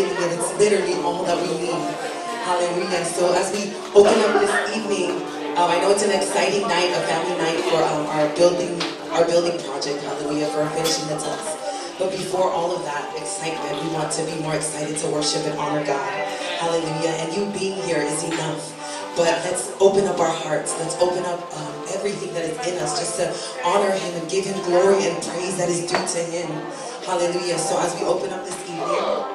everything, and it's literally all that we need. Hallelujah. So as we open up this evening, I know it's an exciting night, a family night for our building project, hallelujah, for finishing the task. But before all of that excitement, we want to be more excited to worship and honor God. Hallelujah. And you being here is enough. But let's open up our hearts. Let's open up everything that is in us just to honor him and give him glory and praise that is due to him. Hallelujah. So as we open up this evening,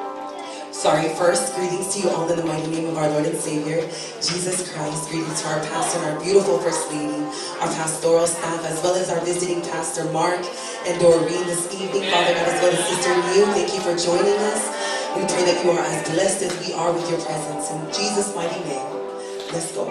first, greetings to you all in the mighty name of our Lord and Savior, Jesus Christ. Greetings to our pastor and our beautiful First Lady, our pastoral staff, as well as our visiting pastor, Mark and Doreen, this evening. Father God, as well as Sister New, thank you for joining us. We pray that you are as blessed as we are with your presence. In Jesus' mighty name, let's go.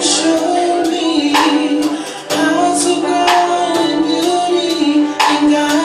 Show me how to grow in beauty and God.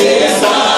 Yes.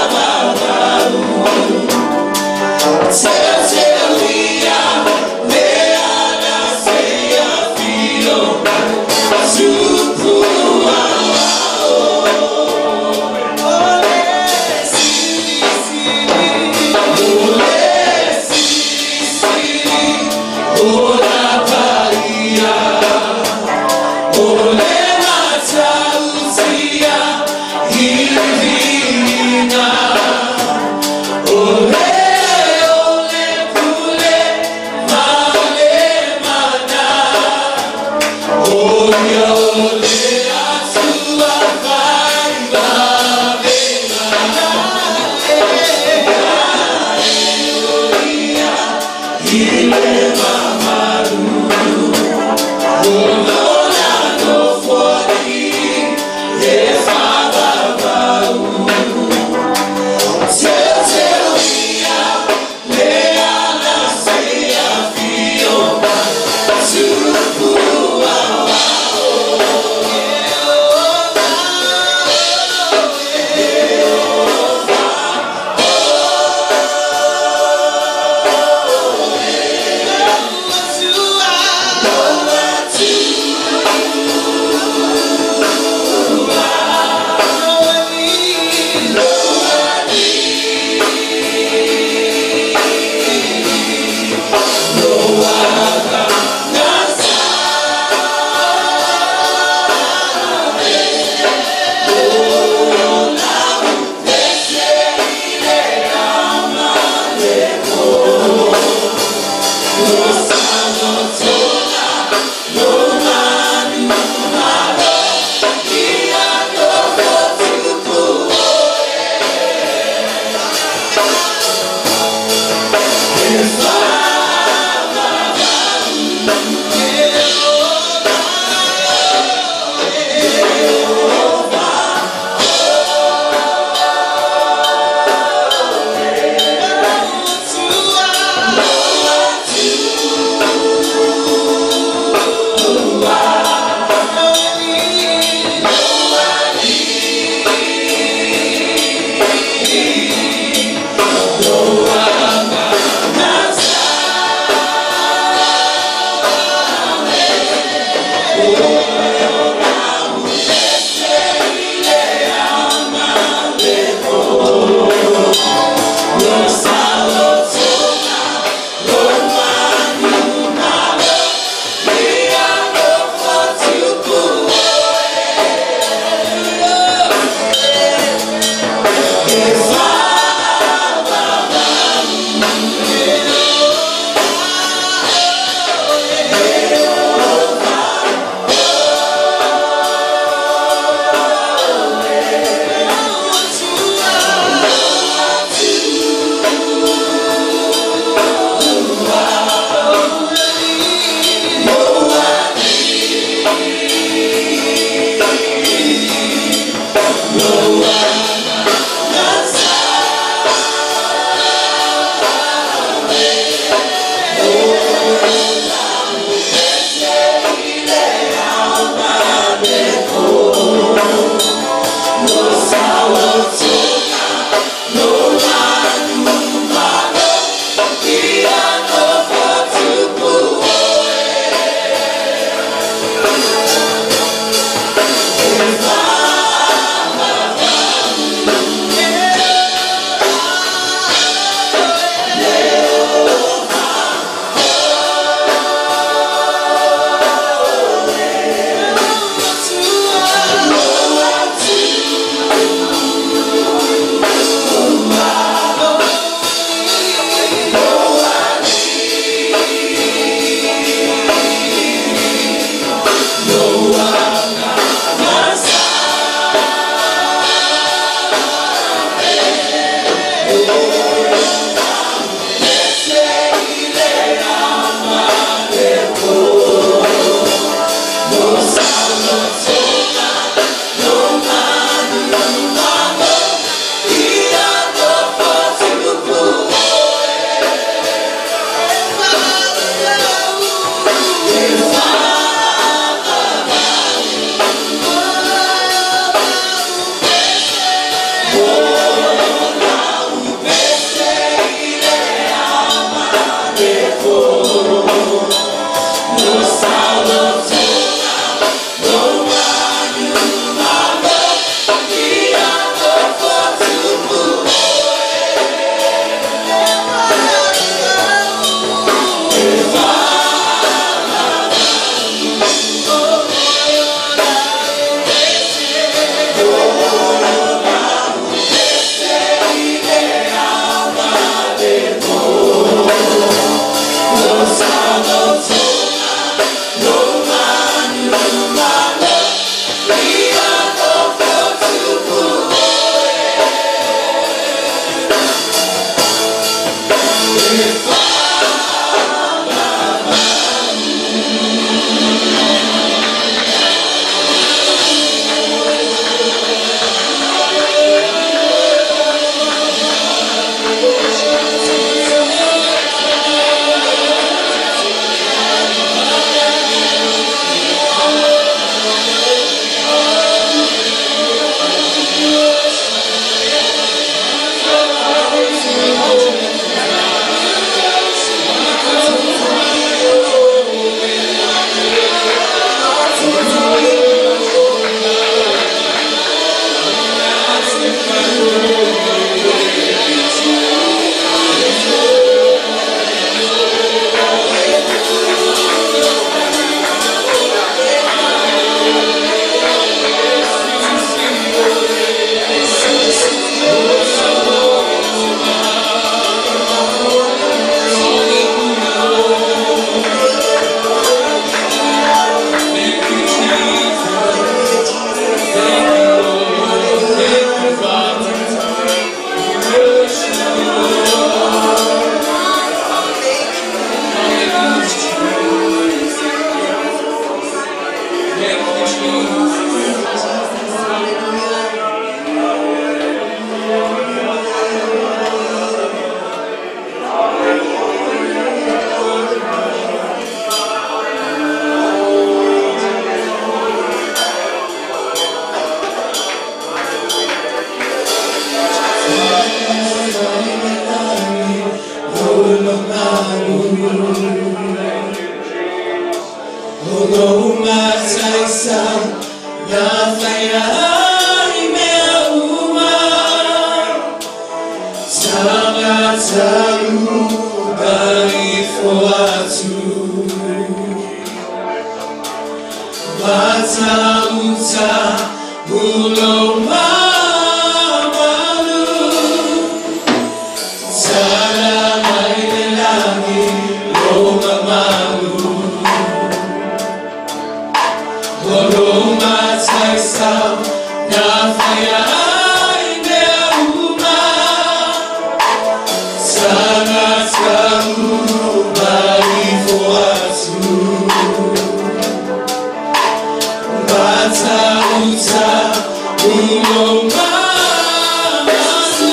mamalu. O lou mataisau na faia ai mea uma. Tagata uma ifo atu. Matauta ulo mamalu. Tala mai le lagi lo mamalu. O lou mataisau na faia ai mea uma. Tagata uma ifo atu. Matauta ulo mamalu.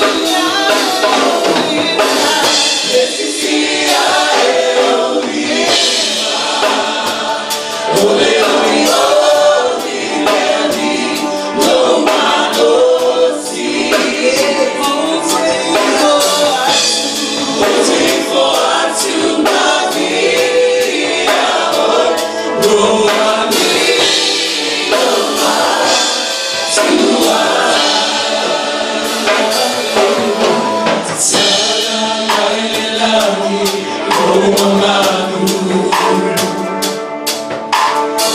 Ole oli oli leli lo malosi. O te ifo atu ma via oe lo ami lo matua. Tala mai le lagi lo mamalu.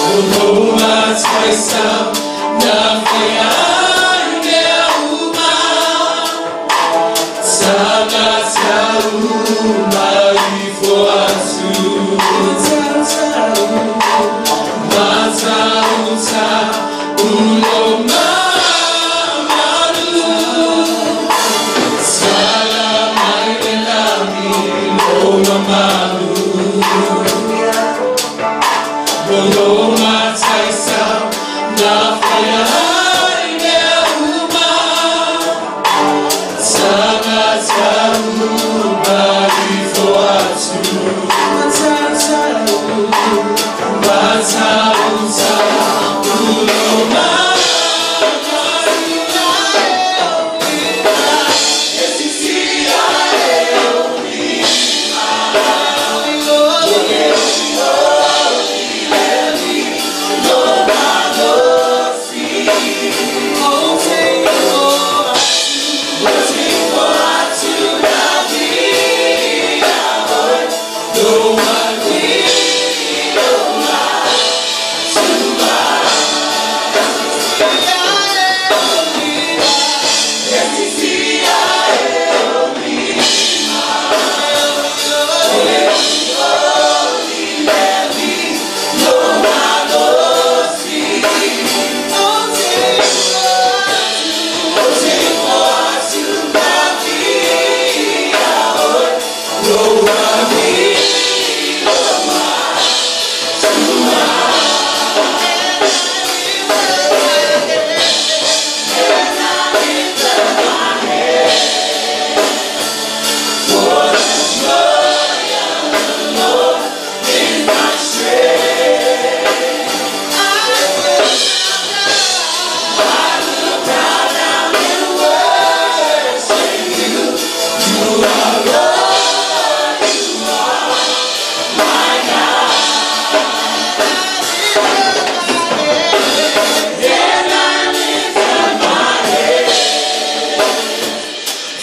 O lou mataisau na faia ai mea uma. Tagata uma ifo atu. Matauta ulo mamalu. Tala mai le lagi lo mamalu. O lou mataisau na faia ai mea uma. Tagata uma ifo atu. Matauta ulo mamalu.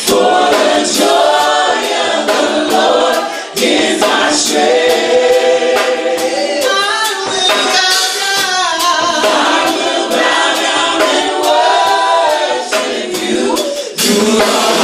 For the joy of the Lord is my strength. I will bow down and worship you. You are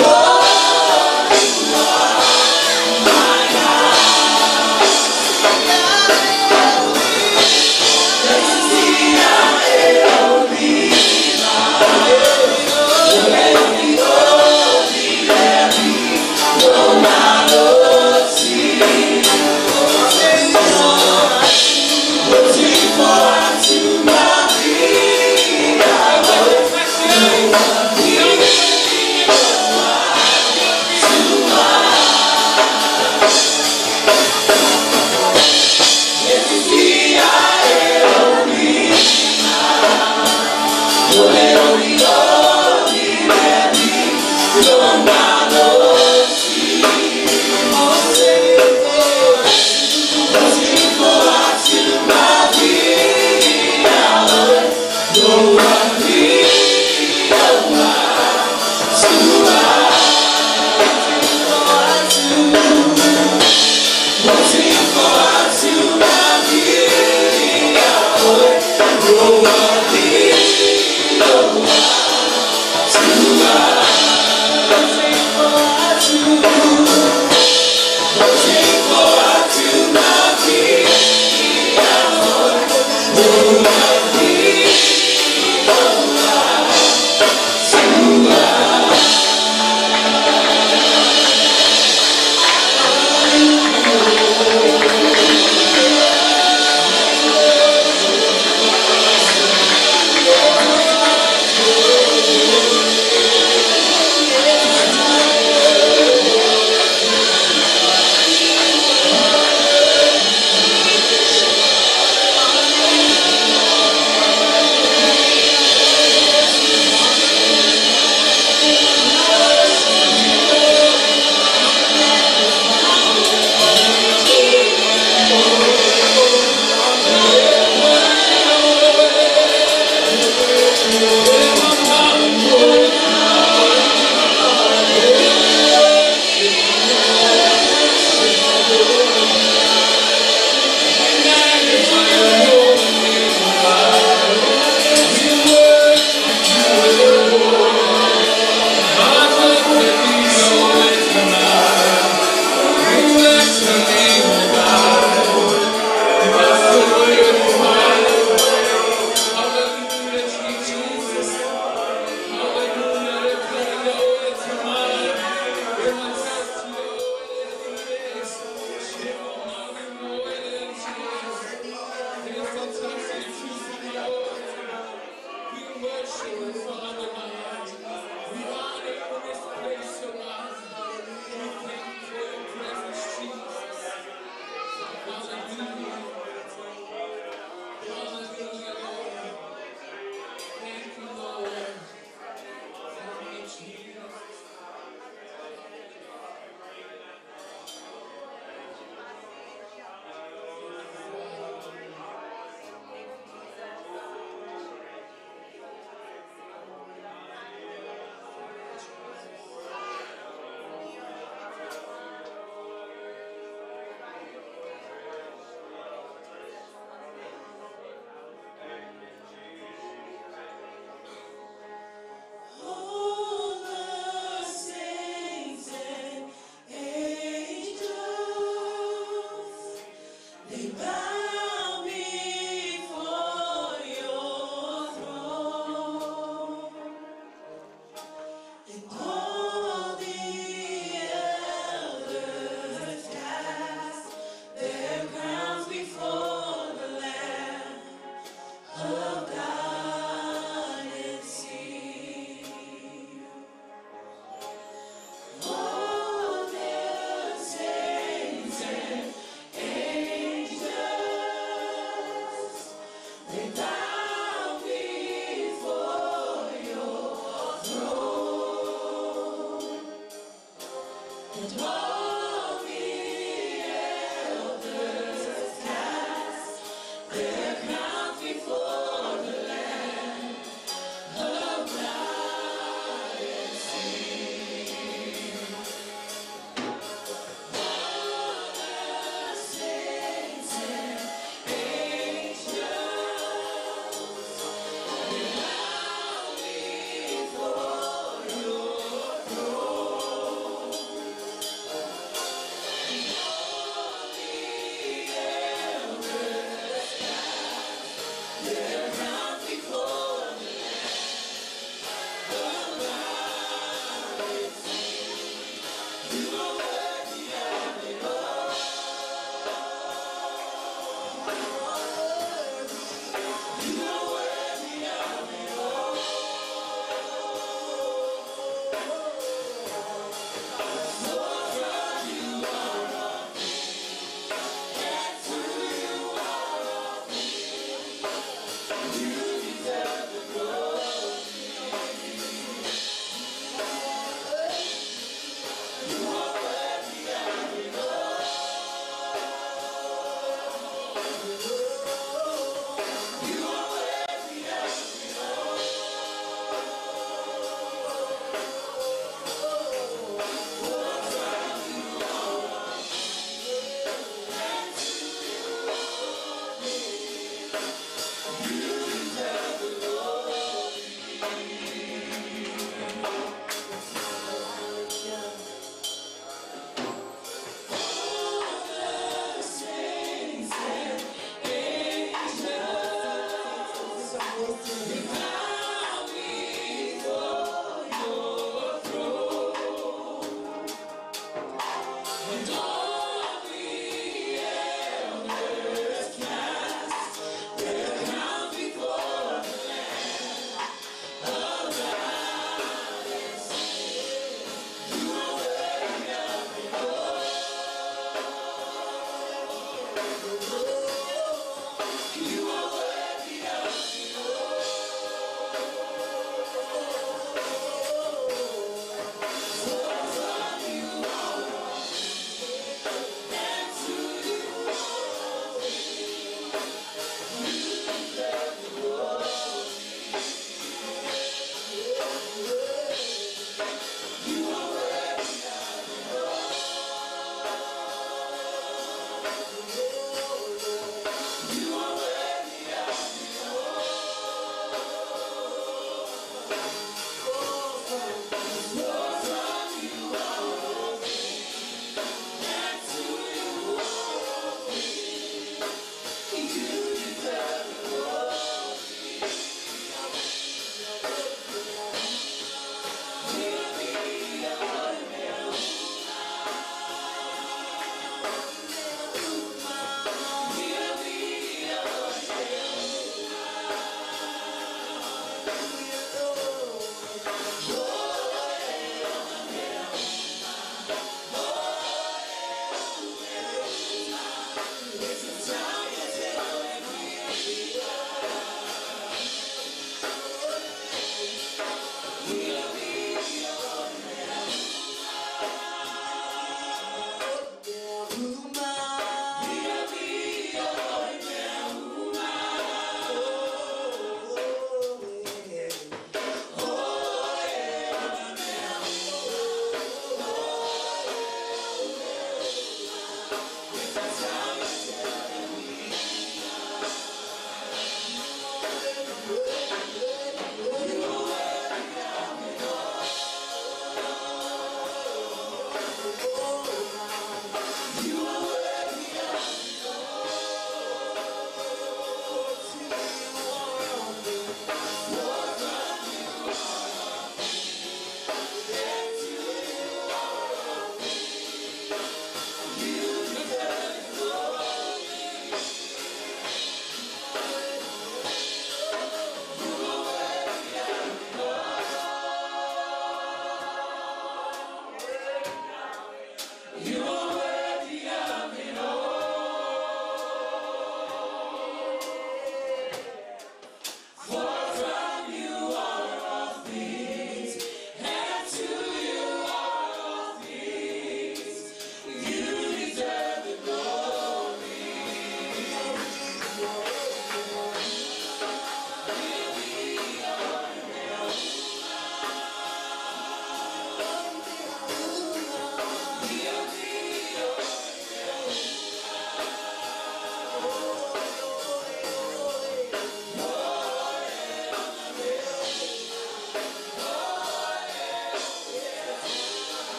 Lord, you are my God.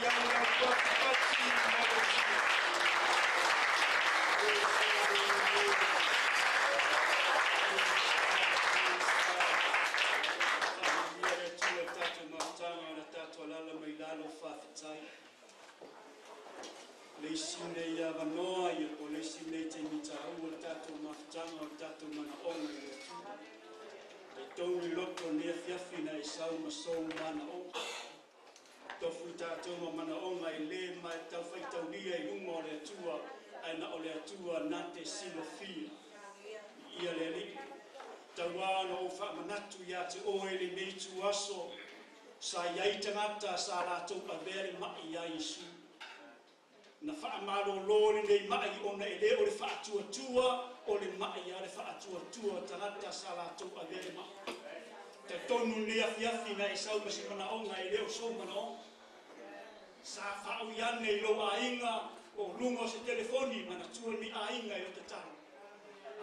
ai lau patipati ma le Faamanuia le Atua i le tatou mafutaga o le tatou alaala mai lalo, faafetai. Le isi nei avanoa ia po o le isi nei taimi taua o le tatou mafutaga o le tatou manaoga i le Atua. Talitonu i loto lenei afiafi na e sau ma sou manaoga. Tofu i tatou ma manaoga e le ma taufaitaulia i luma o le Atua, ae na o le Atua na te silafia. Ia le Alii, tauā na ou faamanatu ia te oe lenei ituaso, sa i ai tagata sa latou avea le mai ia Iesu. Na faamalōlō lenei mai ona e le o le faatuatua o le mai a le faatuatua o tagata sa latou avea le mai. Talitonu lenei afiafi na e sau ma se manaoga e le o sou manaoga. Sa faaui ane i lou aiga o luga o se telefoni, manatua ni aiga i lou tatalo.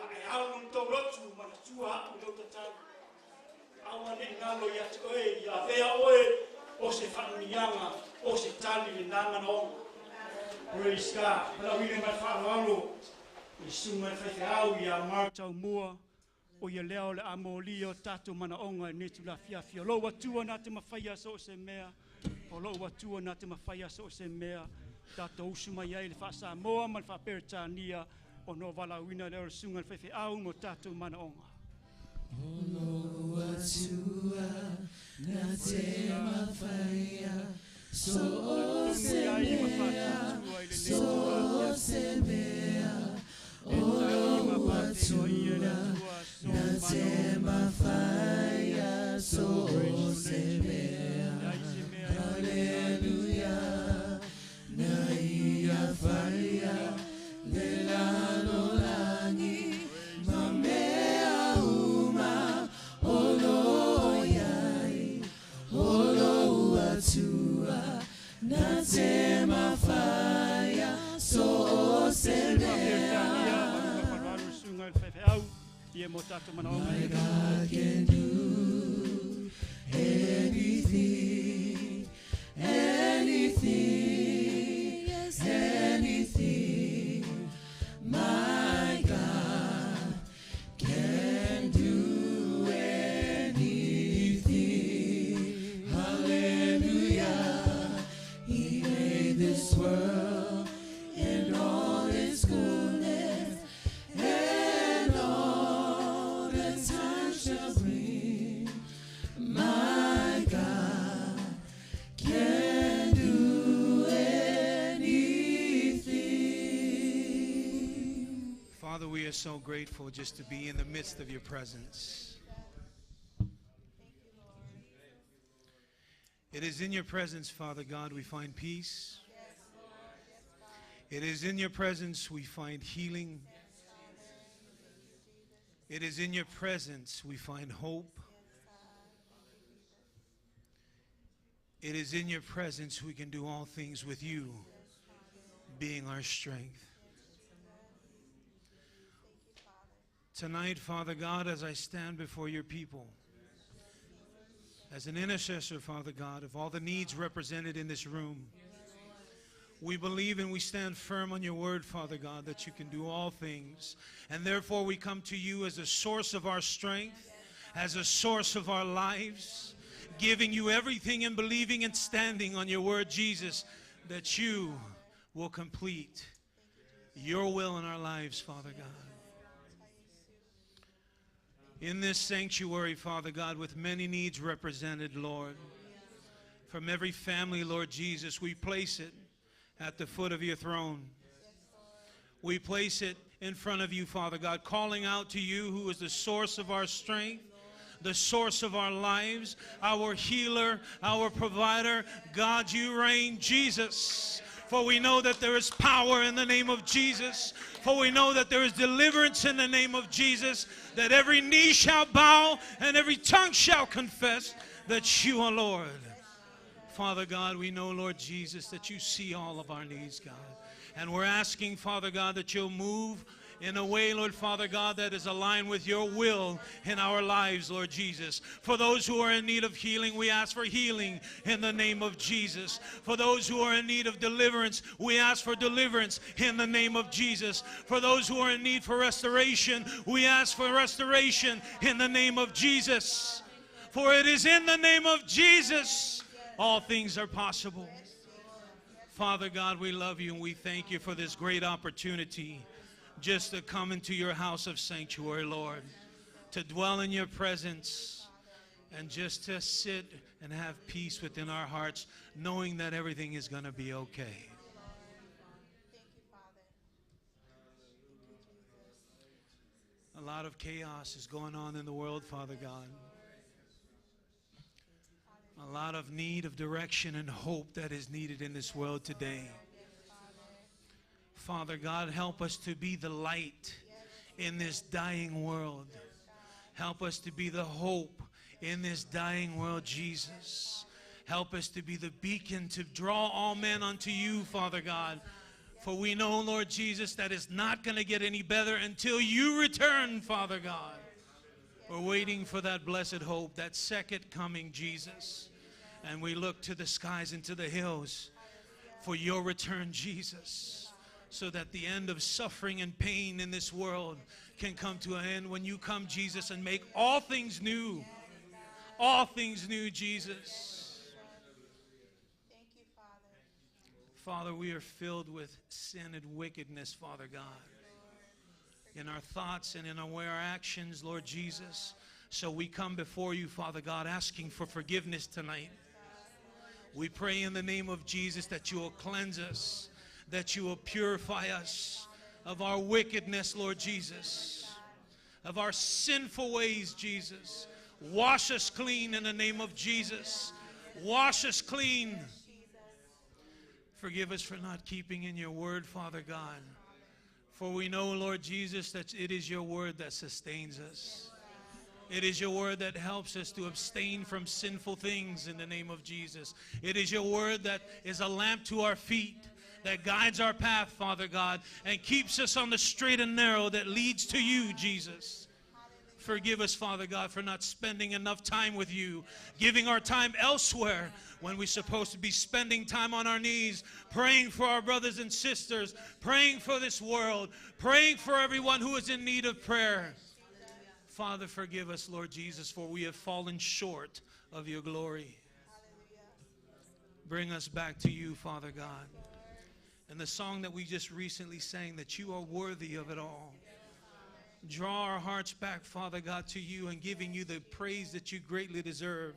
A e alu ni tou lotu, manatua au i lou tatalo. Aua ne i galo ia te oe, ia avea oe o se faamuniaga, o se tali lena manaoga. Praise God. Malauina mai le faaaloalo i le susuga i le faifeau ia Mark Taumua, o ia lea o le a molia o tatou manaoga i lenei itula afiafi. O lou Atua na te mafaia so o se mea, o lou Atua na te mafaia so o se mea. Tatou usu mai ai le faa-Samoa ma le faa-Peretania ona o valaauina lea o le susuga i le faifeau mo tatou manaoga. O lou Atua na te mafaia so o se mea, so o se mea. O lou Atua na te mafaia so o se mea. Haleluya, na ia faia le lalolagi ma mea uma o lo iai. O lou Atua na te mafaia so o se mea. Faaaloalo le susuga i le faifeau ia mo tatou manaoga. My God can do anything, anything, yes, anything. My God can do anything. Hallelujah. He made this world and all its goodness, and all that time shall bring. My God can do anything. Father, we are so grateful just to be in the midst of your presence. It is in your presence, Father God, we find peace. It is in your presence we find healing. It is in your presence we find hope. It is in your presence we can do all things with you being our strength. Tonight, Father God, as I stand before your people, as an intercessor, Father God, of all the needs represented in this room, we believe and we stand firm on your word, Father God, that you can do all things. And therefore, we come to you as a source of our strength, as a source of our lives, giving you everything and believing and standing on your word, Jesus, that you will complete your will in our lives, Father God. In this sanctuary, Father God, with many needs represented, Lord, from every family, Lord Jesus, we place it at the foot of your throne. We place it in front of you, Father God, calling out to you who is the source of our strength, the source of our lives, our healer, our provider. God, you reign, Jesus. For we know that there is power in the name of Jesus. For we know that there is deliverance in the name of Jesus, that every knee shall bow and every tongue shall confess that you are Lord. Father God, we know, Lord Jesus, that you see all of our needs, God. And we're asking, Father God, that you'll move In a way, Lord Father God, that is aligned with your will in our lives, Lord Jesus. For those who are in need of healing, we ask for healing in the name of Jesus. For those who are in need of deliverance, we ask for deliverance in the name of Jesus. For those who are in need for restoration, we ask for restoration in the name of Jesus. For it is in the name of Jesus all things are possible. Father God, we love you and we thank you for this great opportunity just to come into your house of sanctuary, Lord, to dwell in your presence and just to sit and have peace within our hearts, knowing that everything is going to be okay. A lot of chaos is going on in the world, Father God. A lot of need of direction and hope that is needed in this world today. Father God, help us to be the light in this dying world. Help us to be the hope in this dying world, Jesus. Help us to be the beacon to draw all men unto you, Father God. For we know, Lord Jesus, that it's not going to get any better until you return, Father God. We're waiting for that blessed hope, that second coming, Jesus. And we look to the skies and to the hills for your return, Jesus, so that the end of suffering and pain in this world can come to an end when you come, Jesus, and make all things new. All things new, Jesus. Thank you, Father. Father, we are filled with sin and wickedness, Father God, in our thoughts and in our actions, Lord Jesus. So we come before you, Father God, asking for forgiveness tonight. We pray in the name of Jesus that you will cleanse us, that you will purify us of our wickedness, Lord Jesus, of our sinful ways, Jesus. Wash us clean in the name of Jesus. Wash us clean. Forgive us for not keeping in your word, Father God. For we know, Lord Jesus, that it is your word that sustains us. It is your word that helps us to abstain from sinful things in the name of Jesus. It is your word that is a lamp to our feet, that guides our path, Father God, and keeps us on the straight and narrow that leads to you, Jesus. Forgive us, Father God, for not spending enough time with you, giving our time elsewhere when we're supposed to be spending time on our knees, praying for our brothers and sisters, praying for this world, praying for everyone who is in need of prayer. Father, forgive us, Lord Jesus, for we have fallen short of your glory. Bring us back to you, Father God. And the song that we just recently sang, that you are worthy of it all. Draw our hearts back, Father God, to you and giving you the praise that you greatly deserve.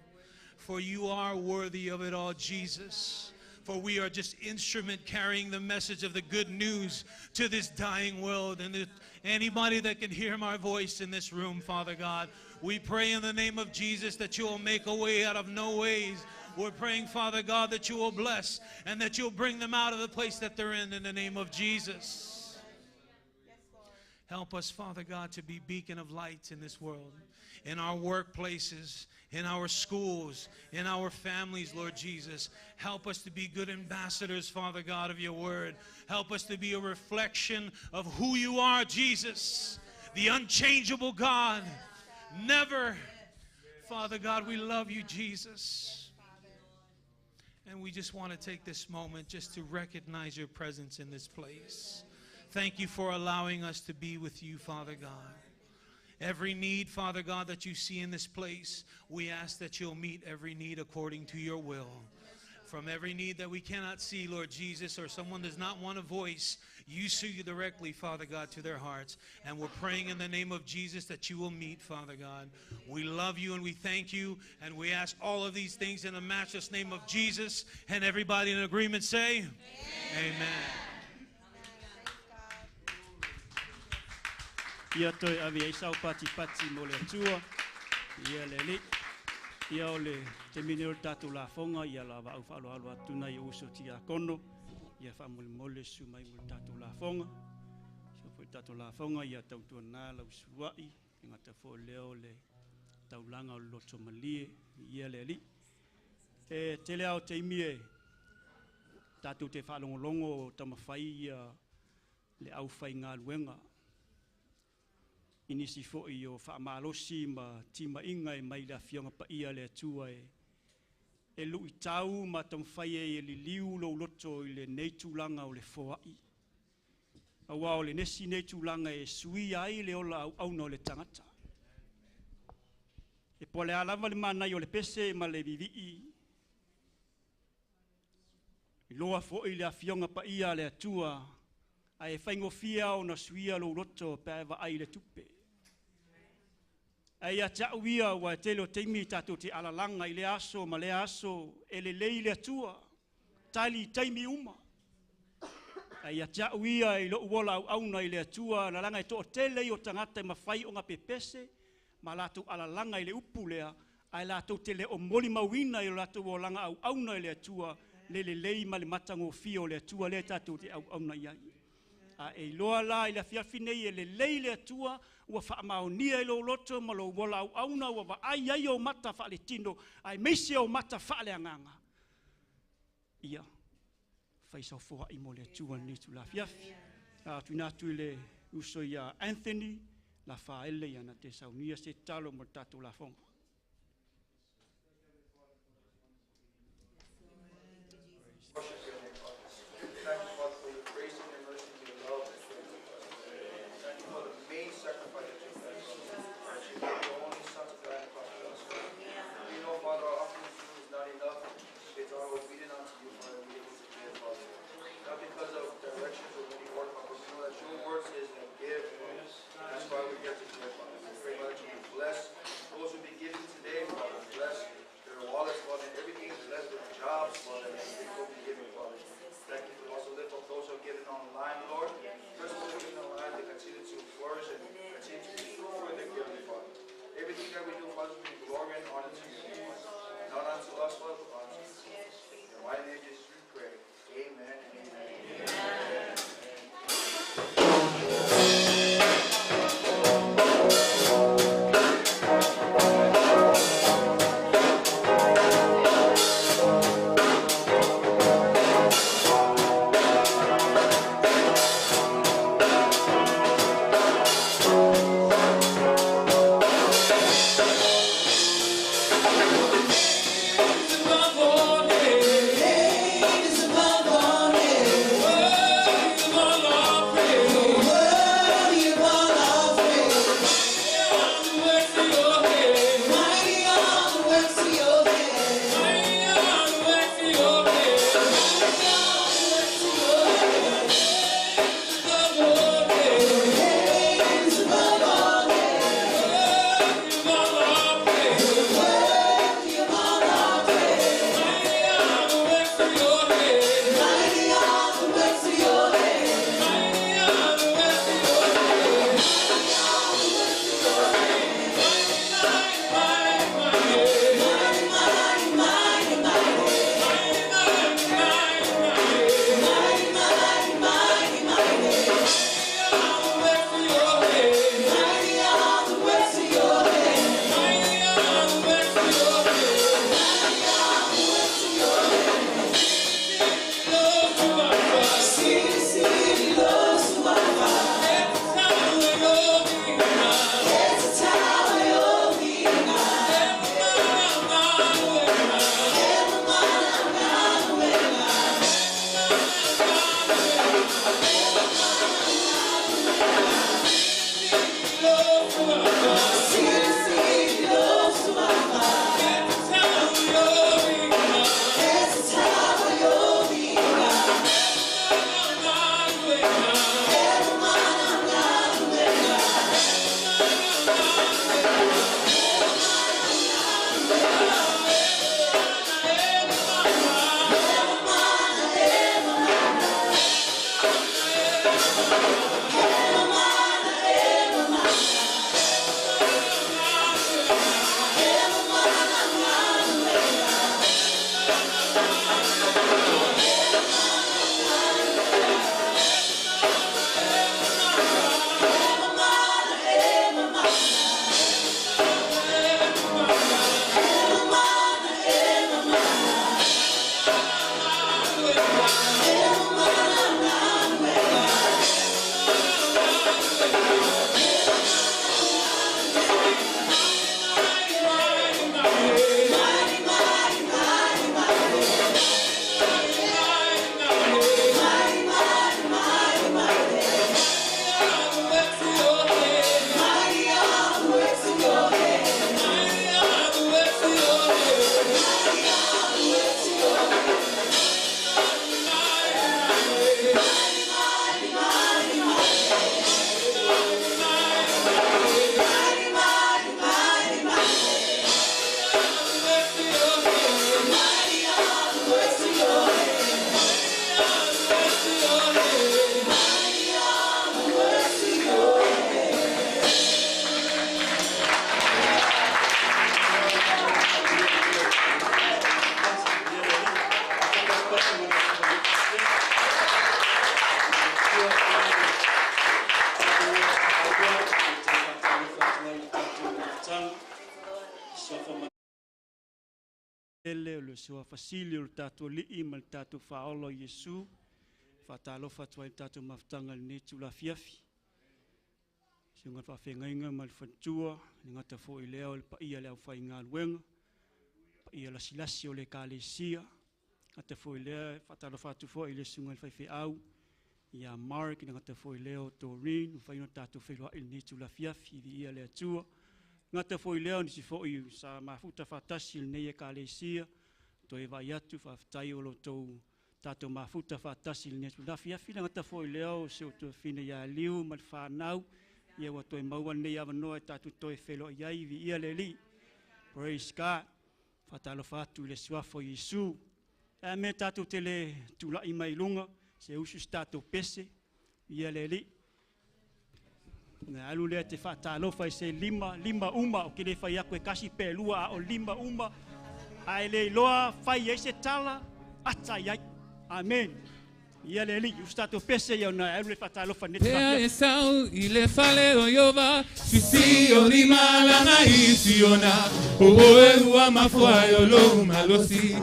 For you are worthy of it all, Jesus. For we are just instrument carrying the message of the good news to this dying world. And anybody that can hear my voice in this room, Father God, we pray in the name of Jesus that you will make a way out of no ways. We're praying, Father God, that you will bless and that you'll bring them out of the place that they're in the name of Jesus. Help us, Father God, to be beacon of light in this world, in our workplaces, in our schools, in our families, Lord Jesus. Help us to be good ambassadors, Father God, of your word. Help us to be a reflection of who you are, Jesus, the unchangeable God. Never, Father God, we love you, Jesus. And we just want to take this moment just to recognize your presence in this place. Thank you for allowing us to be with you, Father God. Every need, Father God, that you see in this place, we ask that you'll meet every need according to your will. From every need that we cannot see, Lord Jesus, or someone does not want a voice, you see directly, Father God, to their hearts. And we're praying in the name of Jesus that you will meet, Father God. We love you and we thank you, and we ask all of these things in the matchless name of Jesus. And everybody in agreement say, amen. Amen. Ia toi avi ai sau pati pati mo le atua, ia le li, ia o le te mine o le tātou lafonga, ia la wa au whaaloalo atuna i uso tia kono, ia whaamole su mai mo le tātou lafonga, so fo le tātou lafonga, ia tautua nā lau suai, i ngata fo leo le taulanga o loto malie, ia le li. E tele ao te imi e, tātou te whaalongolongo o tamawhai ia le au whai ngā luenga, I nisi fo'i o fa'amalosi ma timaiga e mai le Afioga Paia le Atua e e lu'itau ma taumafai ai e liliu lou loto i lenei tulaga o le foa'i. Auā o le nesi nei tulaga e suia ai le ola auauna o le tagata. E po o le a lava le manaia o le pese ma le vivi'i, iloa fo'i le Afioga Paia a le Atua, ae faigofie lava ona suia lou loto pe a e vaai i le tupe. Ae ia te a'u ia, ua e tele o taimi tatou te alalaga i lea aso ma lea aso, e lelei le Atua, tali i taimi uma. Ae ia te a'u ia i lo'u ola auauna i le Atua, lalaga e to'atele ia o tagata e mafai ona pepese ma latou alalaga i le upu lea, ae latou te le o molimauina i o latou olaga auauna i le Atua le lelei ma le matagofie o le Atua lea tatou te auauna i ai. A e iloa la i le afiafi nei e lelei le Atua, ua faamaonia i lou loto ma lou ola auauna, ua vaai ai ou mata faaletino, aemaise ou mata faaleagaga, ia fai sau foai mo le Atua lenei itula afiafi. A tuuina atu i le uso ia Anthony Lafaele ia na te saunia se tatalo mo le tatou lafoga. Worship your name, Father. Thank you, Father, for your grace and your mercy and your love that you have us. Thank you for the main sacrifice that you made, Father. That you gave your only Son to die on the cross for us, Father. We know, Father, our offering to you is not enough. It's our obedience unto you, Father, we able to give, Father. Not because of directions or any order, Father, but we know that your word says that give, Father. That's why we're here to give, Father. We pray, Father, that you bless those who be Tele o le Suafa Sili o le tatou Alii ma le tatou Faaola o Iesu. E faatalofa atu ai i le tatou mafutaga i lenei itula afiafi. Susuga i le Faafeagaiga ma le Faletua, e le gata foi i lea o le paia o le aufaigaluega, paia lasilasi o le Ekalesia, gata foi i lea e faatalofa atu foi i le Susuga i le Faifeau ia Mark, e le gata foi i lea o Doreen, ua mafai ona tatou feiloai i lenei itula afiafi, viia le Atua. E gata foi i lea o nisi foi sa mafuta faatasi i lenei Ekalesia, toe vaai atu, faafetai o lo outou tatou mafuta faatasi i lenei itula afiafi. E le gata foi i lea o si ou tuafafine ia Liu ma le fanau, ia ua toe maua lenei avanoa e tatou toe feiloai ai, viia le Alii. Praise God. Faatalofa atu i le suafa o Iesu. E a mea tatou te le tulai mai i luga, se usu se tatou pese, ia le Alii. Na alu lea te faatalofa i se lima, lima uma, o ke le fai aku e kasi pe lua, a o lima uma, a e le iloa fai ai se tala, ata i ai. Amen. Ia le Alii, usu tatou pese ia ona alu le faatalofa nei. Pea e sau i le fale o Iova, sisi o lima langa i Siona, o oe ua mafua ai o lou malosi,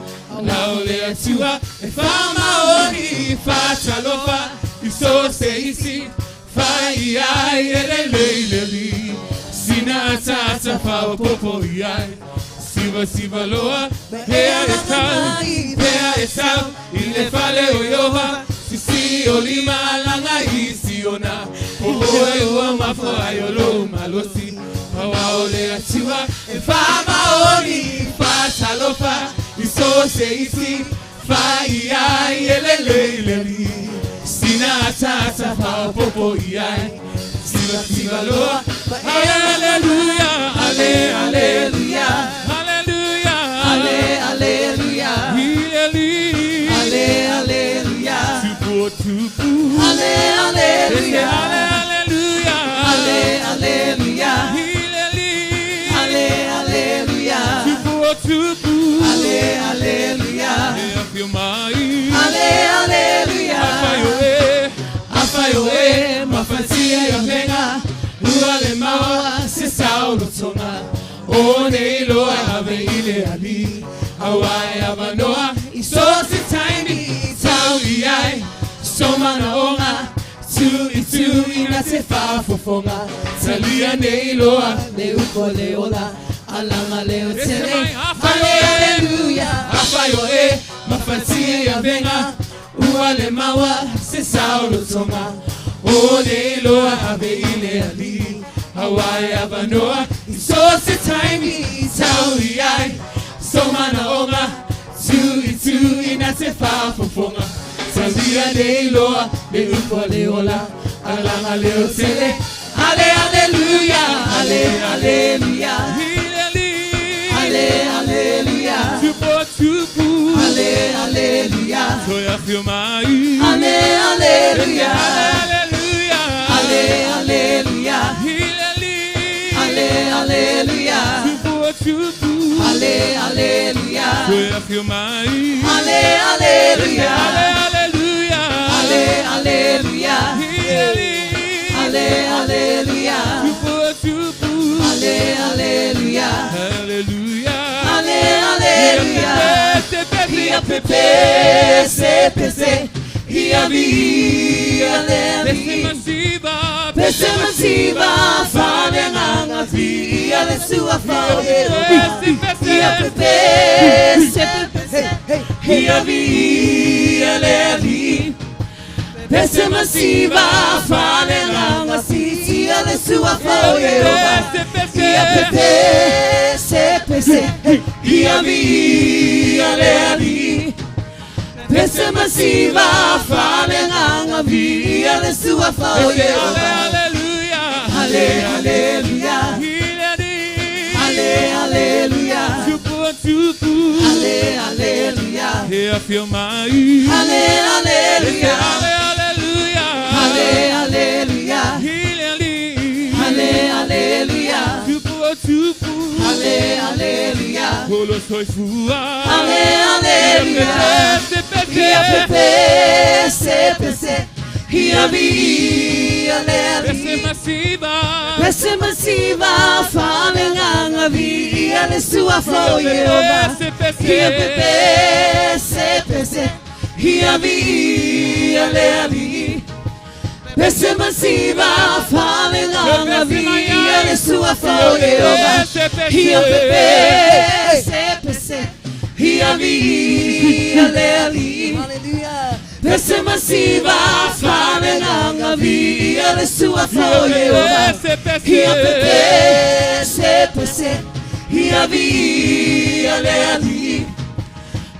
lao le Atua e faamaoni, faatalofa i so o se isi, fai i ai e lelei le alii, sina ataata faaopoopo i ai, sivasiva loa, pea e sau, pea e sau i le fale o Iova, sisi o lima alaga i Siona, o oe ua mafua ai o lou malosi, aua o le Atua e faamaoni, faatalofa i so o se isi, fai i ai e lelei le alii, sina ataata faaopoopo i ai, sivasiva loa, Aleluia, ale, aleluia, aleluia, Ale, aleluia. Alii. Ale, aleluia. Tupu o tupu. Ale, aleluia. Ale, aleluia. Ale, aleluia. Alii. Ale, aleluia. Tupu o tupu. Ale, aleluia. E afio mai. Ale, aleluia. Afai oe. Afai oe, mafatia ia venga, ua le maua se saolotoga. O nei loa ave i le alii, aua e avanoa i so o se taimi, tau i ai so manaoga, tu i tu ina te faafofoga, talia nei loa Le upu a le ola, alaga leo tele. Ese mai, afai Ale, oe. aleluia. Afai oe, mafatia ia vega, ua le maua se saolotoga. O nei loa ave i le alii, aua e avanoa i so o se taimi, tau i ai so manaoga, tu i tu ina te faafofoga, talia nei loa le upu a le ola, alaga leo tele. Ale, aleluia. Ale, aleluia. Ile Ale, aleluia. Tupu o tupu. Ale, aleluia. Toe afio mai. Ale, aleluia. Aleluia. Ale, aleluia. Alii. Ale, aleluia. Tupu o tupu. Ale, aleluia. Toe afio mai. Ale, aleluia. Ale, aleluia. Ale, aleluia. Alii. Ale, aleluia. Tupu o tupu. Ale, aleluia. Aleluia. Ale, aleluia. Pese, pese, Ia pepe, se pese, ia vi, ale Pese vi. masiva. Pese masiva, fale nganga vi, ia le sua fale. Pese, pese. Ia pepe, se pese, ia vi, ale vi. Pese masiva, fale nganga si, ia le sua fale. Pese, pese. Ia pepe, se pese, ia vi, ale vi. Pese masiva, fale nganga vi, ia le sua fale. Ale, aleluia. Ale, aleluia. Alii. Ale, aleluia. Tupu o tupu. Ale, aleluia. E afio mai. Ale, aleluia. Ale, aleluia. Ale, aleluia. Alii. Ale, aleluia. Tupu o tupu. Ale, aleluia. Olo soifua. Ale, aleluia. Pese, pese. Ia pepe, se pese, ia vi, ale Pese vi. masiva. Pese masiva, fale nganga vi, ia le sua fo Yehova. Ia pepese pese Ia viia le alii Pese masiva faleagaga viia le suafa o Ieova Ia pepese pese Ia viia le alii Pese masiva faleagaga viia le suafa o Ieova Ia pepese pese Ia viia le alii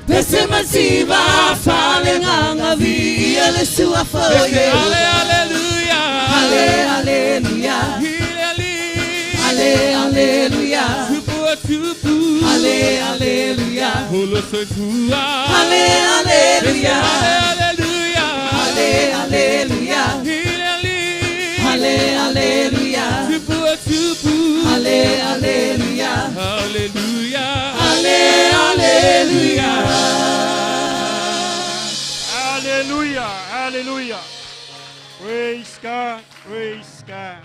Pese masiva faleagaga viia le suafa o Ieova Aleluia Ale aleluia Ale aleluia Ale aleluia Ale aleluia Ale aleluia Ale aleluia Ale aleluia Hallelujah. Ale aleluia Hallelujah, hallelujah. Praise God, praise God.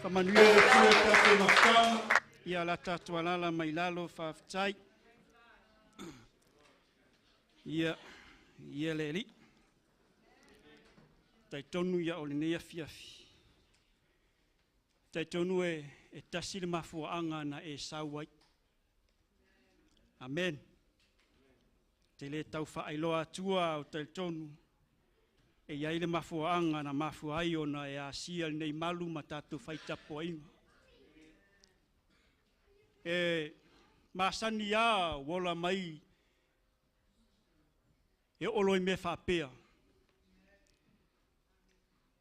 Faamanuia le Atua i tatou mafutaga, ia la tatou alala mai lalo faafetai. Ia, ia le alii. Talitonu ia o lenei afiafi. Talitonu e, e tasi le mafuaaga na e sau ai. Amen. Te le tau faailoa atua o talitonu e i ai le mafuaaga na mafua ai ona e asia lenei malu ma tatou faitapuaiga. E masani a ua ola mai e oo loa i mea faapea.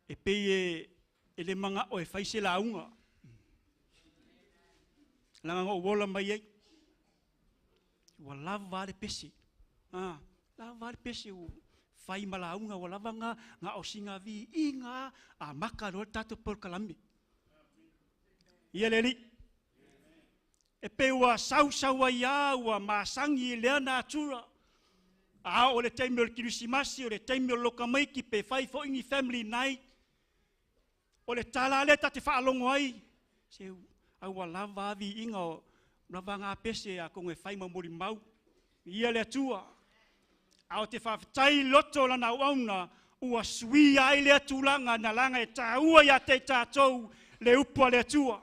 E pei e, e le manao e fai se lauga. Laga na ou ola mai ai. Ua lava le pese. Ah, lava le pese ua fai ma lauga ua lava nga nga o singa vi inga a maka loa le tatou polokalame. Ia le alii. E pei ua sausau ai a ua masagi i lea natura. A o le taimi o le kerisimasi, o le taimi o le lokamaiki, pe fai foi ni family night. O le tala lea ta te faalogo ai, se ai ua lava a viiga o lava ngā pese a kongo e fai ma molimau. Ia le Atua. A o te faafetai loto lana auauna ua suia ai lea tulaga na laga e tāua ia te i tatou le upu a le Atua.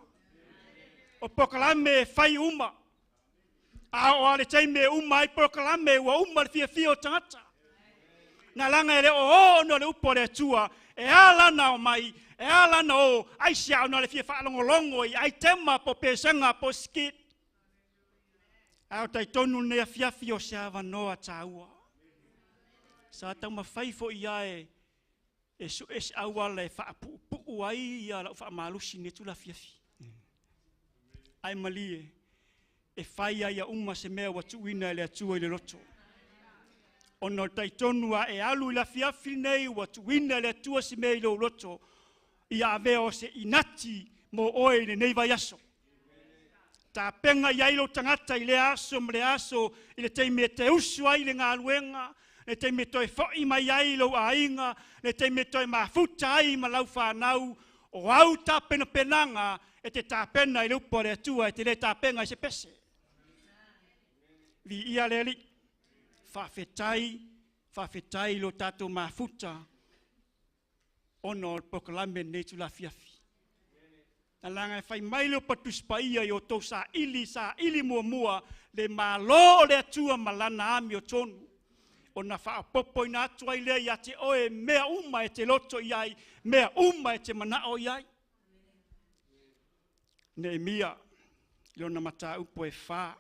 O polokalame e fai uma. A o a le taimi e uma ai polokalame ua uma le fiafia o tagata. Na laga e le o o ona o le upu a le Atua e ala na o mai, e ala na o ai sia ona le fia faalogologo i aitema po pesega po skit. A o talitonu lenei afiafi o se avanoa tāua. Sa taumafai foi ia e e sue se auala e faapuupuu ai ia lau faamalosi nei tula afiafi. Ae malie, e fai ai ia uma se mea ua tuuina e le Atua i le loto. Ona o le talitonu a e alu i le afiafi nei ua tuuina e le Atua se mea i lou loto, ia avea o se inati mo oe i lenei vaiaso. Tapena i ai lou tagata i lea aso ma le aso i le taimi e te usu ai i le galuega, le taimi e toe foi mai ai i lou aiga, le taimi e toe mafuta ai ma lau fanau, o au tapenapenaga e te tapena i le upu a le Atua e te le tapena i se pese. Viia le Alii. Faafetai, faafetai i lo tatou mafuta ona o le polokalame lenei itula afiafi. Na laga e fai mai le upu a le Tusi Paia i outou saili, saili muamua le Malo o le Atua ma lana amiotonu, ona faaopoopoina atu ai lea ia te oe mea uma e te loto i ai, mea uma e te manao i ai. Neemia, i lona mataupu e 4,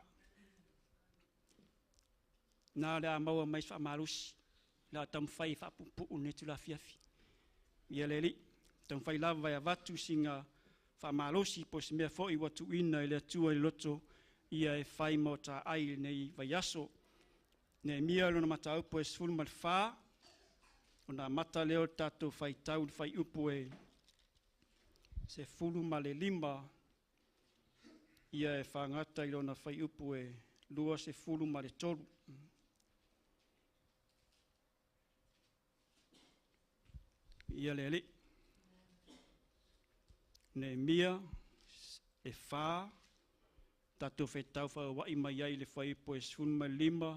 na o le a maua mai se faamalosi, le a taumafai e faapuupuu lenei itula afiafi. Ia le Alii, taumafai lava e avatu sina faamalosi po o se mea foi ua tuuina i le Atua i le loto ia e fai ma o ta ai i lenei vaiaso. Neemia lona mataupu e 14, ona amata lea o le tatou faitau i le fuaiupu e 15, ia e fagata i lona fuaiupu e 23. Ia le Alii. Neemia e 4, Tatou faitau feaua'i mai ai i le fuaiupu e 15,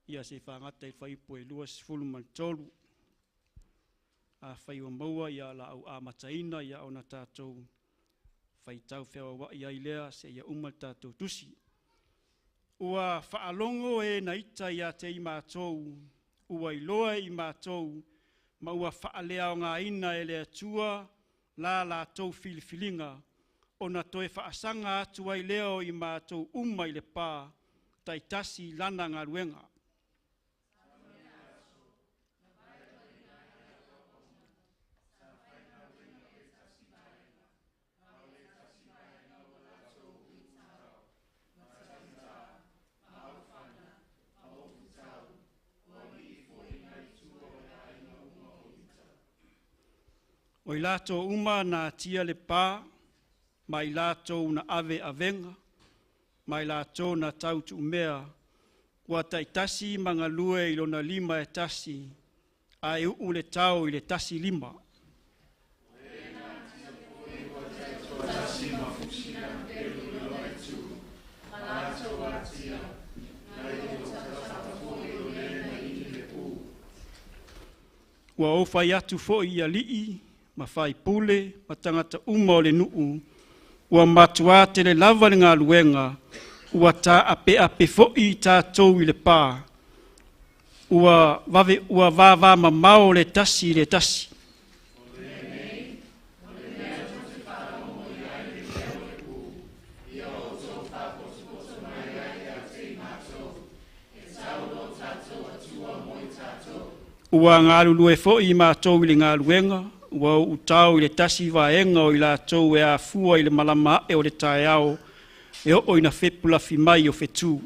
ia seia fagata i le fuaiupu e 23. Afai ua maua, ia o le a ou amataina, ia ona tatou faitau feauaua'i ai lea seia uma le tatou tusi. Ua faalogo e na ita ia te i matou, ua iloa e i matou, ma ua faaleaogaina e le Atua la latou filifiliga, ona toe faasaga atu ai lea o i matou uma i le pa, taitasi i lana galuega. O i latou uma na atia le pa, ma i latou na ave avega, ma i latou na tautuumea, ua taitasi ma galue i lona lima e tasi, ae uu le tao i le tasi lima. Ua ou fai atu foi i alii ma faipule ma tagata uma o le nuu, ua matuā tele lava le galuega, ua taapeape foi tatou i le pa, ua vave ua vavamamao le tasi i le tasi. Ua galulue foi i matou i le galuega, ua ou tao i le tasi vaega o i latou e afua i le malama ae o le taeao, e oo ina fepulafi mai o fetu.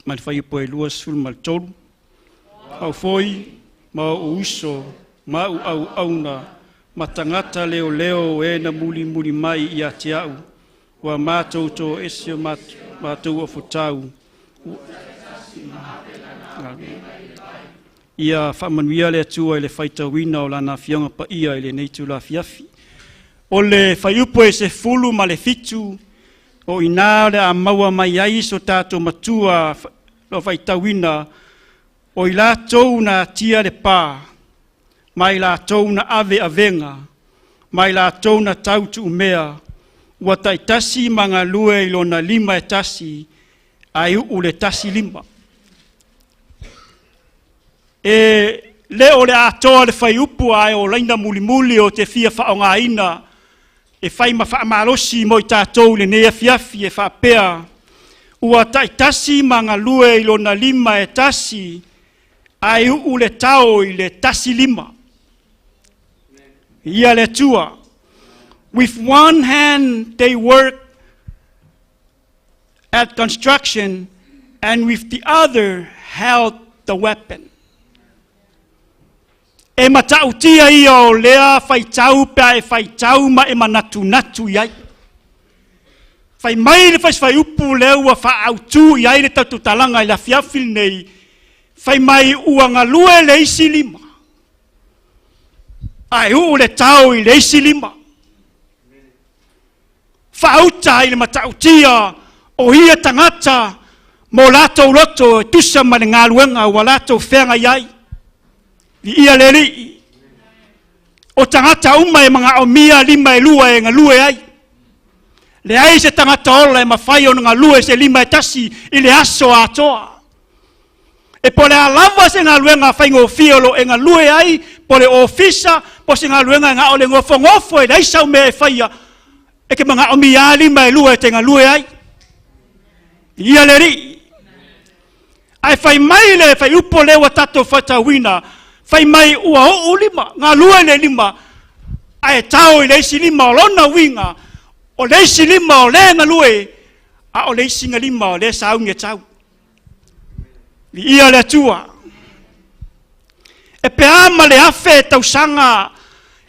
Ma le fuaiupu e 23. Au foi ma ou uso ma au auauna ma tagata leoleo e na mulimuli mai ia te au, ua matou toese o matou ofutau. Ia faamanuia le Atua i le faitauina o Lana Afioga Paia i lenei itula afiafi. O le fuaiupu e 17, o i ina o le a maua mai ai so tatou matua o faitauina, o i latou na atia le pa, ma i latou na ave avega, ma i latou na tautuumea, ua taitasi ma galue i lona lima e tasi, ae uu le tasi lima. E le o le atoa le fuaiupu ae o laina mulimuli o te fia faaaogaina e fai ma faamalosi mo i tatou i lenei afiafi e faapea, ua taitasi ma galue i lona lima e tasi, ae uu le tao i le tasi lima. Ia le Atua. With one hand they work at construction, and with the other held the weapon. E matautia ia o lea faitau pe a e faitau ma e manatunatu i ai. Fai mai le faisifaiupu lea ua faaautu i ai le tatou talaga i le afiafi lenei, fai mai ua galue le isi lima, ae uu le tao i le isi lima. Faauta i le matautia o ia tagata mo latou loto e tusa ma le galuega ua latou feagai ai. Viia le Alii. O tagata uma e manaomia lima e lua e galue ai. Leai se tagata ola e mafai ona galue se lima e tasi i le aso atoa. E po o le a lava se galuega faigofie o lo o e galue ai, po o le ofisa, po o se galuega na o le nofonofo e leai sau mea e faia, e te manaomia lava lima e lua e te galue ai. Ia le Alii. Ae fai mai le fuaiupu lea ua tatou faitauina, fai mai ua uu lima, galue le lima, ae tao i le isi lima. O lona uiga, o le isi lima o lea e galue, a o le isi lima o lea e sauni e tau. Viia le Atua. E pe a ma le 1000 tausaga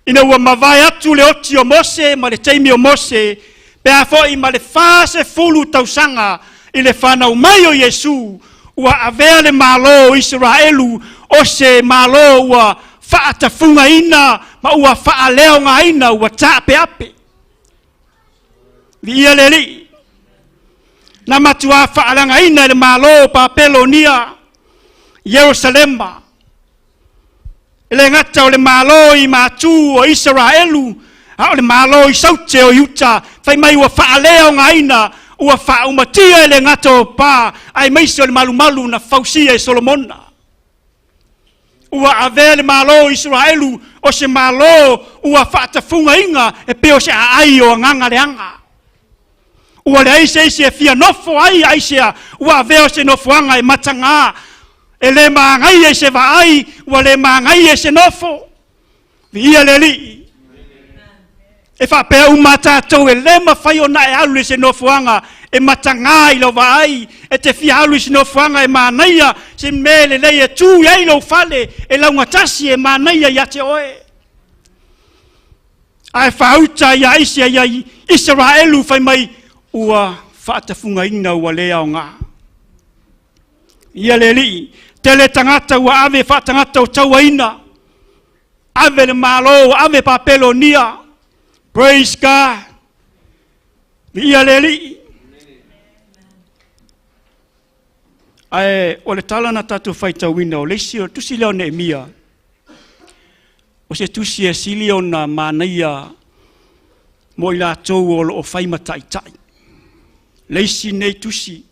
ina ua mavae atu le oti o Mose ma le taimi o Mose, Pe a fo'i ma le 40 tausaga i le fanau mai o Iesu, ua avea le Malo o Isaraelu o se Malo ua fa'atafugaina ma ua fa'aleaogaina ua ta'ape'ape. Viia le Alii. Na matuā fa'aleagaina e le Malo o Papelonia Ierusalema. E lē gata o le Malo i Matū o Isaraelu, a o le Malo i Saute o Iuta, fai mai ua fa'aleaogaina, ua fa'aumatia e le gata o pa, aemaise o le malumalu na fausia e Solomona. Ua avea le Malo o Isaraelu o se Malo ua fa'atafugaina e pei o se aai o agaga leaga. Ua leai se isi e fia nofo ai aisea ua avea o se nofoaga e matagā, e lē magaia i se vaai, ua lē magaia i se nofo. Viia le Alii. E faapea uma a tatou e lē mafai ona e alu i se nofoaga e matagā i lau vaai, e te fia alu i se nofoaga e manaia, se mea lelei e tū i ai lou fale, e laugatasi e manaia ia te oe. Ae faauta ia isi ia Isaraelu fai mai ua fa'atafugaina ua lē aogā. Ia le Alii, tele tagata ua ave fa'atagata o tauaina, ave le Malo ua ave Papelonia. Praise God. Viia le Alii. Ae o le tala na tatou faitauina o le isi o le tusi lea o Neemia, o se tusi e sili ona manaia mo i latou o loo fai ma taitai. Le isi nei tusi,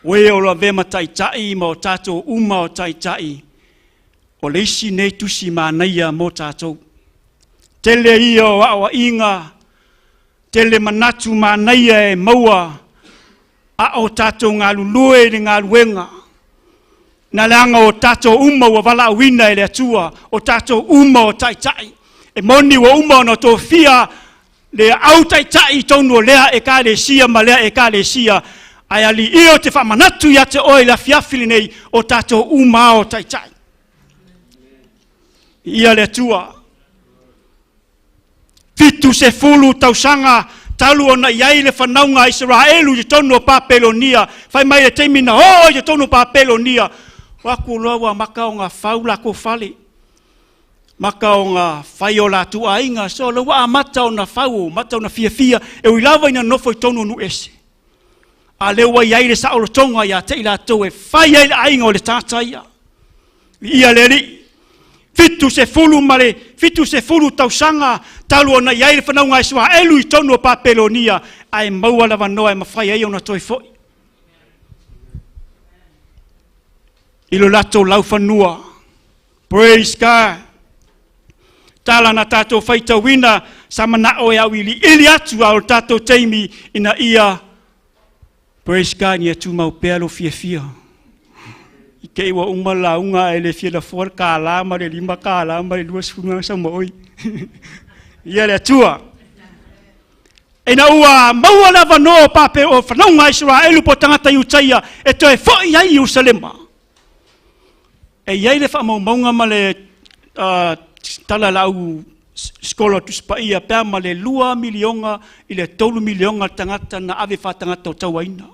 o e o lo avea ma taitai ma o tatou uma o taitai, o le isi nei tusi manaia mo tatou. Tele ia o aoaiga, tele manatu manaia e maua a o tatou galulue i le galuega. Na leaga o tatou uma ua valaauina e le Atua, o tatou uma o taitai. E moni ua uma ona tofia le au taitai i tonu o lea ekalesia ma lea ekalesia, ae alii o te faamanatu ia te oe i le afiafi lenei, o tatou uma o taitai. Ia le Atua. 70 tausaga talu ona i ai le fanauga a Isaraelu i totonu o Papelonia. Fai mai le taimi na oo i totonu o Papelonia, o aku loa ua maka ona fau lakou fale, maka ona fai o latou aiga. So le ua amata ona fau, mata ona fiafia, e ui lava ina nofo i totonu o nuu ese. A lea ua i ai le saolotoga ia te i latou e fai ai le aiga o le tata ia. Ia le Alii. 70 tausaga talu ona i ai le fanauga a Isaraelu i totonu o Papelonia, ae maua lavanoa e mafai ai ona toe fo'i i lo latou laufanua. Praise God. Tala na tatou faitauina sa mana'o e auiliili atu a o le tatou taimi ina ia, praise God, ia tumau pea lo fiafia. I te i ua uma lauga ae le fia lafoa le $1 ma le $5 ma le 20 sau. Ia le Atua. Ina ua maua le avanoa o pape o fanauga a Isaraelu po tagata Iutaia e toe fo'i ai i Ierusalema. E i ai le faamaumauga ma le tala lau skola Tusi Paia pe ma le 2 miliona i le 3 miliona tagata na ave fa'atagata o tauaina.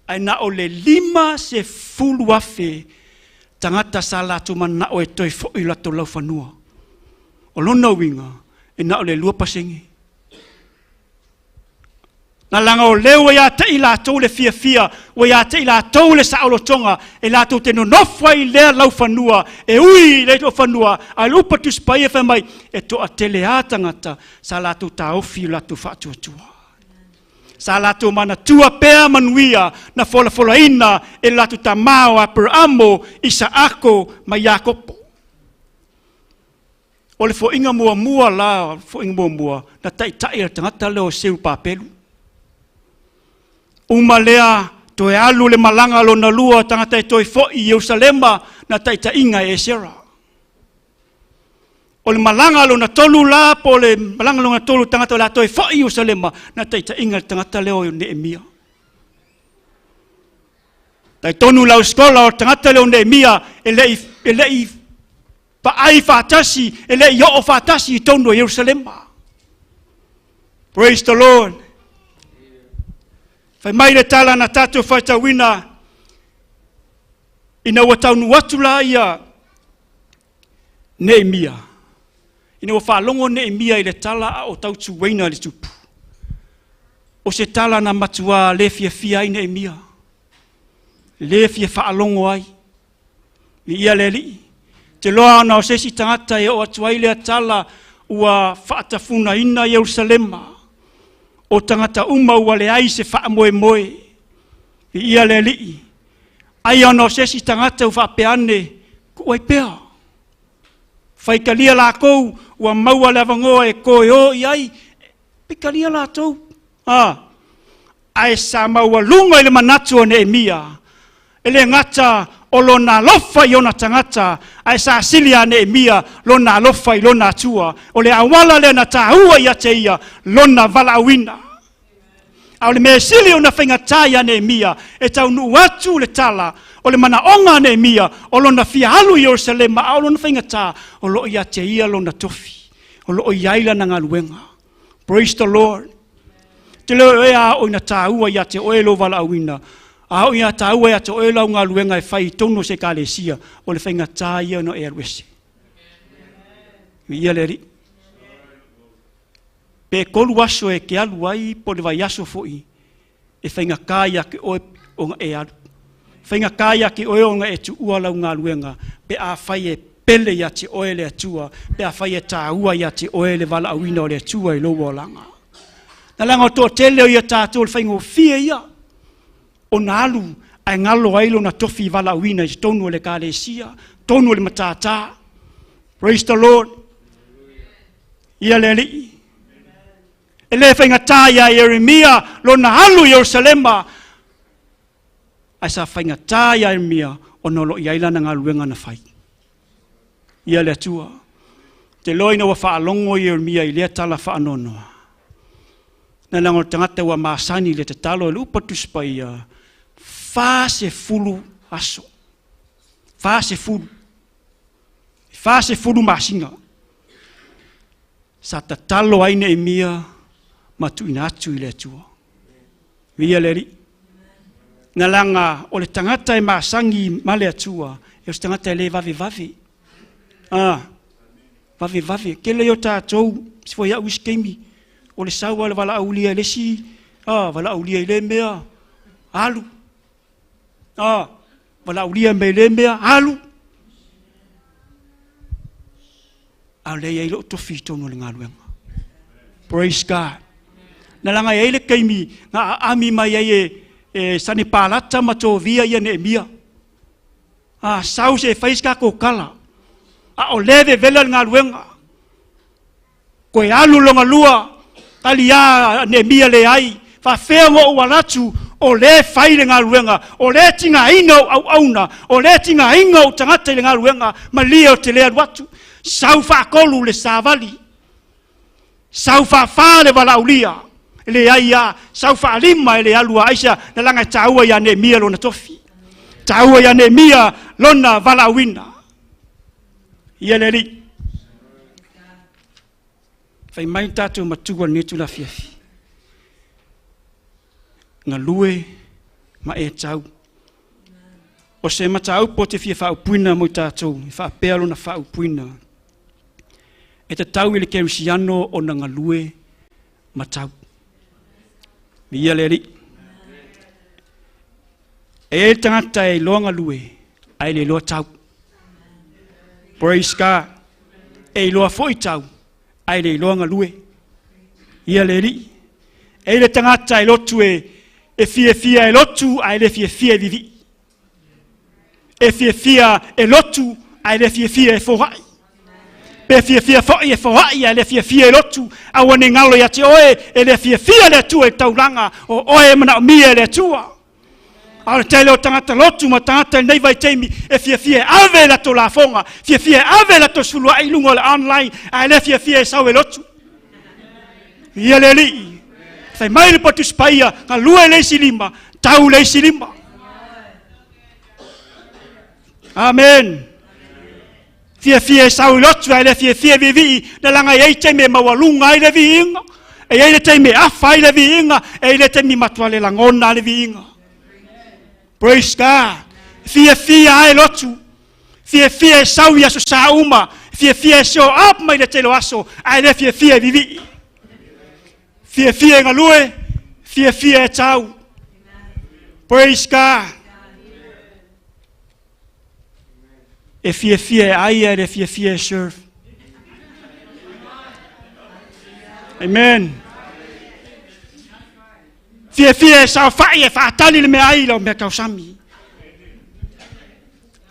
Ae na o le 50,000 tagata sa latou mana'o e toe fo'i latou laufanua. O lona uiga, e na o le 2%. Na laga o lea ua ia te i latou le fiafia, ua ia te i latou le saolotoga, e latou te nonofo ai lea laufanua, e ui i le fanua, a le upa Tusi Paia fai mai, e toatele a tagata sa latou taofi i latou faatuatua. Sa latou manatua pea manuia na folafolaina e latou tamā o Aperamo, Isaako ma Iakopo. O le fo'iga muamua la, fo'iga muamua, na taita'i le tagata lea o Seu Papelu. Uma lea, toe alu le malaga lona lua tagata e toe fo'i i Ierusalema na taita'iga e Esera. O le malaga lona tolu la, po le malaga lona tolu tagata o le a toe fo'i i Ierusalema, na taita'iga le tagata lea o Neemia. Taitonu lau skola o tagata lea o Neemia e le'i paai faatasi, e le'i oo faatasi i tonu o Ierusalema. Praise the Lord. Fai mai le tala na tatou faitauina ina ua taunuu atu la ia Neemia, ina ua faalogo Neemia i le tala a o tautuaina le tupu. O se tala na matua le fiafia ai Neemia, le fia faalogo ai. Viia le Alii. Te loa ona o se isi tagata e oo atu ai lea tala ua faatafunaina Ierusalema, o tagata uma ua leai se faamoemoe. Viia le Alii. Ai ona o se isi tagata ua faapea ane, tuu ai pea. Faitalia latou ua maua le avanoa e toe o i ai, faitalia latou. Ae sa maualuga i le manatu o Neemia, e le gata o lona alofa i ona tagata, ae sa sili ia Neemia lona alofa i lona Atua. O le auala lea na taua ia te ia lona valaauina. A o le mea sili ona faigata ia Neemia, e taunuu atu le tala o le manaoga a Neemia o lona fia alu i Ierusalema, a o lona faigata o loo ia te ia lona tofi, o loo i ai lana galuega. Praise the Lord. Te leo e a o ina tāua ia te oe lou valaauina, a o ina tāua ia te oe lau galuega e fai i totonu o se ekalesia, o le faigata ia ona e alu ese. Viia le Alii. Pe 3 aso e ke alu ai po le vaiaso foi, e faigata ia te oe ona e alu. Faigata ia te oe ona e tuua lau galuega, pe a fai e pele ia te oe le Atua, pe a fai e tāua ia te oe le valaauina o le Atua i lou olaga. Na laga o toatele o ia tātou le faigofie ia, ona alu ae galo ai lona tofi valaauina i totonu o le ekalesia, totonu o le matata. Praise the Lord. Ia le Alii. E le faigata ia Ieremia lona alu i Ierusalema, ae sa faigata ia Ieremia ona o lo o i ai lana galuega na fai. Ia le Atua. Te loa ina ua faalogo Ieremia i lea tala faanoanoa. Na laga o le tagata ua masani i le tatalo e le upu a le Tusi Paia, 40 aso. 40. 40 masina. Sa tatalo ai Neemia ma tuuina atu i le Atua. Viia le Alii. Na laga o le tagata e masani ma le Atua, e o se tagata e le vavevave. Vavevave. Tele o tātou, si foi au isi taimi, o le sau a le valaaulia i le isi, valaaulia i le mea, alu. Valaaulia mai le mea, alu. A o lea e i ai lou tofi i totonu o le galuega. Praise God. Na laga e ai le taimi na aami mai ai e Sanepalata ma Tovia ia Neemia. Sau se e fai se tatou tala. A o lea vevela le galuega. Koe alu longa lua, tali a Neemia leai. Faafea ngo ou alatu, o lea fai le galuega, o lea tigaina o auauna, o lea tigaina o tagata i le galuega, malie o te le alu atu. Sau faatolu le savali, sau faafā le valaaulia, e leai a, sau faalima e le alu a aisa, na laga e tāua ia Neemia lona tofi. Tāua ia Neemia lona valaauina. Ia le Alii. Fai mai tātou matua lenei itula afiafi. Galue ma e tau. O se mataupu o te fia faaupuina mo i tātou, e faapea lona faaupuina. E tatau i le kerisiano ona galue ma tau. Viia le Alii. E i ai le tagata e iloa galue, ae le iloa tau. Praise God. E iloa foi tau, ae le iloa galue. Ia le Alii. E i le tagata e lotu e fiafia e lotu, ae le fiafia e vivii. E fiafia e lotu, ae le fiafia e foai. Pe fiafia foi e foai, ae le fiafia e lotu. Aua ne galo ia te oe, e le fiafia le Atua i taulaga, o oe e manaomia e le Atua. A o le tele o tagata lotu ma tagata i lenei vaitaimi e fiafia e ave latou lafoga, fiafia e ave latou suluai i luga o le online, ae le fiafia e sau e lotu. Ia le Alii. Fai mai le Potusi Paia, galue le isi lima, tau le isi lima. Amen. Fiafia e sau i lotu, ae le fiafia e vivii, na laga e ai taimi e maualuga ai le viiga. E i ai le taimi e afa ai le viiga, e i ai le taimi e matua le lagona ai le viiga. Praise God. Fiafia ai lotu. Fiafia e sau i aso sa uma. Fiafia e show up mai le tele o aso, ae le fiafia e vivii. Fiafia e galue, fiafia e tau. Praise God. E fiafia e ai ae le fiafia e serve. Amen. Fiafia e saofai e faatali le meaai i lau mea tausami.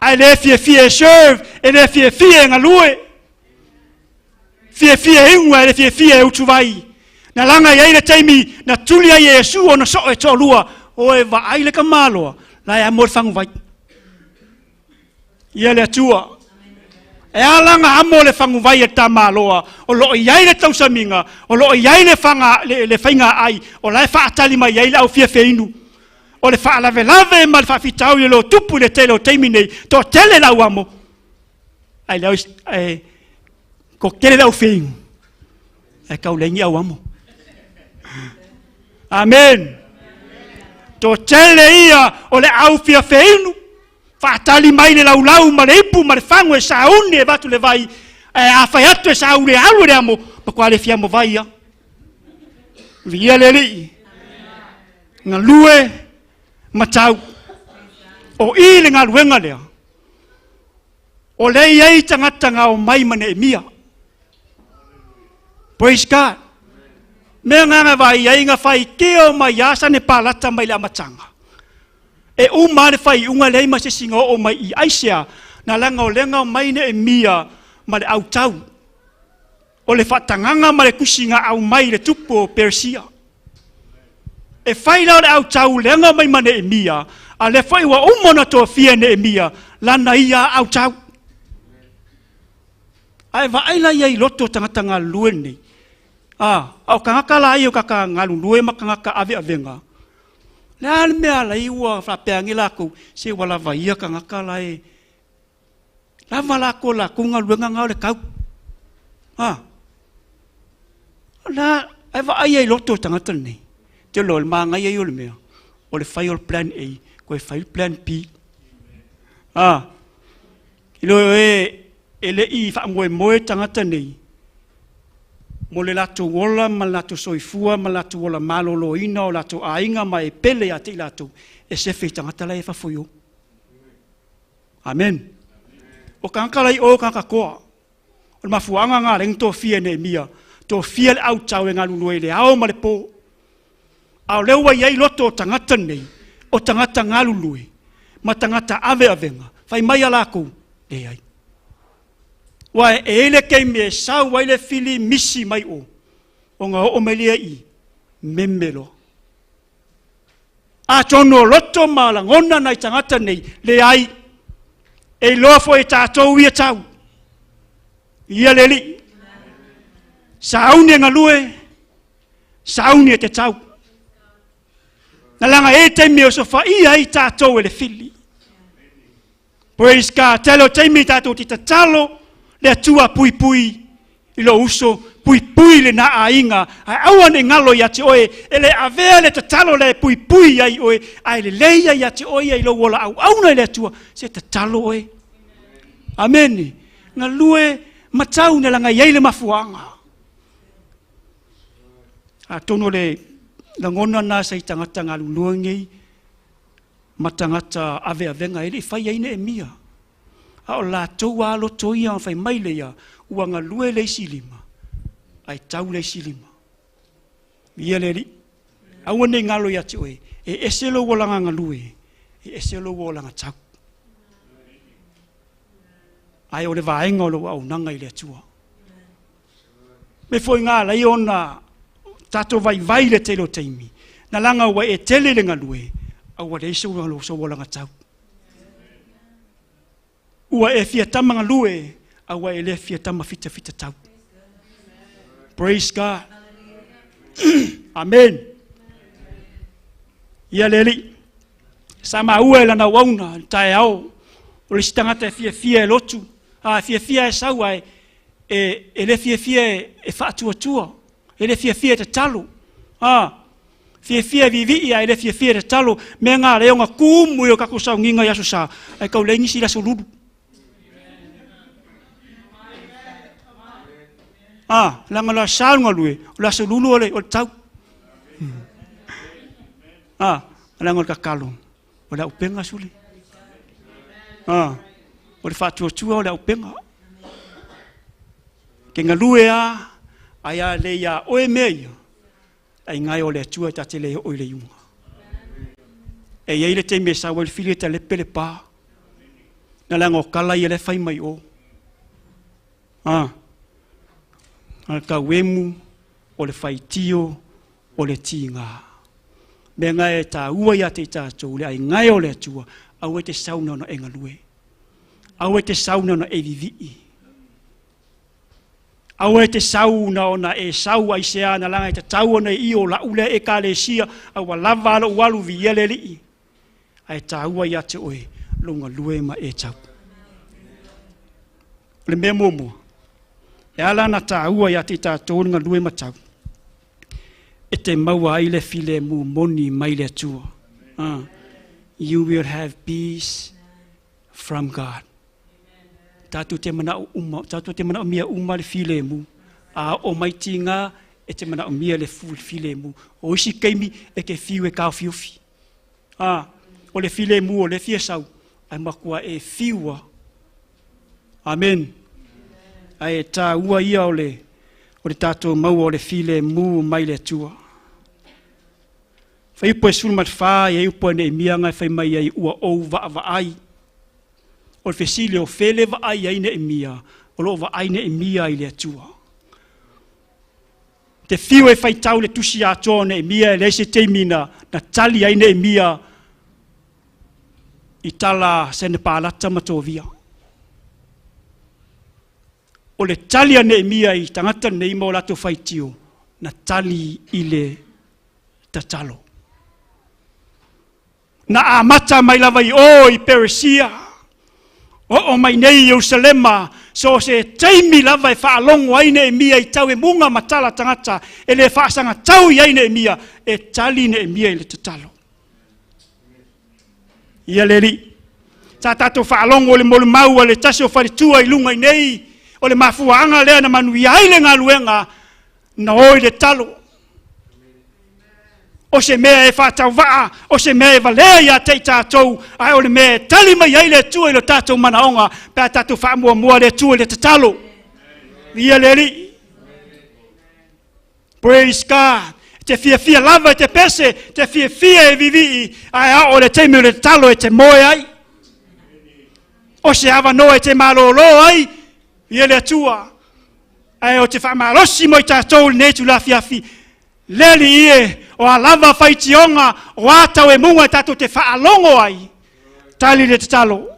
Ae le fiafia e serve, e le fiafia e galue. Fiafia e inu ae le fiafia e utuvai. Na laga i ai le taimi na tuli ai e Iesu ona soo e toalua, o e vaai le tamaloa, la e amo le faguvai. Ia le Atua. E ala na amo le faguvai e tamaloa, o loo i ai le tausamiga, o loo i ai le, faga, le, le faiga ai, o la e faatali mai ai le au fiafia inu. O le faalavelave ma le faafitauli o lo tupu i le tele o taimi nei, toatele lau amo, Ai le ai ko tele le au feinu. Ai kau lengi au amo. Amen. To tele ia o le au fia feinu. Faatali mai le laulau ma le ipu ma le fagu e sauni e vatu le vai. E a fai atu e saule alu le amo. Ma kua le fia mo vai ia. Via le lii. Galue matau. O i le galuega lea. O lea e i ai tagata na omai ma Neemia. Praise God. Mea na na vai ai na faitio mai ia Sanepalata mai le amataga. E uma le faaiuga leai ma se isi na oo mai i aisea na laga o lea na omai Neemia ma le autau o le faatagaga ma le tusi na aumai i le tupu o Peresia. E fai la o le autau lea na omai ma Neemia, a lea foi ua uma ona tofia e Neemia lana ia autau. Ae vaai la ia i loto o tagata galulue nei. A, a o tagata la ia o tagata galulue ma tagata aveavega. Le a le mea ala i ua faapea ane lakou, se ua lava ia tagata la e Lava la ko lakou galuega na o le kau. A. La, ai vaai ai loto o tagata lenei. Te lo, le māngai ai o le mea. O le fai o le plan A, koe fai le plan B. A. I lo e, e le i faamoemoe tagata nei, mo le latou ola ma le latou soifua ma le latou ola maloloina o latou aiga ma e pele ia te i latou, e sefe i tagata la e fafo i o. Amen. O tagata la i o tagata toa. O le mafuaaga na ala ai ona tofia e Neemia, tofia le autau e galulue i le ao ma le po. A o lea ua i ai loto o tagata nei, o tagata galulue ma tagata aveavega, fai mai a lakou, leai. Ua e i ai le taimi e sau ai le fili misi mai o, ona oo mai lea i meme loa. Atonu o loto ma lagona nai tagata nei, leai, e iloa foi e tatou ia tau. Ia le Alii. Sauni e galue, sauni e te tau. Na laga e taimi e osofaia ai tatou e le fili. Praise God. Tele o taimi tatou te tatalo le Atua puipui i lou uso, puipui lena aiga, ae aua ne i galo ia te oe, e le avea le tatalo lea e puipui ai oe, ae lelei ia ia te oe ia i lou ola auauna i le Atua, se tatalo oe. Amene. Galue matau na laga i ai le mafuaaga. Atonu o le lagona na sa i tagata galulue nei, ma tagata aveavega e le i fai ai Neemia. A o latou a loto ia ona fai mai le ia, ua galue le isi lima, ae tau le isi lima. Ia le Alii, aua ne i galo ia te oe, e ese lou olaga galue, e ese lou olaga tau. Ae o le vaega o lou auaunaga i le Atua. Me foi ngā lai ona tatou vaivai le tele o taimi, na laga ua e tele le galue, a ua leai sou olaga tau. Ua e fia tama galue, a ua e le fia tama fitafita tau. Praise God. Amen. Ia le Alii, sa maua e lana auauna i le taeao, o le isi tagata e fiafia e lotu, a fiafia e sau ae e le fiafia e faatuatua. E le fiafia e tatalo. A, fiafia e viivii ae le fiafia e tatalo. Mea nga lea ona tumu i o tatou sauniga i Aso Sa, ae tau leai nisi i le Aso Lulu. A, leaga o le Aso Sa le galue, o le Aso Lulu o le tau. A, leaga o le tatalo, o le auupega sule. A, o le faatuatua o le auupega. Ke galue a, ai a le ia oe mea ia, ai ngai o le Atua e ta te le oo i le iuga. E iai le taimi e sau ai le fili e talepe le pa. Na leaga o tala ia lea e fai mai o. A, a le tauemu o le faitio o le tiga. Mea nga e taua ia te i tatou le aiga e o le Atua, aua e te sau na ona e galue. Aua e te sau na ona e vivii. Aua e te sau na ona e sau aisea na laga e tatau ona e i o la'u lea Ekalesia, a ua lava a lo'u alu viia le Alii. Ae taua ia te oe lou galue ma e tau. O le mea muamua, e ala ona taua ia te i tatou le galue ma tau, e te maua ai le filemu moni mai le Atua. You will have peace from God. Tatou te mana'o uma, tatou te manaomia uma le filemu. A o mai tiga e te manaomia le filemu. O isi taimi e te fiu e taofiofi. A, o le filemu o le fia sau, ai matua e fiua. Amen. Ae e taua ia o le tatou maua o le filemu mai le Atua. Faiupu e 14 e upu e Neemia ngai fai mai ai ua ou vaavaai. O le fesili o fele vaai ai Neemia, o loo vaai Neemia i le Atua. Te fiu e faitau le tusi atoa o Neemia e leai se taimi na tali ai Neemia i tala Senepalata ma Tovia. O le tali a Neemia i tagata nei ma o latou faitio, na tali i le tatalo. Na amata mai lava i o i Peresia, o mai nei i Ierusalema, so se taimi lava e faalogo ai Neemia i tau e muga ma tala tagata, e le faasagatau i ai Neemia, e tali Neemia i le tatalo. Ia le Alii, sa tatou faalogo le molimau a le tasi o faletua i luga i nei, o le mafuaaga lea na manuia ai le galuega, na o i le talo. O se mea e faatauvaa, o se mea e valea ia te i tatou, ae o le mea e tali mai ai le Atua i lo tatou manaoga, pe a tatou faamuamua le Atua i le tatalo. Ia le Alii. Praise God. Te fiafia lava e te pese, te fiafia e vivii, ae ao le taimi o le tatalo e te moe ai. O se avanoa e te malōlō ai, ia le Atua. Ae o te faamalosi mo i tatou lenei tulafiafi, le Alii e, o a lava faitioga, o a tau e muga e tatou te faalogo ai, tali le tatalo.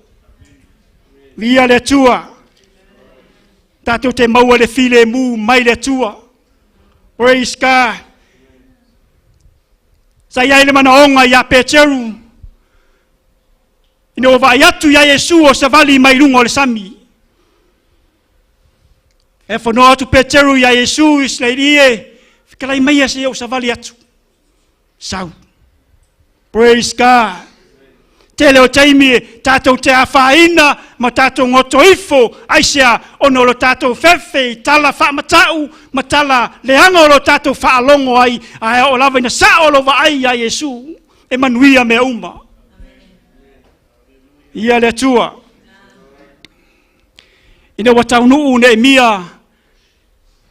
Via le Atua. Tatou te maua le filemu mai le Atua. Praise God. Sa iai le manaoga ia Peteru, ina ua vaai atu ia Iesu o savali mai luga o le sami. E whanoa atu Peteru ia Iesu i Israeli e, fetalai mai ia se ou savali atu. Sau. Praise God. Tele o taimi e tātou te awhaina ma tātou ngoto ifo aisea ona o lo tātou fefe i tala whaamatau ma tala leanga o lo tātou whaalongo ai ae o lava ina sao lo vaai ia Iesu e manuia mea uma. Ia le Atua. Ina ua taunuu Neemia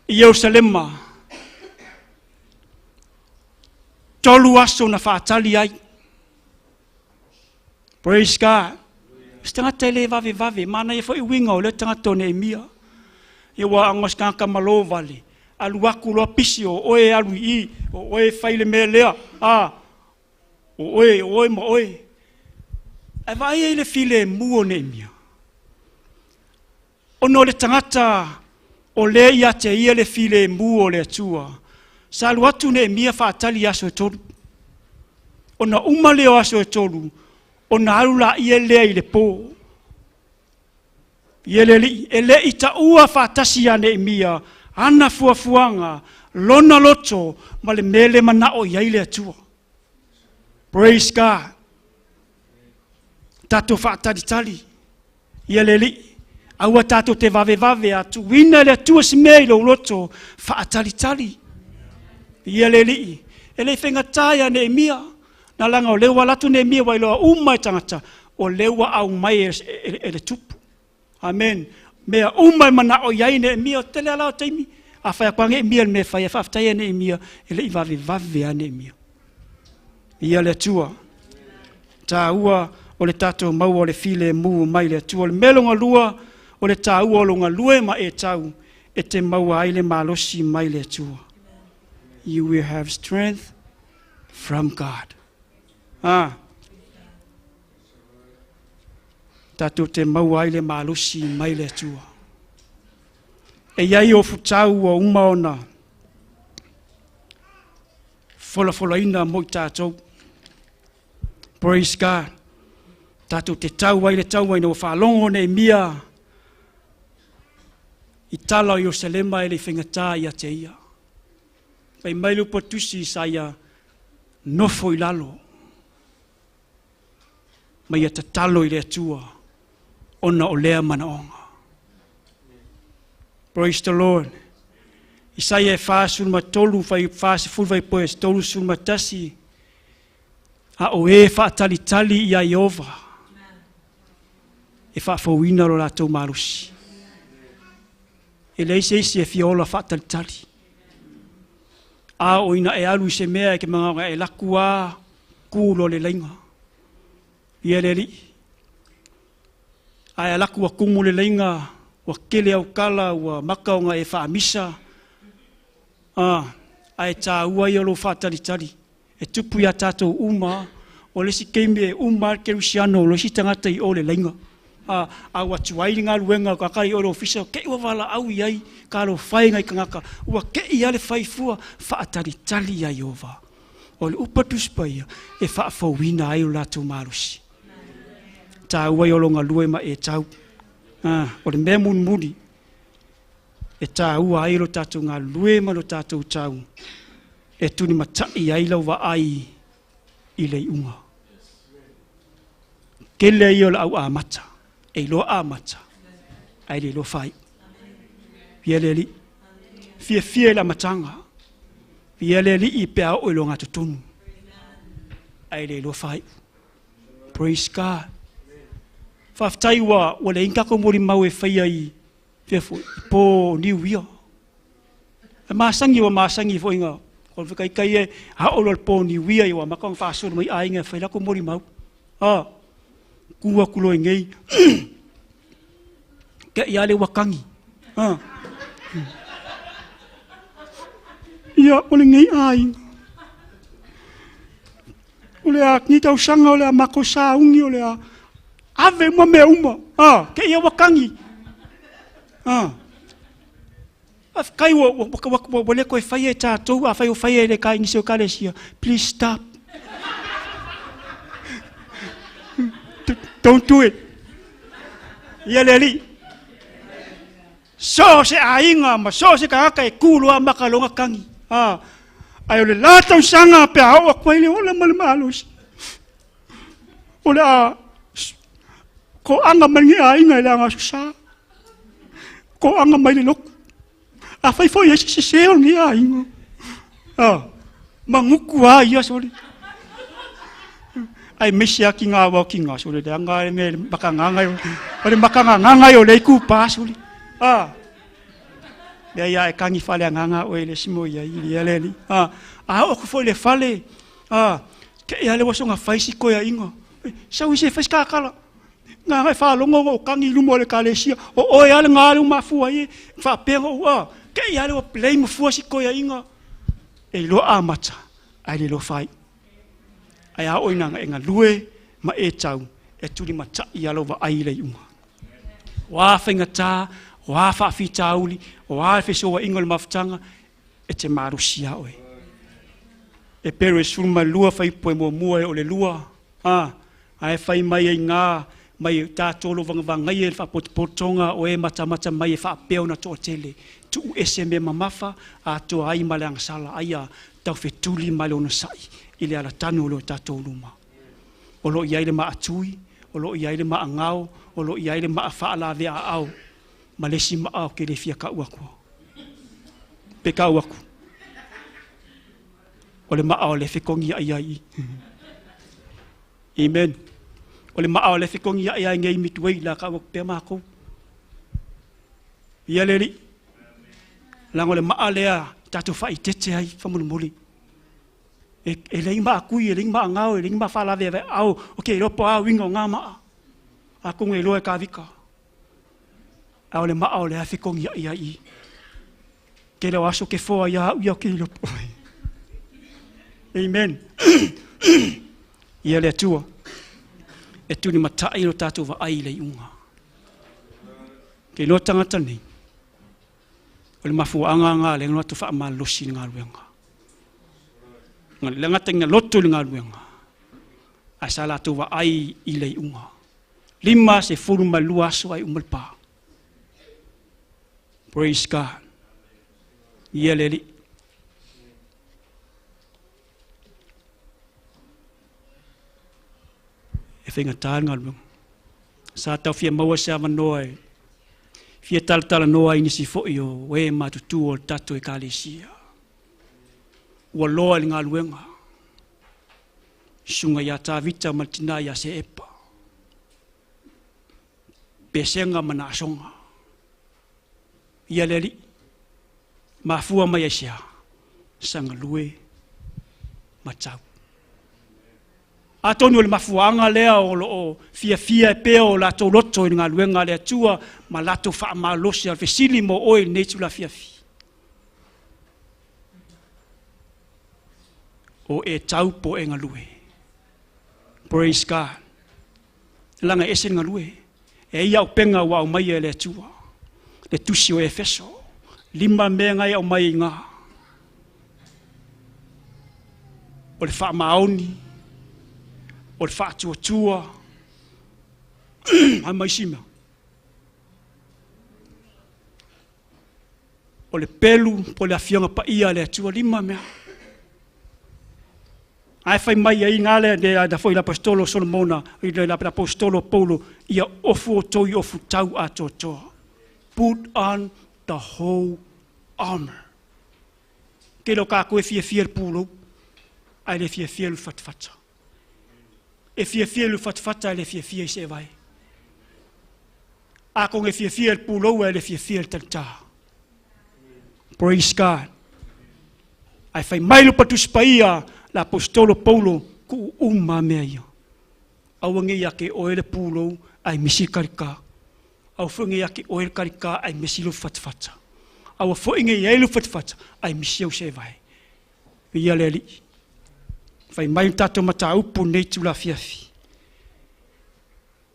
i Ierusalema, 3 aso na whaatali ai. Praise God. Se tagata e le vave vave, mana ia foi uiga o lea tagata o Neemia. Ia ua ago se tagata malo vale, alu aku loa pisi o oe alu i i, o oe fai le mea lea, a, o oe, o oe ma oe. Ae vaai ai le filemu o Neemia. Ona o le tagata o lea ia te ia le filemu o le Atua, sa alu atu Neemia faatali aso e 3. Ona uma lea o aso e 3, ona alu la ia lea i le pō. Ia le Alii, e le i taua faatasi ia Neemia, ana fuafuaga, lona loto, ma le mea lea e manao i ai le Atua. Praise God. Tatou faatalitali ia le Alii. Aua tatou te vavevave a tuuina e le Atua se mea i lou loto, faatalitali ia le Alii. E le i faigata ia Neemia, na laga o lea ua alu atu Neemia ua iloa uma e tagata, o lea ua aumai e le tupu. Amen. Mea uma e manao i ai Neemia, o tele lava o taimi. A fai atu lava Neemia i le mea e fai, e faafetai ia Neemia, e le i vavevave lava Neemia. Ia le Atua. Taua o le tatou maua o le filemu mai le Atua. O le mea lona lua, o le taua o lou galue ma e tau e te maua ai le malosi mai le Atua. You will have strength from God. Ah. Tatou te maua ai le malosi mai le Atua. E i ai ofutau ua uma ona folafolaina mo i tatou. Praise God. Tatou te tau ai le taua ina ua faalogo Neemia i tala o Ierusalema e le i faigata ia te ia. Fai mai le upu a Tusi sa ia nofo i lalo ma ia tatalo i le Atua ona o lea manaoga. Praise the Lord. Isaia e 43 fai 40 fai poe 31 a o e faatalitali ia Ieova e faafouina lo latou malosi. E leai se isi e fia ola faatalitali. A o ina e alu i se mea e ke manao e laku a ku lo le laiga. Ia le Alii. Ae ala atu ua tumu le laiga, ua tele au tala, ua maka ona e faamisa, a, ae taua ia o lou faatalitali. E tupu iā tatou uma, o le isi taimi e uma lava le kerisiano o le isi tagata i o le laiga. A, a ua tuai le galuega o tagata i o i le ofisa, te i ua valaau i ai talofa e nai tagata, ua te i lava le fai fua, faatalitali iā Ieova. O le upu a Tusi Paia, e faafouina ai lo latou malosi. Taua ia o lo galue ma e tau. Ah, o le mea mulimuli e taua ai lo tatou galulue ma lo tatou tau, e tulimatai ai lau vaai i le iuga. Tele ia o le au amata, e iloa amata, ae le iloa faaiu. Ia le Alii. Fiafia i le amataga. Ia le Alii pe a oo i le ogatotonu, ae le iloa faaiu. Praise God. Faafetai ua ua leai ni tatou molimau e faia i fea foi, i po Niu Ia. E masani ua masani foi na o le taitai e ao loa le po Niu Ia ua amata ona faasolo mai aiga e fai latou molimau. Ah, ku atu loa i nei. Ke ia le ua kagi. Ah. Ia, o lenei aiga. O le a ni tausaga o le a matou sauni o le a ave uma mea uma. Ah, ke ia ua kagi. Ah. Faafetai ua, ua, ua, ua, ua le toe faia e tatou, afai o faia e le nisi o ekalesia, please stop. Don't do it. Ia le Alii. So o se aiga ma so o se tagata e ku loa maka loga kagi. Ah, ae o le la tausaga pe a oo atu ai le ola ma le malosi. O le a toaga mai lenei aiga i le agaso sa. Toaga mai le lotu. Afai foi e ai se sese o lenei aiga. Ah, magutu lava ia sole. Aemaise lava tiga aua o tiga sole, leaga le mea i le makagaga o le makagagaga o lea itupa sole. Ah, leai a e kagi faaleagaga oe i le isi mo i ai, ia le alii. Ah, a oo atu foi i le fale, ah, te i lava le ua soona fai si toeaiga. Sau isi e fai si kakala. Nga e faalogo ona ou kagi i luma o le ekalesia, o oe lava lena lea ua mafua ai e faapea ona ou, ah, te i lava le ua blame fua si toeaiga. E iloa amata, ae le iloa faaiu. Ae a oo ina e galue ma e tau, e tulimatai lava lou vaai i le iuga. O a faigata, o a faafitauli, o a le fesouaiga o le mafutaga, e te malosi lava oe. Epero e 12 fuaiupu e muamua e oo i le lua, a, ae fai mai ai gā mai tatou o lo o vagavagai e le faapotopotoga o e matamata mai e faapea ona toatele. Tuuese mea mamafa atoa ai ma le agasala, aia taufetuli ma le onosai i le alatanu o lo tatou luma. O lo o i ai le maatui, o lo o i ai le maagao, o lo o i ai le maafaalaaveaao, ma le isi maa o ke le fia kau aku. Pe kau aku. O le maa o le fekongi ai ai. Amen. O le maa o le fekongi ai ai ngei mituei la kau aku pea mākou. Ia le li. Lago le maa lea tātou whaitete ai whamulimuli. E lei maa kui, e lei maa ngao, e lei maa whaalave au, o ke ropo au inga o ngā maa. A kongo e loa e kāvika. A o le maa o le awhikongi ai ai. Ke leo aso ke foa ia au ia ke ropo. Amen. Ia le atua. E tuni matai lo tātou wa ai le unga. Ke loa tangata nei. O le mafuaanga ngā le ngā tu whaamalosi ngā luenga. Ngā le ngata ngā lotu ngā luenga. A sa lātou wa ai i le unga. 52 aso ai umal pā. Praise God. Ia le li. E whainga tā ngā luenga. Sa tau fia maua se awanoa e. Fia talatala noa i nisi foi o e matutu o le tatou e kalesia. Ua loa i le galuega. Suga iā Tavita ma le tinā iā Seepa. Pesega ma na asoga. Ia le alii. Mafua mai ai sea. Sagalue ma tau. Atonu o le mafuaanga lea o loo fiafia e pea o latou loto i le galuega a le Atua ma latou faamalosi a le fesili mo oe i lenei itula afiafi. O e tau po e galue. Praise God. Laga ese le galue. E ia upenga ua aumaia e le Atua. Le tusi o Efeso. 5 mea ngai aumai i ngā. O le faamaoni. O le faatuatua. Ai mai sima. O le pelu po le afioga paia le Atua 5 mea. Ai fai mai ai ngā le de da foi l'apostolo Solomona, i le l'apostolo Paulo ia ofu o toi ofu tau atoatoa. Put on the whole armor. Ke lo ka koe fia fia le pūlou, ai le fia fia le fatafata. E fia fia le fatafata ai le fia fia i se vai. A konge fia fia le pūlou ai le fia fia le talitā. Praise God. Ai fai mai lo patus paia l'apostolo Paulo ku uma mea ia. Aua nge ia ke oe le pūlou ai misi karika. Au foi nge ia ke oe le karika ai misi lo fatafata. Aua foi nge ia le fatafata ai misi au se vai. Ia le alii. Fai mai tātou mataupu nei tula fiafi.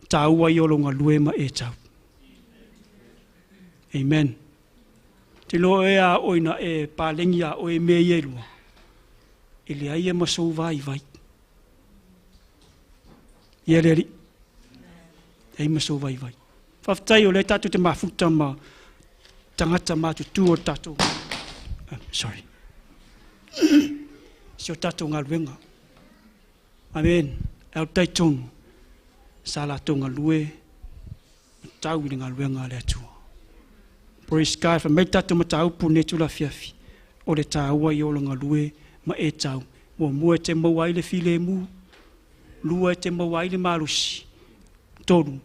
Tāua i o longa lue ma e tau. Amen. Te loa e a oina e pālengi a oe mea i e lua. E le ai e masou vai vai. Ia le alii. Ei masou vai vai. Whawhitai o le tātou te mafuta ma tangata matutu o tātou. Sorry. Si o tātou ngā luenga. Amen. Au tai tonu. Sa lātou ngā lue. Tau i le ngā luenga a le Atua. Praise God. Wha mei tātou mataupu ne tula fiafi. O le tāua i o le ngā lue ma e tau. Mua mua e te maua ai le file mu. Lua e te maua ai le malusi. 3.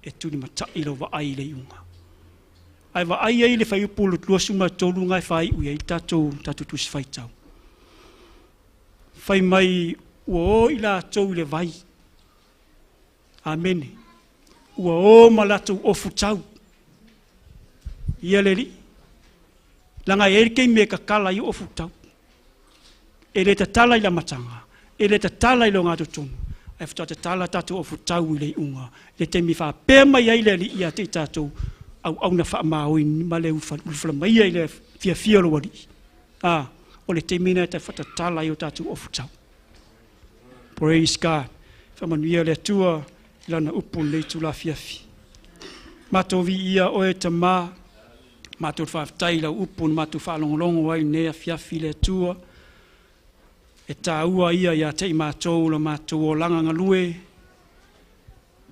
E tuni matai lo wa ai le iunga. Ai wa ai ai le whai upu lo 23 ngai whai ui ai tātou tusi whaitau. Whai mai ua o i lātou i le vai. Amene. Ua o ma lātou ofu tau. Ia le li. Langa e kei me kakala i ofu tau. E le tatala i la matanga. E le tatala i lo ngā totonu. Ai whata tatala tātou ofu tau i le unga. Le te mi wha pē mai ai le li ia te tātou au au na wha maoi ma le ulufala mai ai le fia fia lo wali. Ah, o le te mina te whatatala i o tātou ofu tau. Praise God. Whamanuia le Atua i lana upu nei tula fiafi. Mātou vi ia oe ta mā, Matou te faafetai i lau upu na matou faalogologo ai i lenei afiafi le Atua. E taua ia ia te i matou lo matou olaga galue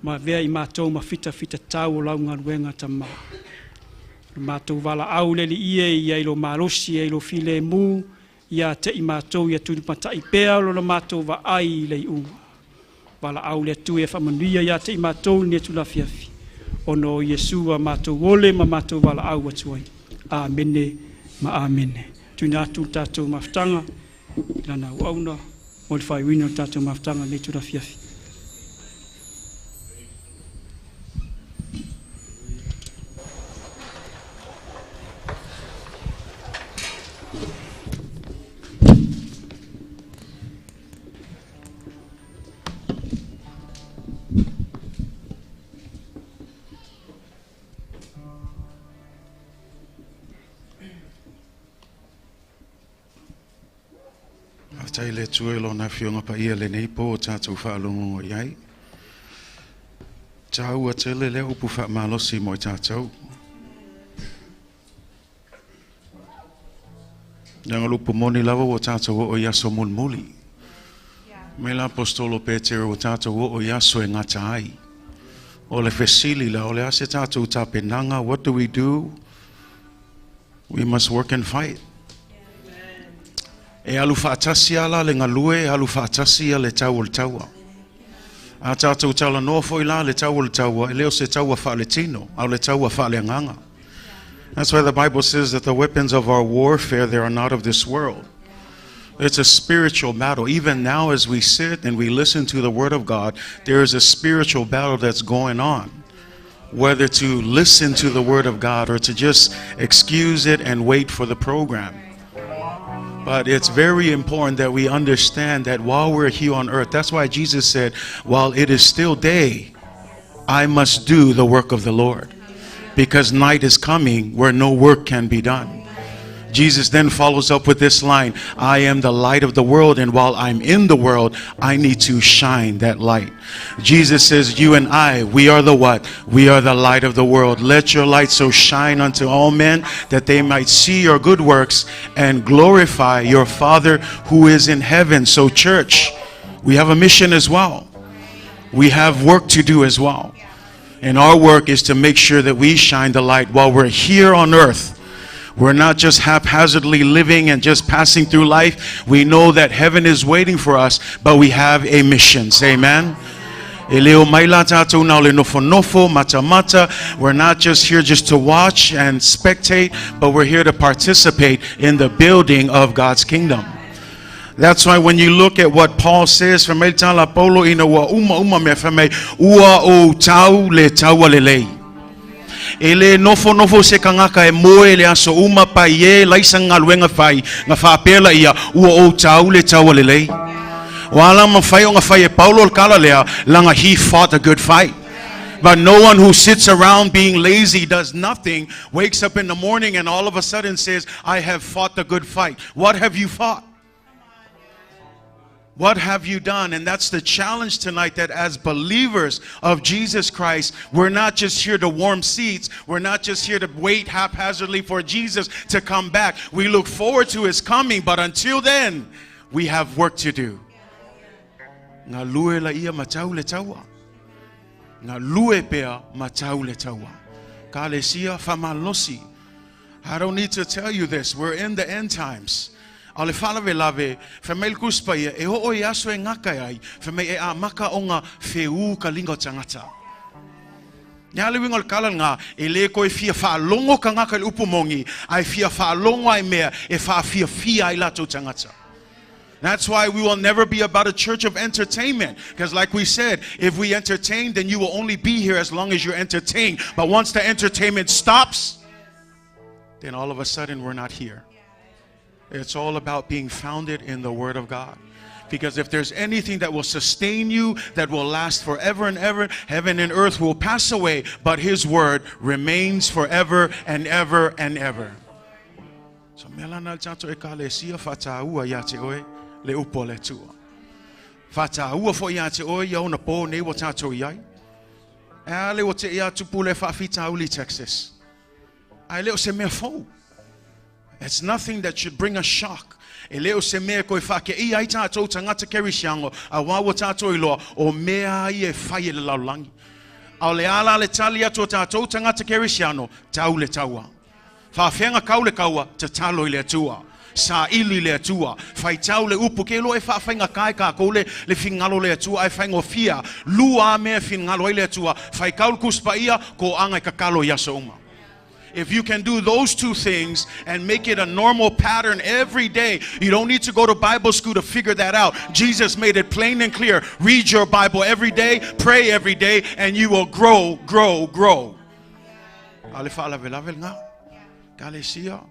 ma avea i matou ma fitafitatau o lau galuega Tamā. Lo matou valaau le Alii e ia i lo malosi ia i lo filemu ia te i matou ia tulimatai pea lo la matou vaai i le iuga. Valaau le Atua ia faamanuia ia te i matou i lenei itula afiafi, ona o Iesu a matou ole ma matou valaau atu ai. Amene ma amene. Tuuina atu le tatou mafutaga i lana auauna mo le faaiuina o le tatou mafutaga i lenei itula afiafi. Faafetai i le Atua i Lona Afioga Paia i lenei po o tatou faalogologo i ai. Taua tele lea upu faamalosi mo i tatou. Leaga o le upu moni lava ua tatou oo i aso mulimuli. Mai le Aposetolo Petero ua tatou oo i aso e gata ai. O le fesili la, o le a se tatou tapenaga? What do we do? We must work and fight. E alu faatasi lava la le galue, e alu faatasi ia le tau o le taua. A tatou talanoa foi la le tau o le taua, e le o se taua faaletino, a o le taua faaleagaga. That's why the Bible says that the weapons of our warfare, they are not of this world. It's a spiritual battle. Even now as we sit and we listen to the Word of God, there is a spiritual battle that's going on. Whether to listen to the Word of God or to just excuse it and wait for the program. But it's very important that we understand that while we're here on earth, that's why Jesus said, while it is still day, I must do the work of the Lord. Because night is coming where no work can be done. Jesus then follows up with this line, I am the light of the world, and while I'm in the world, I need to shine that light. Jesus says, you and I, we are the what? We are the light of the world. Let your light so shine unto all men that they might see your good works and glorify your Father who is in heaven. So church, we have a mission as well. We have work to do as well. And our work is to make sure that we shine the light while we're here on earth. We're not just haphazardly living and just passing through life. We know that heaven is waiting for us, but we have a mission. Say amen. E le o mai la tātou na o le nofonofo, matamata. We're not just here just to watch and spectate, but we're here to participate in the building of God's kingdom. That's why when you look at what Paul says, fai mai tala Paulo ina ua uma uma mea, fai mai, ua o tau le taua lelei. E le nofonofo se kangaka e moe le aso uma pai e laisa ngaluenga fai, nga whaapela ia, ua o tau le taua lelei. O ala ma whai o nga whai e Paulo le kala lea, langa he fought a good fight. But no one who sits around being lazy, does nothing, wakes up in the morning and all of a sudden says, I have fought the good fight. What have you fought? What have you done? And that's the challenge tonight, that as believers of Jesus Christ, we're not just here to warm seats. We're not just here to wait haphazardly for Jesus to come back. We look forward to his coming, but until then, we have work to do. Ngā lue la ia matau le taua. Ngā lue pea matau le taua. Ka le sia whamalosi. I don't need to tell you this. We're in the end times. A le whalave lave, wha mei le kuspa ia, e ho oi aso e ngaka ai, wha mei e a maka o ngā wheu ka linga o tangata. Ia le winga o le kala ngā, e le koe fia whaalongo ka ngaka i le upu mongi, ai fia whaalongo ai mea, e whaafia fia ai latou tangata. That's why we will never be about a church of entertainment. Because like we said, if we entertain, then you will only be here as long as you're entertained. But once the entertainment stops, then all of a sudden we're not here. It's all about being founded in the Word of God. Because if there's anything that will sustain you, that will last forever and ever, heaven and earth will pass away, but His Word remains forever and ever and ever. So mea lana le tatou ekalesia whataua ia te oe le upo le tua. Whataua fo ia te oe ia ona pō nei wa tātou iai. E ale o te ia tupu le whaafita uli Texas. Ae le o se mea fou. It's nothing that should bring a shock. E le o se mea koe whakeia ai tātou tangata kerisiano, auā ua tātou iloa, o mea ia e fai e le lalolagi. A o le a la le tali atu a tātou tagata kerisiano, tau le taua. Faafeaga kau le kaua, tatalo i le Atua. Saili i le Atua. Faitau le upu, ke iloa e faafaigata e kākou le, le finagalo o le Atua, ae faigofie, lua a mea e finagalo ai le Atua, faitau le Tusi Paia, toaga e tatalo i aso uma. If you can do those two things and make it a normal pattern every day, you don't need to go to Bible school to figure that out. Jesus made it plain and clear. Read your Bible every day, pray every day, and you will grow, grow, grow. A le faalavelave lena. Kalesia,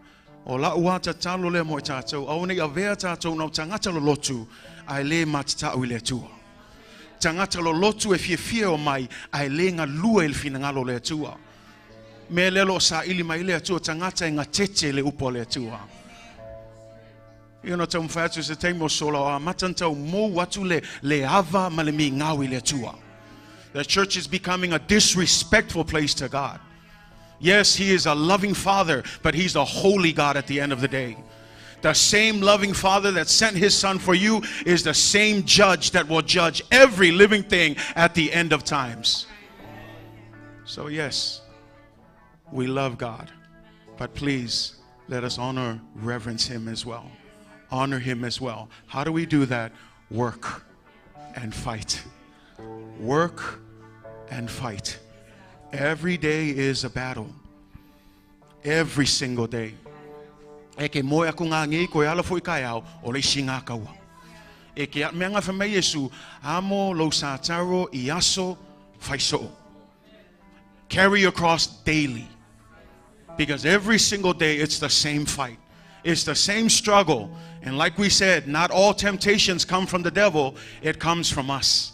o la'u a tatalo lea mo i tātou, aua ne i avea tātou na o tagata lolotu, ae le matatau i le Atua. Tagata lolotu e fiafia o mai, ae le galue i le finagalo o le Atua. Mea lea o lo o saili mai le Atua tagata e gatete le upu a le Atua. Ia na taumafai atu se taimi o sola o amata na tau mou atu le, le ava ma le migao i le Atua. The church is becoming a disrespectful place to God. Yes, He is a loving Father, but He's a holy God at the end of the day. The same loving Father that sent His Son for you is the same judge that will judge every living thing at the end of times. So, yes, we love God, but please let us honor, reverence Him as well. Honor Him as well. How do we do that? Work and fight. Work and fight. Every day is a battle. Every single day. E ke moe aku ngā ngei koe ala fo i kai ao, o le isi ngā kaua. E ke mea ngā whamei Yesu, amo lou sa taro i aso whai so'o. Carry your cross daily. Because every single day it's the same fight. It's the same struggle. And like we said, not all temptations come from the devil, it comes from us.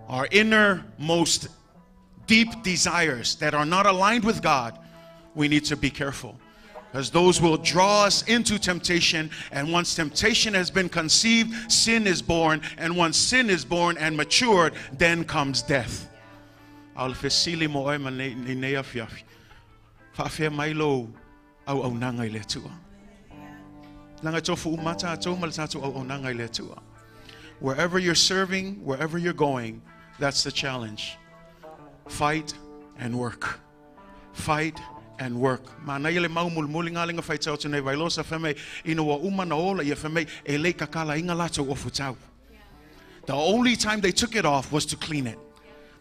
Our innermost deep desires that are not aligned with God, we need to be careful. Because those will draw us into temptation. And once temptation has been conceived, sin is born. And once sin is born and matured, then comes death. A o le fesili mo oe ma lenei afiafi, faafea mai lou auaunaga i le Atua? Leaga e tofu uma tātou ma le tātou auaunaga i le Atua. Wherever you're serving, wherever you're going, that's the challenge. Fight and work. Fight and work. Manaia le mau mulimuli ngā lenga whaitau atu nei vailoa sa whamei ina ua uma na ola ia whamei e lei kakala inga latou ofu tau. The only time they took it off was to clean it.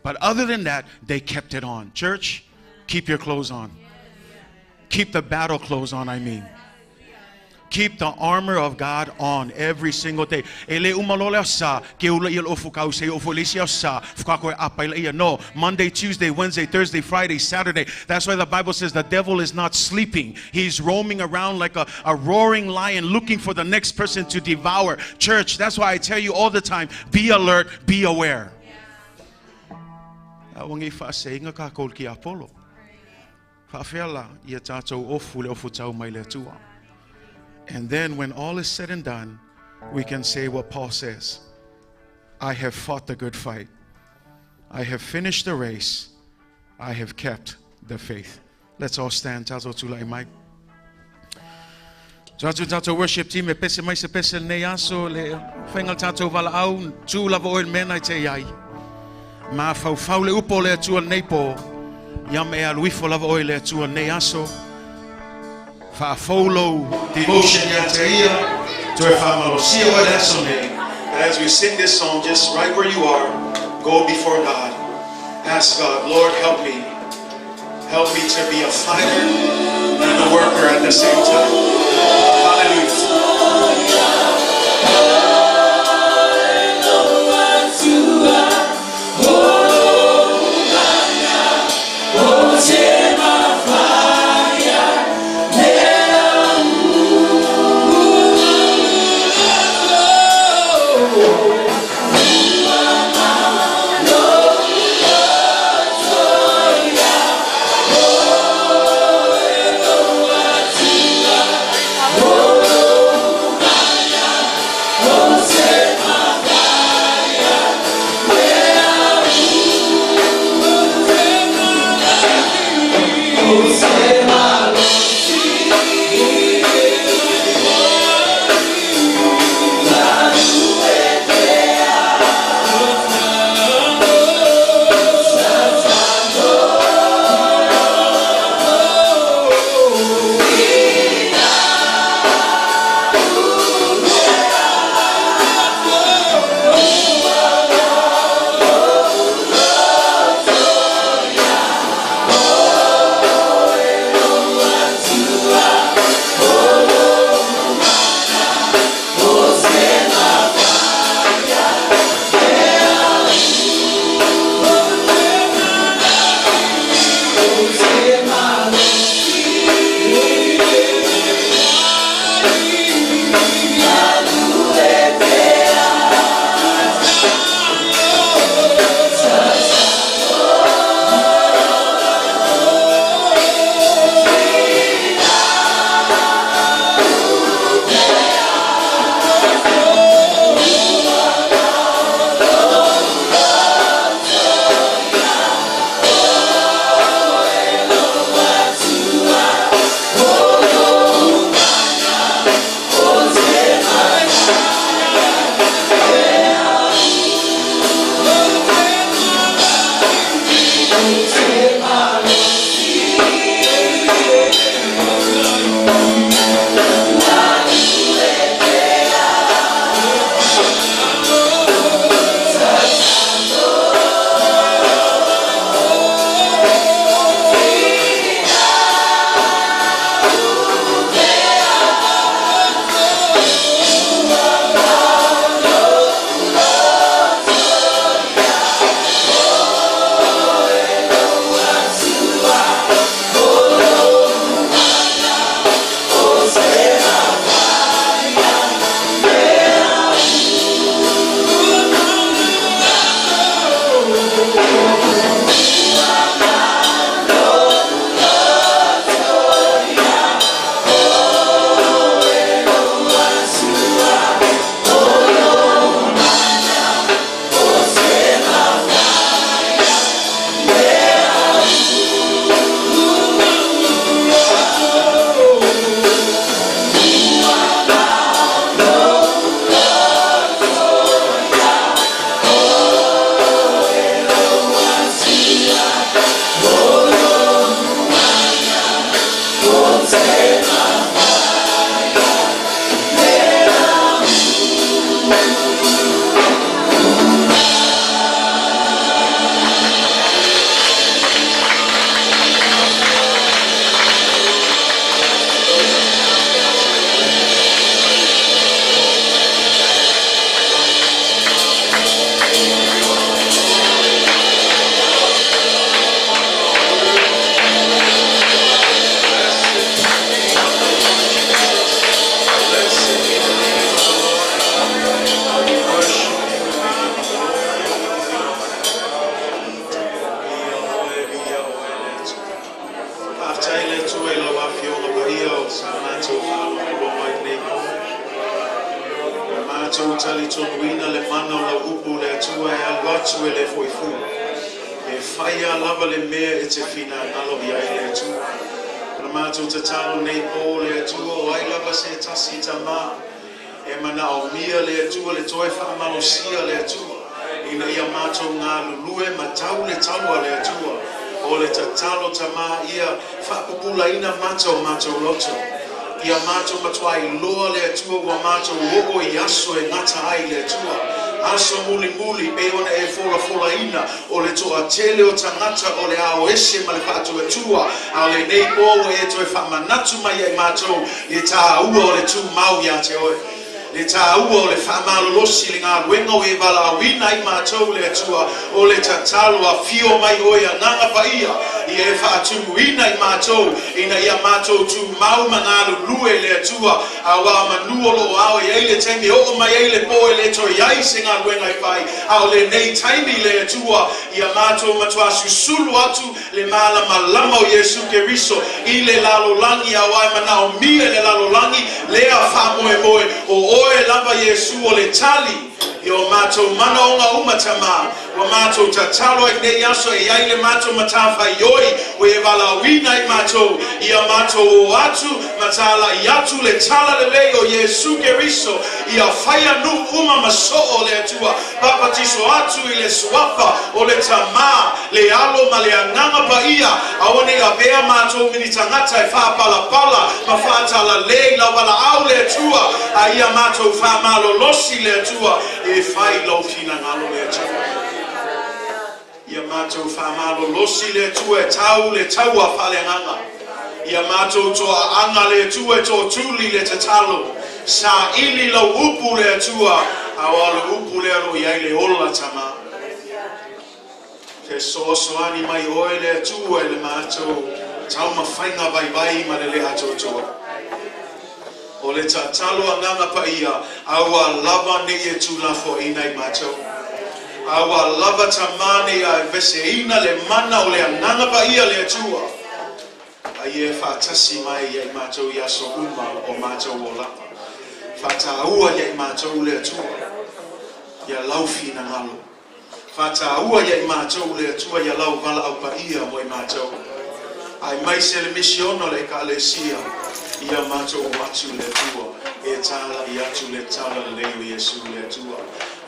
But other than that, they kept it on. Church, keep your clothes on. Keep the battle clothes on, I mean. Keep the armor of God on every single day. E le uma loa le aso Sa, ke ula ia le ofu kau se ofu le isi aso Sa, whakako e apa i ia. No, Monday, Tuesday, Wednesday, Thursday, Friday, Saturday. That's why the Bible says the devil is not sleeping. He's roaming around like a, a roaring lion looking for the next person to devour. Church, that's why I tell you all the time, be alert, be aware. Aua nei faaseinga kākou le ki Apollo. Faafea la ia tātou ofu le ofu tau mai le Atua. And then when all is said and done, we can say what Paul says. I have fought the good fight. I have finished the race. I have kept the faith. Let's all stand. Tātou tūlai mai. Tātou tātou worship team e pese mai se pese nei aso le whainga tātou wala au tū lava oe mena i te iai. Mā whauwhau le upo le atua nei po. Ia me alu ifo lava oe le atua nei aso. Whaafoulo devotion ia te ia. Toe whamalosia oe le aso nei. As we sing this song, just right where you are, go before God. Ask God, Lord, help me. Help me to be a fighter and a worker at the same time. Hallelujah. Mātou talitonuina le mana o lau upu le Atua e alu atu e le foifua. E whaia lava le mea e te whina ngalo i ai le Atua. O le mātou tatalo nei pō le Atua o ai lava se tasi tamā. E mana o mia le Atua le toe whaamalosia le Atua. Ina ia mātou ngā lulue matau le taua le Atua. O le tatalo tamā ia whaapupula ina mātou mātou loto. Ia mātou matua i loa le Atua ua mātou oo i aso e ngata ai le Atua. Aso muli muli pe ona e fola fola ina o le toa tele o tangata o le ao ese ma le whaatua tua. A o le nei pō e toe whaamanatu mai ai mātou le tā ua o le tū mau ia te oe. Le tā ua o le whaamalolosi le ngā luenga o e wala awina i mātou le Atua o le tatalo a fio mai oe a nganga paia i e whaatumuina i mātou ina ia mātou tū mau ma ngā lulue le Atua a wā manu o lo ao e eile taimi o mai eile po e le toi ai se ngā luenga i whai a o le nei taimi le Atua ia mātou matua susulu atu le mala malama o Iesu Keriso i le lalolangi a wai mana o mia le lalolangi lea wha moe moe o oe lava Iesu o le tali i o mātou mana o ngā umatama o mātou tatalo ai nei aso e ai le mātou matawhai ioi o e walawina i mātou i a mātou o atu matala i atu le tala le lei o Iesu Keriso i a whaia nu uma masoo le Atua papatiso atu i le suafa o le tamā le alo ma le anganga paia awane a vea mātou minitangata e whaapalapala ma whaatala lei la wala au le Atua a ia mātou whaamalolosi le Atua e whai lau whina ngalo le Atua. Ia mātou whaamalolosi le Atua e tau le taua whaleanganga. Ia mātou toa anga le Atua e tō tuli le tatalo. Sa ili lau upu le Atua, a walo upu le alo i ai le ola tama. Te soasoani mai oe le Atua e le mātou, tau mawhainga vai vai ma le le atoatoa. O le tatalo anganga paia, aua lava nei e tūlafo ina i mātou. Aua lava tamane a vese ina le mana o le anganga paia le Atua. Ai e whaatasi mai ia i mātou i aso uma o mātou o lapa. Whataua ia i mātou le Atua. Ia laufi na ngalo. Whataua ia i mātou le Atua ia lau wala au paia mo i mātou. Ai mai se le misiono le ka alesia ia mātou o atu le Atua. E tāla i atu le tāla le leo Iesu le Atua.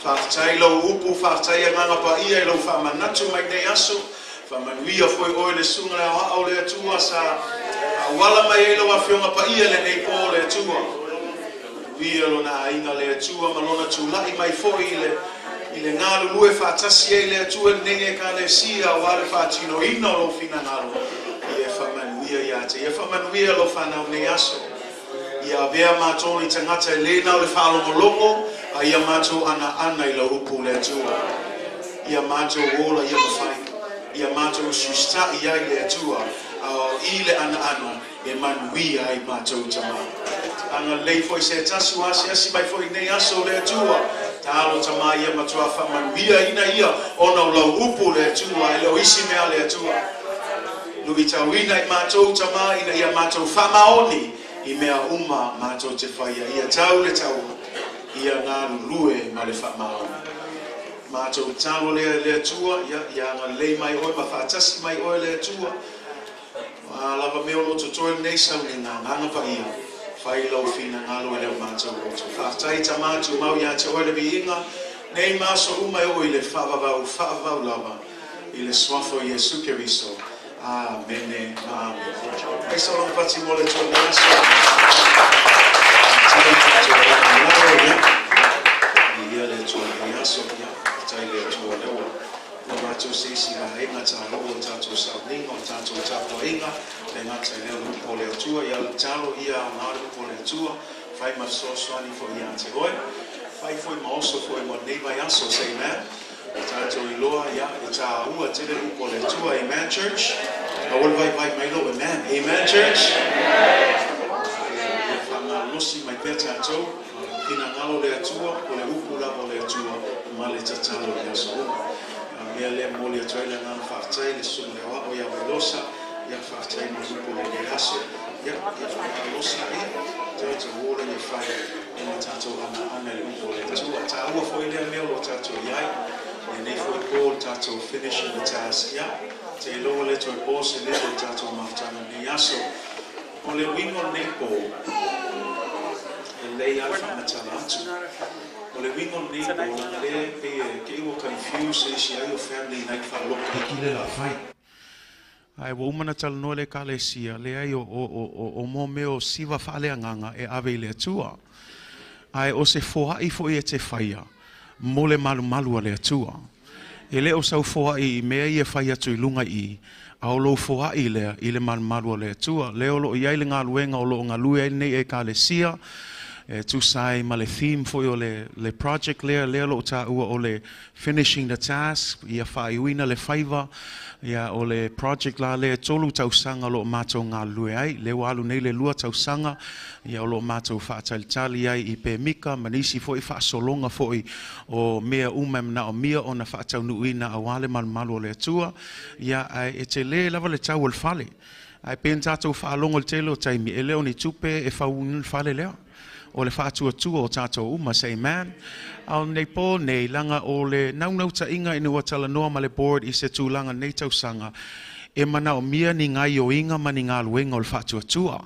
Whaatai lau upu, whaatai a nganga paia i lau whaamanatu mai nei aso. Whaamanuia foi oe le sunga le ao le Atua sa awala mai e lau awhionga paia le nei pō le Atua. Wia lona ainga le Atua ma lona tūlai mai foi i le ngā lulue whaatasi e le Atua nei e ka le sia o ale whaatino ina o lau whina ngalo. I e whaamanuia ia te. I e whaamanuia lau whanau nei aso. Ia vea mātou i tangata e lena o le whaalongolongo a ia mātou ana ana i lau upu le Atua. Ia mātou ola ia mawhai. Ia mātou susta i ai le Atua. A o i le ana ana e manuia ai mātou tamā. Anga lei foi se tasu asi asi mai foi nei aso le Atua. Tālo tamā ia matua whamanuia ina ia ona o lau upu le Atua e leo isi mea le Atua. Nui tauina i mātou tamā ina ia mātou whamaoni i mea uma mātou te whaia. Ia tau le taua, ia ngā lulue ma le whamaoni. Mātou talo le Atua, ia ngā lei mai oe, ma whaatasi mai oe le Atua. A lava mea o loto toe nei sau ni ngā nganga paia. Whai lau whina ngalo e leo mātou loto. Whaatai ta mātou mau ia te oe le viinga. Nei maso uma e oe le whaavavau, whaavavau lava. I le suafo Iesu Keriso. Amene, amen. Hei sa long pati mo le tua nei aso. Tai tātou laro ia. Ia le tua nei aso ia. Tai le tua lewa. Ua mātou se isi ha enga tā loo o tātou sauninga o tātou tāpoinga. Le ngata i leo lupo le atua. Ia le talo ia o ngā lupo le atua. Whai ma sosoani fo ia te oe. Whai foi ma oso foi mo nei vai aso. Say amen. Tātou i loa ia e tā ua te le upo le atua. Amen, church. A wala vai vai mai lo. Amen. Amen, church. Ia whangalosi mai pea tātou. Pina ngalo le atua. O le upu lava le atua. Ma le tatalo le aso uma. Mea le moli atua i le ngana whaatai le sunga le oa o ia wailosa. Ia whaatai mo upu le le aso. Ia, ia faamalosi ia tatou ola ia fai i ma tatou anaana i le upu a le Atua. Taua foi lea mea o lo o tatou i ai lenei foi po o le tatou finishing the task. Ia, te iloa le toe po se leo o le tatou mafutaga i lenei aso. O le uiga o lenei po, e lelei lava le faamatala atu. O le uiga o lenei po, leaga lea e pei e te i ua confuse se isi ai o family night faaloka iki le la fai. Ae ua uma ona talanoa le Ekalesia, leai o, o, o, o mō mea o siva faaleagaga e ave i le Atua. Ae o se foai foi e te faia mo le malumalu a le Atua. E le o sau foai i mea ia e fai atu i luga i i, a o lou foai lea i le malumalu a le Atua. Lea o lo o i ai le galuega o lo o galue ai lenei Ekalesia, e tusa ai ma le theme foi o le, le project lea, lea o lo o taua o le Finishing the Task, ia faaiuina le faiva, ia o le project la lea e 3 tausaga o lo o matou galulue ai, lea ua alu nei le 2 tausaga, ia o lo o matou faatalitali ai i pemika ma nisi foi faasologa foi o mea uma e manaomia ona faataunuuina aua le malumalu o le Atua, ia ae e tele lava le tau o le fale. Ae pei ona tatou faalogo i le tele o taimi, e le o ni tupe e fauina le fale lea. O le faatuatua o tatou uma, say amen. A o lenei po nei, leaga o le naunautaiga ina ua talanoa ma le board i se tulaga nei tausaga, e manaomia ni gaioiga ma ni galuega o le faatuatua.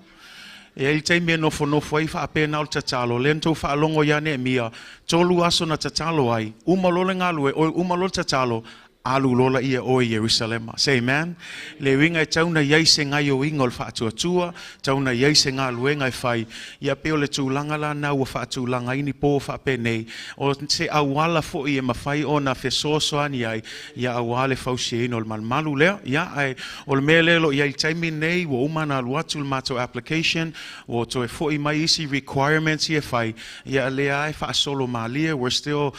E i ai le taimi e nofonofo ai faapena o le tatalo, lea na tou faalogo ia Neemia, 3 aso na tatalo ai, uma loa le galue, oi uma loa le tatalo, alu loa laia o i Ierusalema. Say amen. Le uiga e tau na i ai se gaioiga o le faatuatua, tau na i ai se galuega e fai, ia pei o le tulaga la na ua faatulaga ai ni po faapenei, o se auala foi e mafai ona fesoasoani ai, ia aua le fausiaina o le malumalu lea. Ia, ae o le mea lea o lo o i ai i le taimi lenei, ua uma ona alu atu le matou application, ua toe foi mai isi requirements ia e fai, ia lea lava e faasolo malie, we're still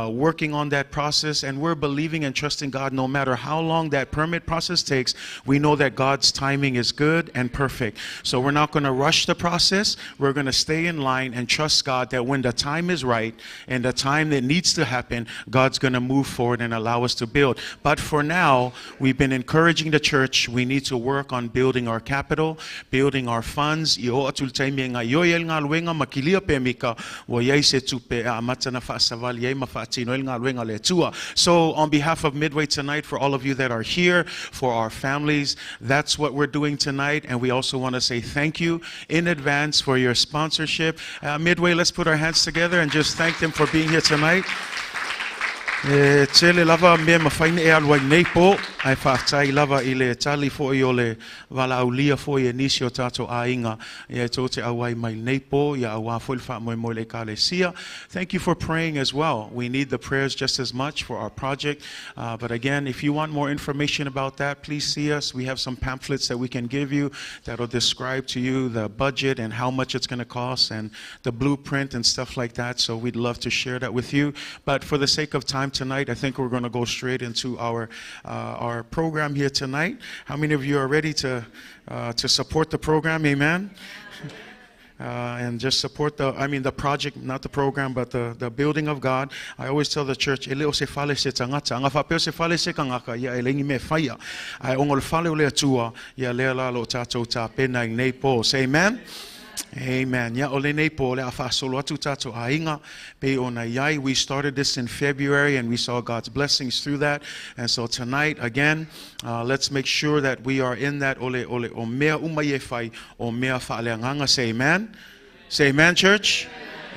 working on that process and we're believing and trusting God no matter how long that permit process takes, we know that God's timing is good and perfect. So we're not going to rush the process, we're going to stay in line and trust God that when the time is right and the time that needs to happen, God's going to move forward and allow us to build. But for now, we've been encouraging the church, we need to work on building our capital, building our funds, i oo atu i le taimi e gaoioi ai le galuega ma kilia pemika, ua i ai se tupe e amata ona faasavali ai ma faatino ai le galuega a le Atua. So on behalf of Midway tonight, for all of you that are here, for our families, that's what we're doing tonight, and we also want to say thank you in advance for your sponsorship. Midway, let's put our hands together and just thank them for being here tonight. E tele lava mea mafai ona e alu ai nei po, ae faafetai lava i le tali foi o le valaaulia foi e nisi o tatou aiga ia e tou te auai mai lenei po, ia aua foi le faamoemoe i le Ekalesia. Thank you for praying as well. We need the prayers just as much for our project. But again, if you want more information about that, please see us. We have some pamphlets that we can give you that'll describe to you the budget and how much it's going to cost and the blueprint and stuff like that. So we'd love to share that with you. But for the sake of time tonight, I think we're going to go straight into our program here tonight. How many of you are ready to support the program? Amen. And just support the, I mean, the project, not the program, but the building of God. I always tell the church, e le o se fale se tagata. Aga faapea o se fale se kangaka, ia e leai ni mea e faia. Ae ona o le fale o le Atua, ia lea la lo o tatou tapena i nei po. Say amen. Amen. Ia o lenei po, le a faasolo atu tatou aiga, pei ona i ai. We started this in February and we saw God's blessings through that. And so tonight, again, let's make sure that we are in that ole, ole, o mea uma i e fai, o mea faaleagaga. Say amen. Say amen, church.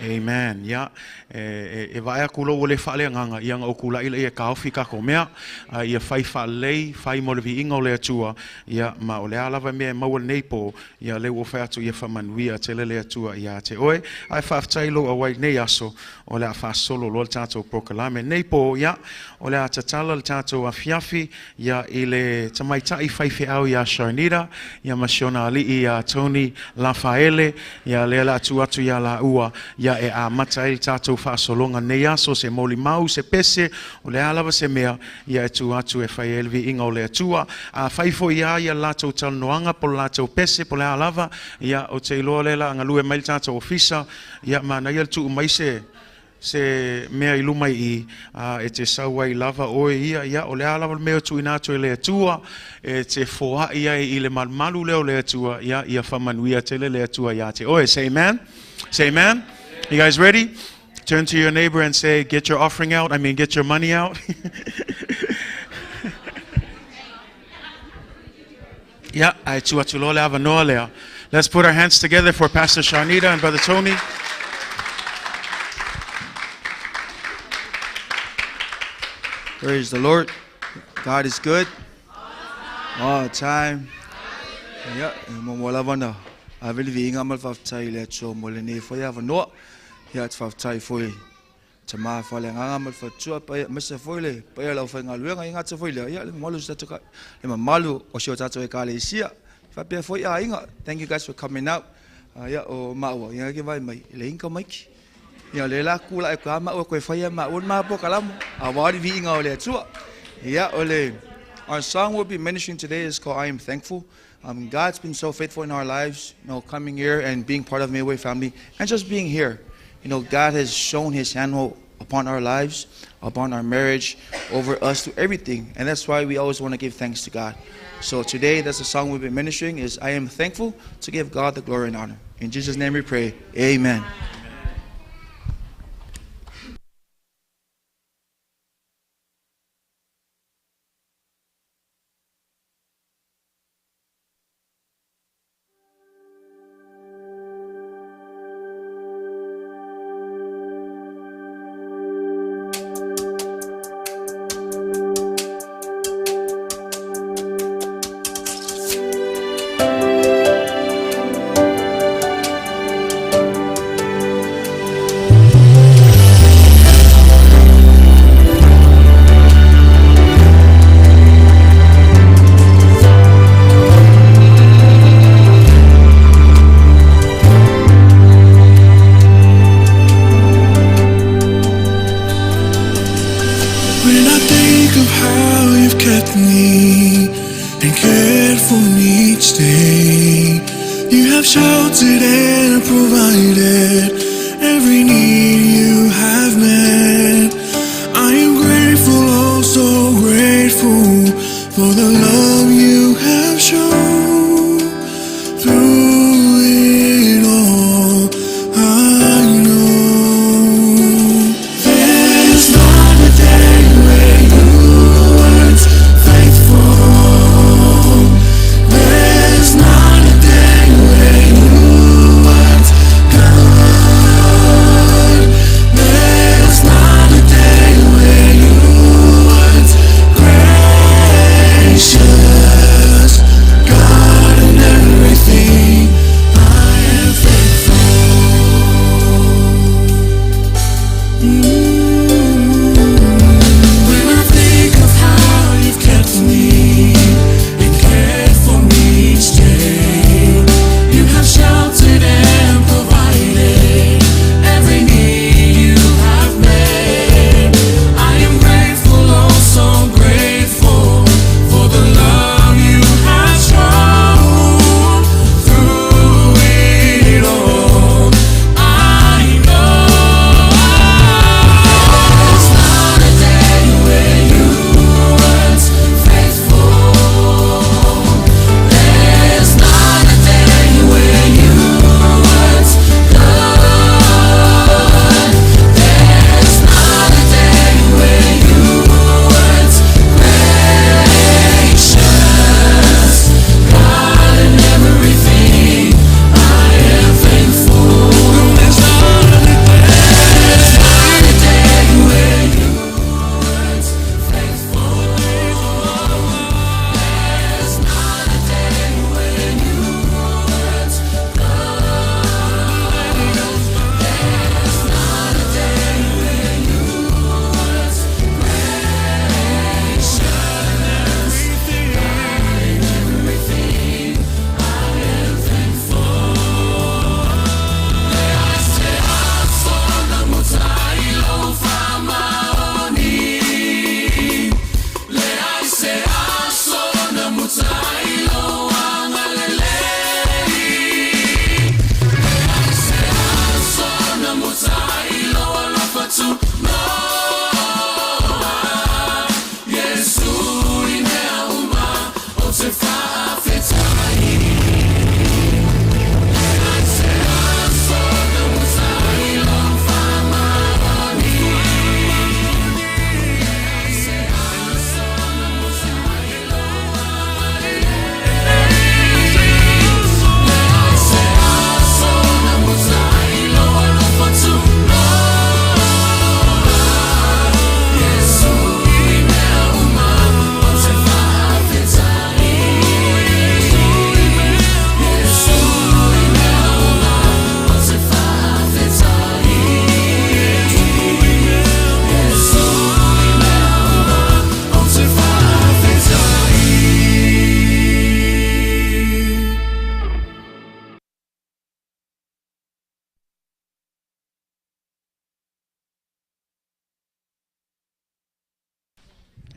Amen. Ia, e, e, e vaai atu loa ua le faaleagaga, ia na ou kula'i laia e taofi tatou mea, a ia fai faalelei, fai mo le viiga o le Atua, ia ma o le a lava mea e maua lenei po, ia lea ua fai atu ia faamanuia tele le Atua ia te oe. Ae faafetai lou auai nei aso, o le a faasolo loa le tatou polokalame. Nei po, ia, o le a tatala le tatou afiafi, ia i le tamaitai faifeau iā Sharnita, ia ma si ona alii iā Tony Lafaele, ia lea o le a tuu atu iā laua, ia e amata ai le tatou faasologa nei aso, se molimau, se pese, o le a lava se mea, ia e tuu atu e fai ai le viiga o le Atua. Afai foi lava ia le latou talanoaga po o le latou pese po o le a lava, ia ou te iloa lea o le a galue mai le tatou ofisa, ia manaia le tuu mai se se mea i luma i i, a e te sau ai lava oe ia, ia, o le a lava le mea e tuuina atu e le Atua, e te foai ai i le malumalu lea o le Atua, ia, ia faamanuia tele le Atua ia te oe. Say amen. Say amen. You guys ready? Turn to your neighbor and say, get your offering out. I mean, get your money out. Yeah, ae tuu atu loa le avanoa lea. Let's put our hands together for Pastor Sharnita and Brother Tony. Praise the Lord. God is good. All the time. Ia, e muamua lava ona ave le viiga ma le faafetai i le Atua mo lenei foi avanoa. Ia, te faafetai foi Tama faaleagaga ma le faletua paia aemaise foi le paia o le aufaigaluega e gata foi lea ia le mamalu o si tatou le mamalu o si o tatou ekalesia faapea foi aiga. Thank you guys for coming out. Ia o maua ia ke vai mai le inka maiki. Ia le la kula e ka maua koe whaia maua ma po kalamu a wari vi inga o le atua. Ia o le our song we'll be ministering today is called I Am Thankful. God's been so faithful in our lives, you know, coming here and being part of Mayway family and just being here. You know, God has shown his hand upon our lives, upon our marriage, over us through everything. And that's why we always want to give thanks to God. So today, that's the song we've been ministering is I Am Thankful to give God the glory and honor. In Jesus' name we pray. Amen.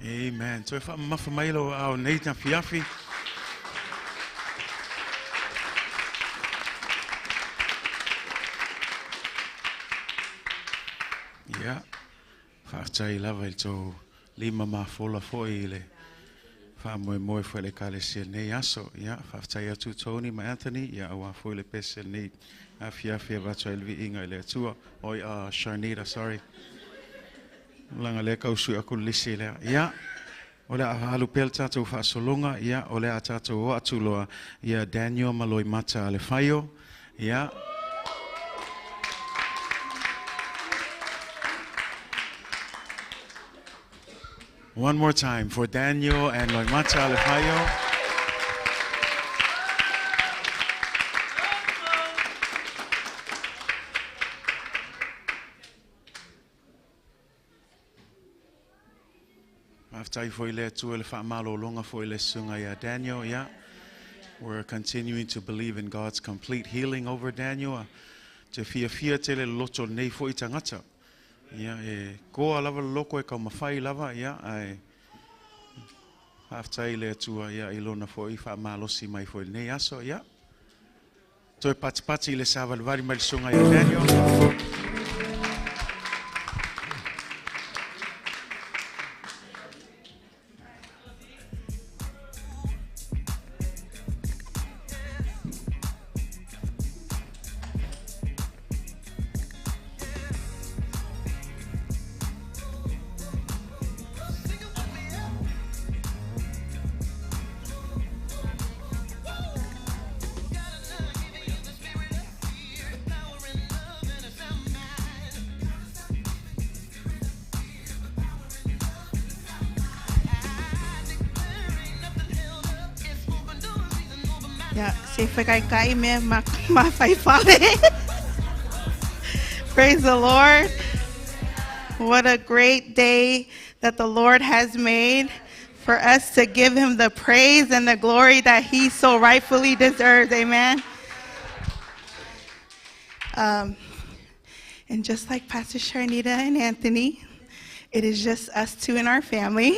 Amen. Toe faamamafa mai lou aao i lenei afiafi. Ia, faafetai lava i le tou lima mafola foi i le faamoemoe foi o le Ekalesia i lenei aso. Ia, faafetai atu Tony ma Anthony, ia aua foi le pese i lenei afiafi e avatu ai le viiga i le Atua. Oi, Sharnita, sorry. Leaga lea e tau sui atu le lisi lea. Ia, o le a alu pea le tatou faasologa, ia, o le a tatou oo atu loa ia Daniel ma Loimata Alefaio. Ia. One more time for Daniel and Loimata Alefaio. Faafetai foi i le Atua i le faamalologa foi i le susuga ia Daniel. Yeah. We're continuing to believe in God's complete healing over Daniel. Te fiafia tele le loto o lenei foi tagata. Ia, e koa lava le loko e taumafai lava, ia, ae faafetai i le Atua, ia, i lona foi faamalosi mai foi i lenei aso, ia. Toe patipati i le savalivali mai le susuga ia Daniel. Ia, se i whakaikai mea ma, ma whaiwhale. Praise the Lord. What a great day that the Lord has made for us to give him the praise and the glory that he so rightfully deserves. Amen. And just like Pastor Sharnita and Anthony, it is just us two in our family.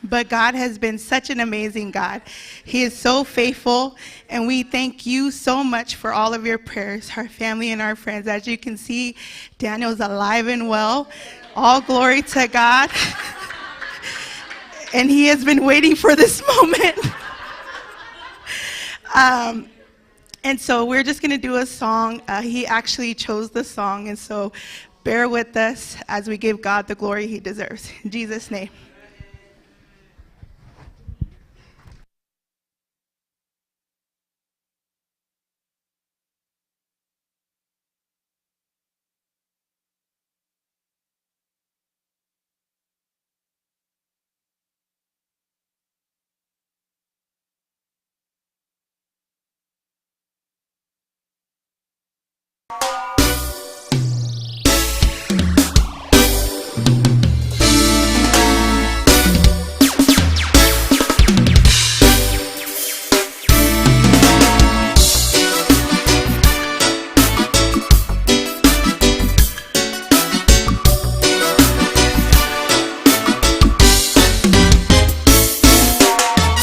But God has been such an amazing God. He is so faithful, and we thank you so much for all of your prayers, our family and our friends. As you can see, Daniel's alive and well. All glory to God. And he has been waiting for this moment. And so we're just going to do a song. He actually chose the song, and so bear with us as we give God the glory he deserves. In Jesus' name.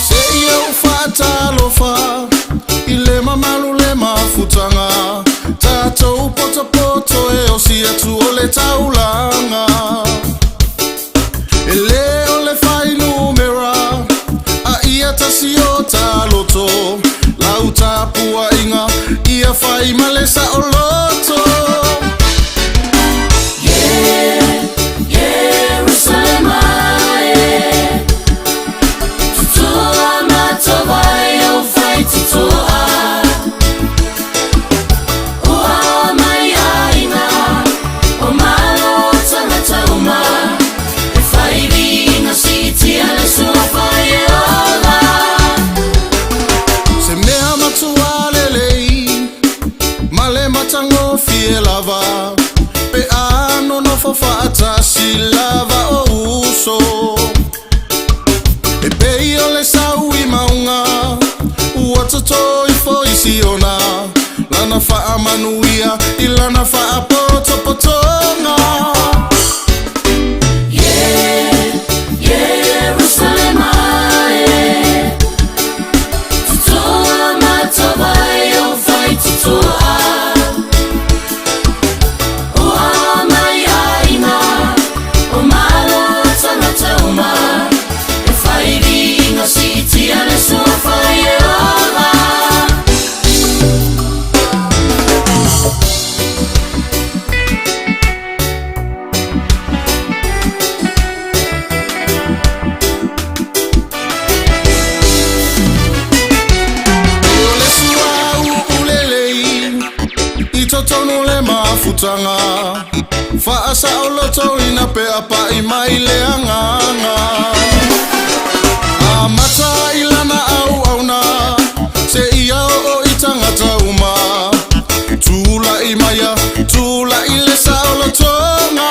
Seia ou faatalofa i le mamalu le mafutaga tatou potopoto e osi atu o le taulaga e lē o le fainumera a ia tasi o taloto lau tapuaiga ia fai ma le saoloto. Ierusalema e tutua matova e au faitotoa ua mai aiga o malo tagata uma e fai viiga siitia le suafa e ola. Se mea matua lelei ma le matagofie lava pe a nonofo faatasi lava o uso e pei o le sau i mauga ua toto ifo i Siona lana faamanuia i lana faapotopotoga. tonu le mafutaga faasaolotoina pe apaʻi mai le agaga amata i lana auauna seia oo i tagata uma tulaʻi maia tulaʻi le saolotoga.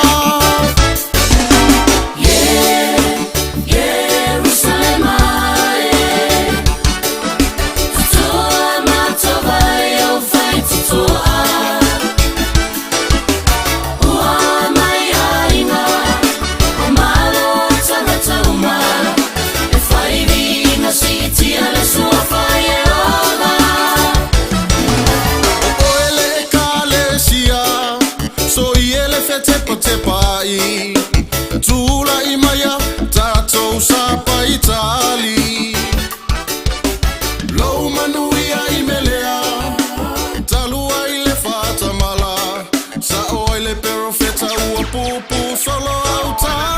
Oe le ekalesia so i ele fetepatepaʻi tulaʻi maia tatou sapaitali lou manuia i melea talua i le fatamala sa'o ai le perofeta ua pupu solo autaga.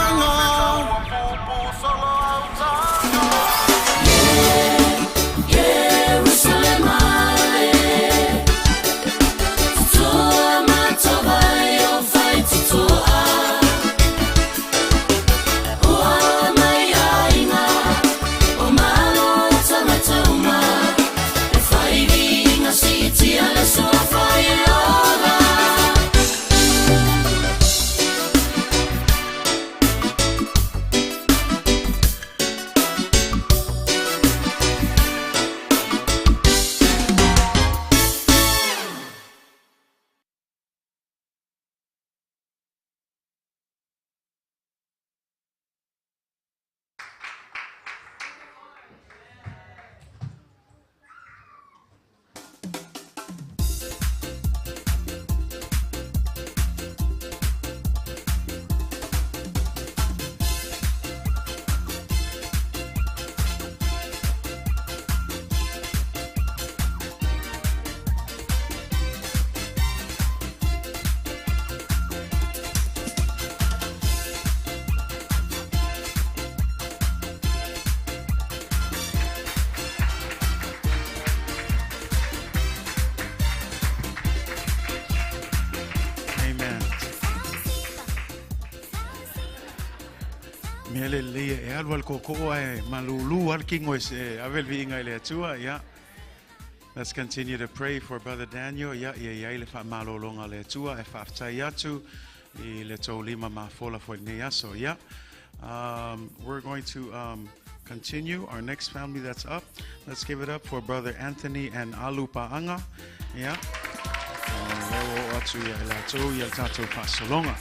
Amen. Mea le lelei e alu ale kōkō ae malūlū ale kingo e se ave le viiga i le Atua, ia. Let's continue to pray for Brother Daniel, ia, ia iai le faamalologa a le Atua e faafetai atu i le tou lima mafola foi lenei aso, ia. We're going to continue our next family that's up. Let's give it up for Brother Anthony and Alu Paanga, ia. Lea ua oo atu ia i latou ia le tatou faasologa.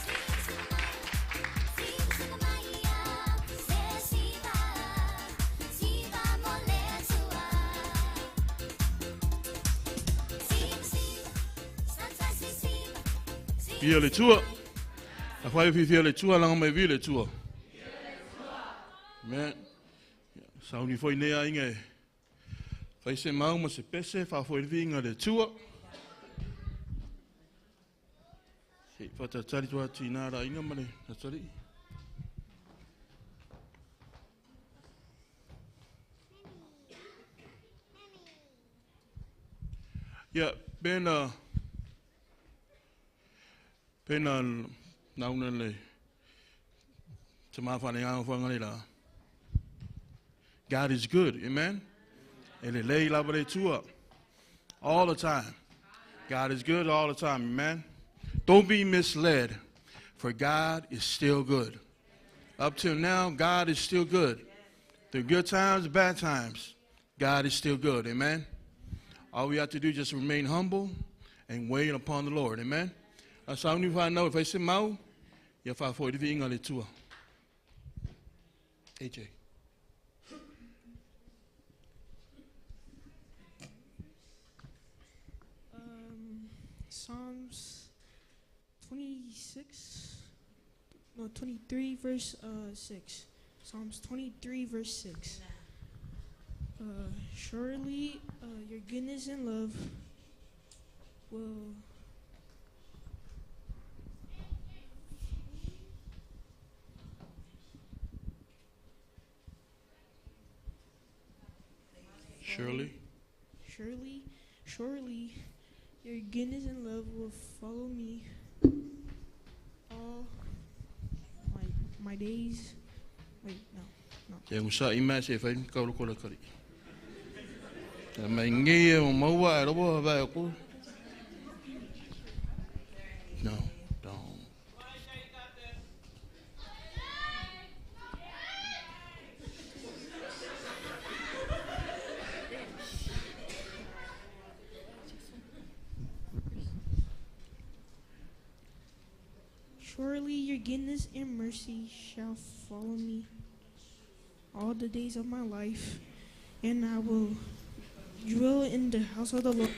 Via le tua. A whai whiwhia le tua, langa mai via le tua. Me, sauni foi nei a inga e. Whai se mau ma se pese, wha foi le vinga le tua. Se whatatari tua tina ra inga ma le tatari. Ia, pena, pena nauna le te mawhane ngā whanga le la. God is good, amen? E le lei lava le tua. All the time. God is good all the time, amen? Don't be misled, for God is still good. Up till now, God is still good. The good times, the bad times, God is still good, amen? All we have to do is just remain humble and wait upon the Lord, amen? Asa uni wha nau, whai se mau, ia wha foi le viinga le tua. AJ. Psalms 26, no, 23, verse 6. Psalms 23, verse 6. Surely your goodness and love will Surely. Surely, surely Your goodness and love will follow me all my days. Wait, no. Ia usa i mai se fai ka lo kola kari. Ia mai ngi e o maua e robo va e ko. No, don't. Surely your goodness and mercy shall follow me all the days of my life, and I will dwell in the house of the Lord.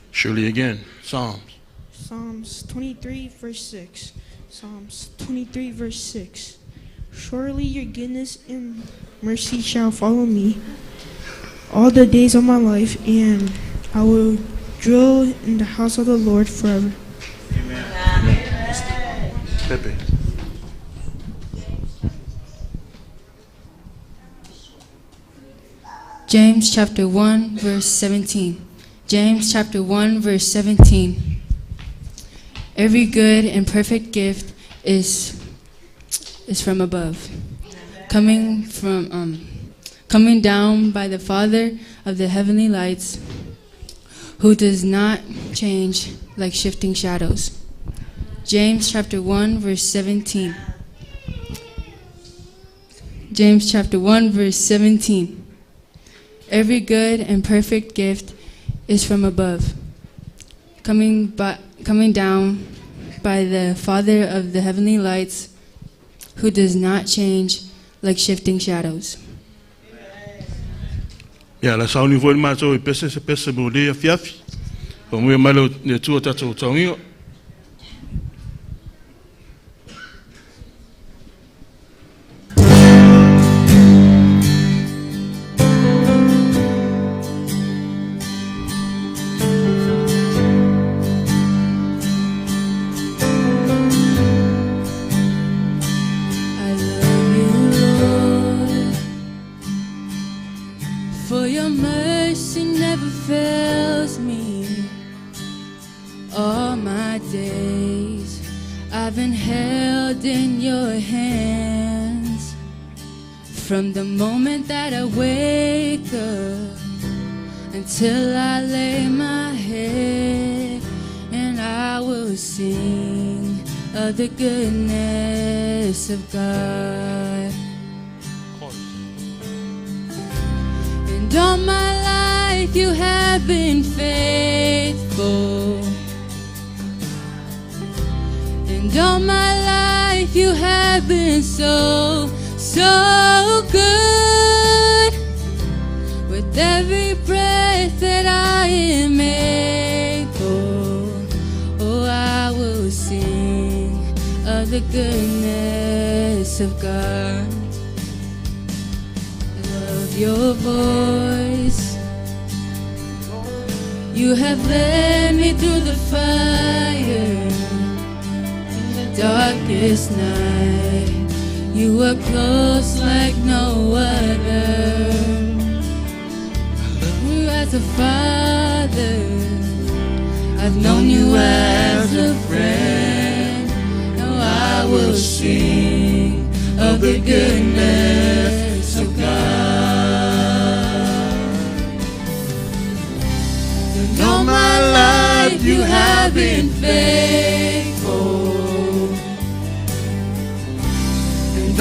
Surely again, Psalms. Psalms 23, verse 6. Psalms 23, verse 6. Surely your goodness and mercy shall follow me all the days of my life, and I will dwell in the house of the Lord forever. Amen. Pepe. James chapter 1, verse 17. James chapter 1, verse 17. Every good and perfect gift is from above, coming down by the Father of the heavenly lights, who does not change like shifting shadows. James chapter 1, verse 17. James chapter 1, verse 17. Every good and perfect gift is from above, coming down by the Father of the heavenly lights, who does not change like shifting shadows. Yeah, la sauni foi matou e pese se pese mo le fiafi. Ko mo malo ne tua tatou taunga. From the moment that I wake up until I lay my head, and I will sing of the goodness of God. And all my life you have been faithful. And all my life you have been so good. With every breath that I am able, oh, I will sing of the goodness of God. I love your voice. You have led me through the fire in the darkest night. You are close like no other. You as a father, I've known you as a friend. Now I will sing of the goodness of God. And all my life you have been faithful.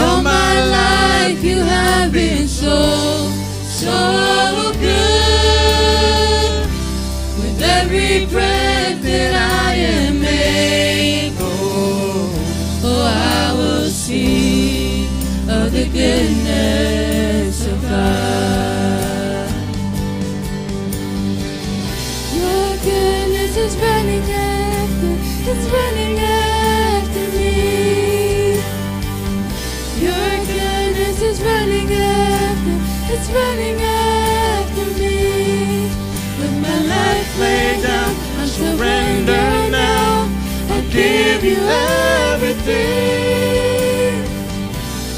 All my life you have been so, so good. With every breath that I am able, oh, I will sing of the goodness of God. Your goodness is running after, it's running after me. Your goodness is running after, it's running after me. With my life laid down, I surrender now. I give you everything.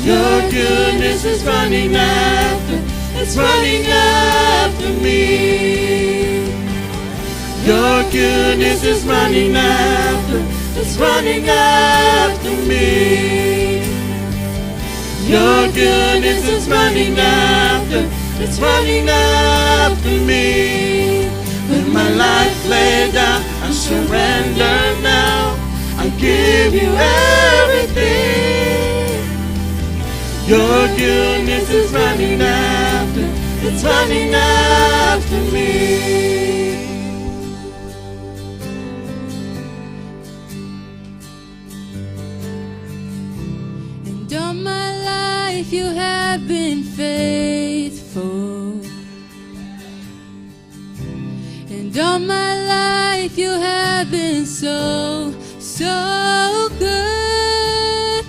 Your goodness is running after, it's running after me. Your goodness is running after, it's running after me. Your goodness is running after, it's running after me. With my life laid down, I surrender now. I give you everything. Your goodness is running after, it's running after me. And all my life you have been faithful. And all my life you have been so, so good.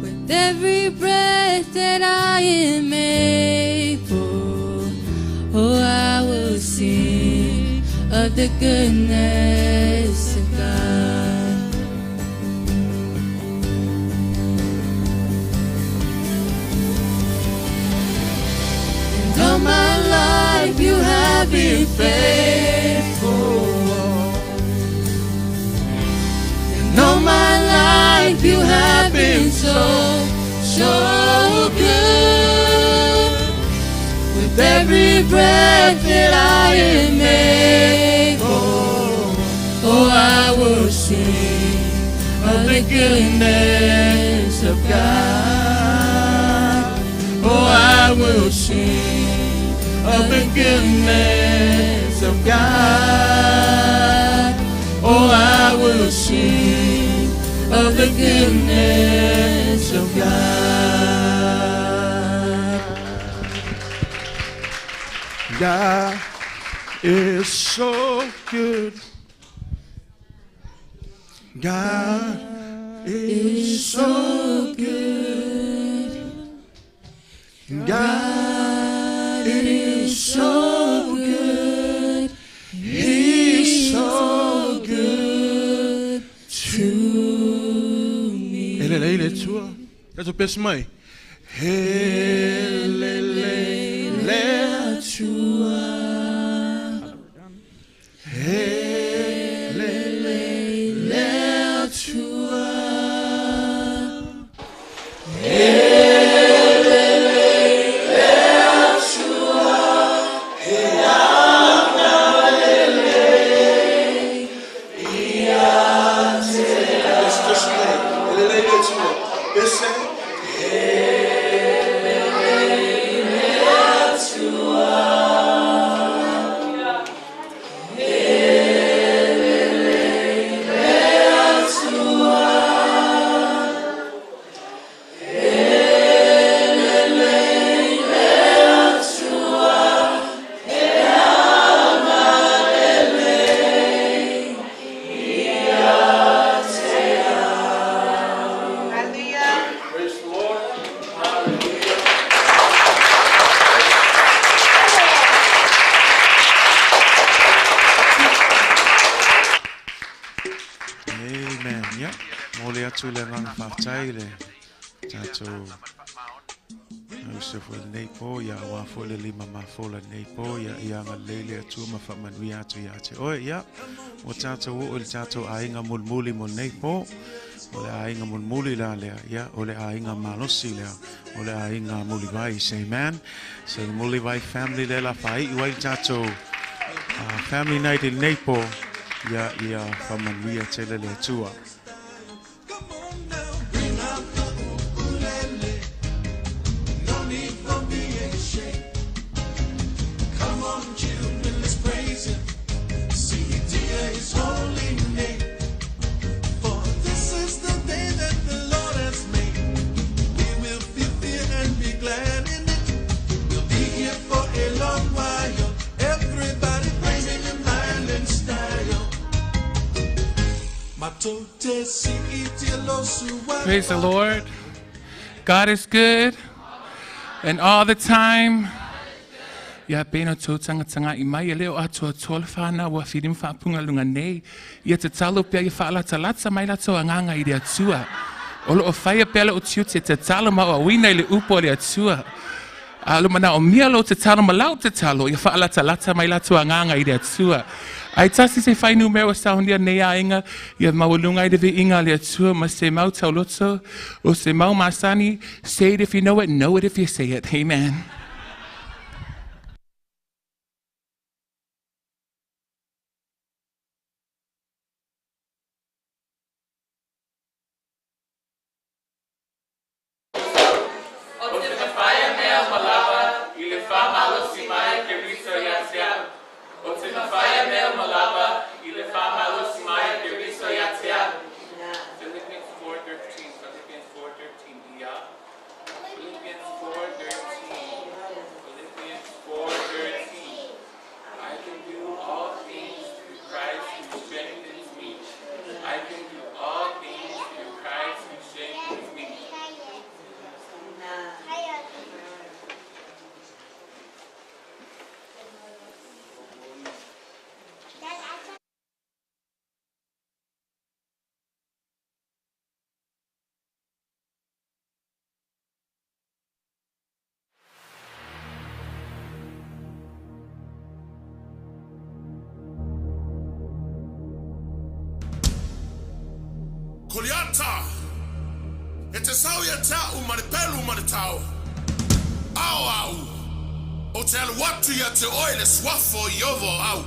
With every breath that I am able, oh, I will sing of the goodness of God. And all my life you have been faithful. And all my life you have been so, so good. With every breath that I am able, oh, I will sing of the goodness of God. Oh, I will sing of the goodness of God. Oh, I will sing of the goodness of God. God is so good. God is so good. God is so good. He's so good to me. Ele le tua. That's o best mai. Hele le le tua. Hele le le tua. Let's just play. Elele tua. Ese. Hallelujah. Praise the Lord. Hallelujah. Amen. Ia. Mo le atu le nganga whaatai le tātou au se fo nei po ia wa fo le lima ma fo la nei po ia ia nga lele atu ma fa manui atu ia te oe ia o tātou o le tātou ainga mulmuli mo nei po o le ainga mulmuli la lea ia o le ainga malosi lea o le ainga muliwai. Say amen. So the Muliwai family le la whai i wai tātou family night i nei po ia ia whamanuia tele le atua. Come on now, bring out the ukulele. No need for being ashamed. Come on, children, let's praise him. Sing it dear his holy name. For this is the day that the Lord has made. We will feel fear and be glad in it. We'll be here for a long while. Everybody praising him island style. Praise the Lord. God is good and all the time. Ia pena tau tanga tanga i mai e leo atua toa le whānau wa whirim whaapunga lunga nei. Ia te talo pia i whaalata lata mai lato a nganga i le atua. O lo o whaia pia le o tiute te talo ma o awina i le upo le atua. A lo mana o mia lo te talo ma lau te talo ia whaalata lata mai lato a nganga i le atua. Ae tasi se fuainumera ua saunia nei aiga ia maualuga ai le viiga a le Atua ma se mau tauloto o se mau masani. Say it if you know it, know it if you say it. Amen. Ou te mafai a mea uma lava i le faamalosi mai o Keriso ia te au. Ou te mafai a mea uma lava i le faamalosi mai o Keriso ia te au. Philippians 4:13 Philippians 4:13 Ia Philippians 4:13 Philippians 4:13 I can do all things through Christ who strengthens me. I can do all things through Christ who strengthens me. Koliata, e te sau ia te a'u ma le pelu ma le tao. Ao a'u, ou te alu atu ia te oe le suafa o Ieova o au.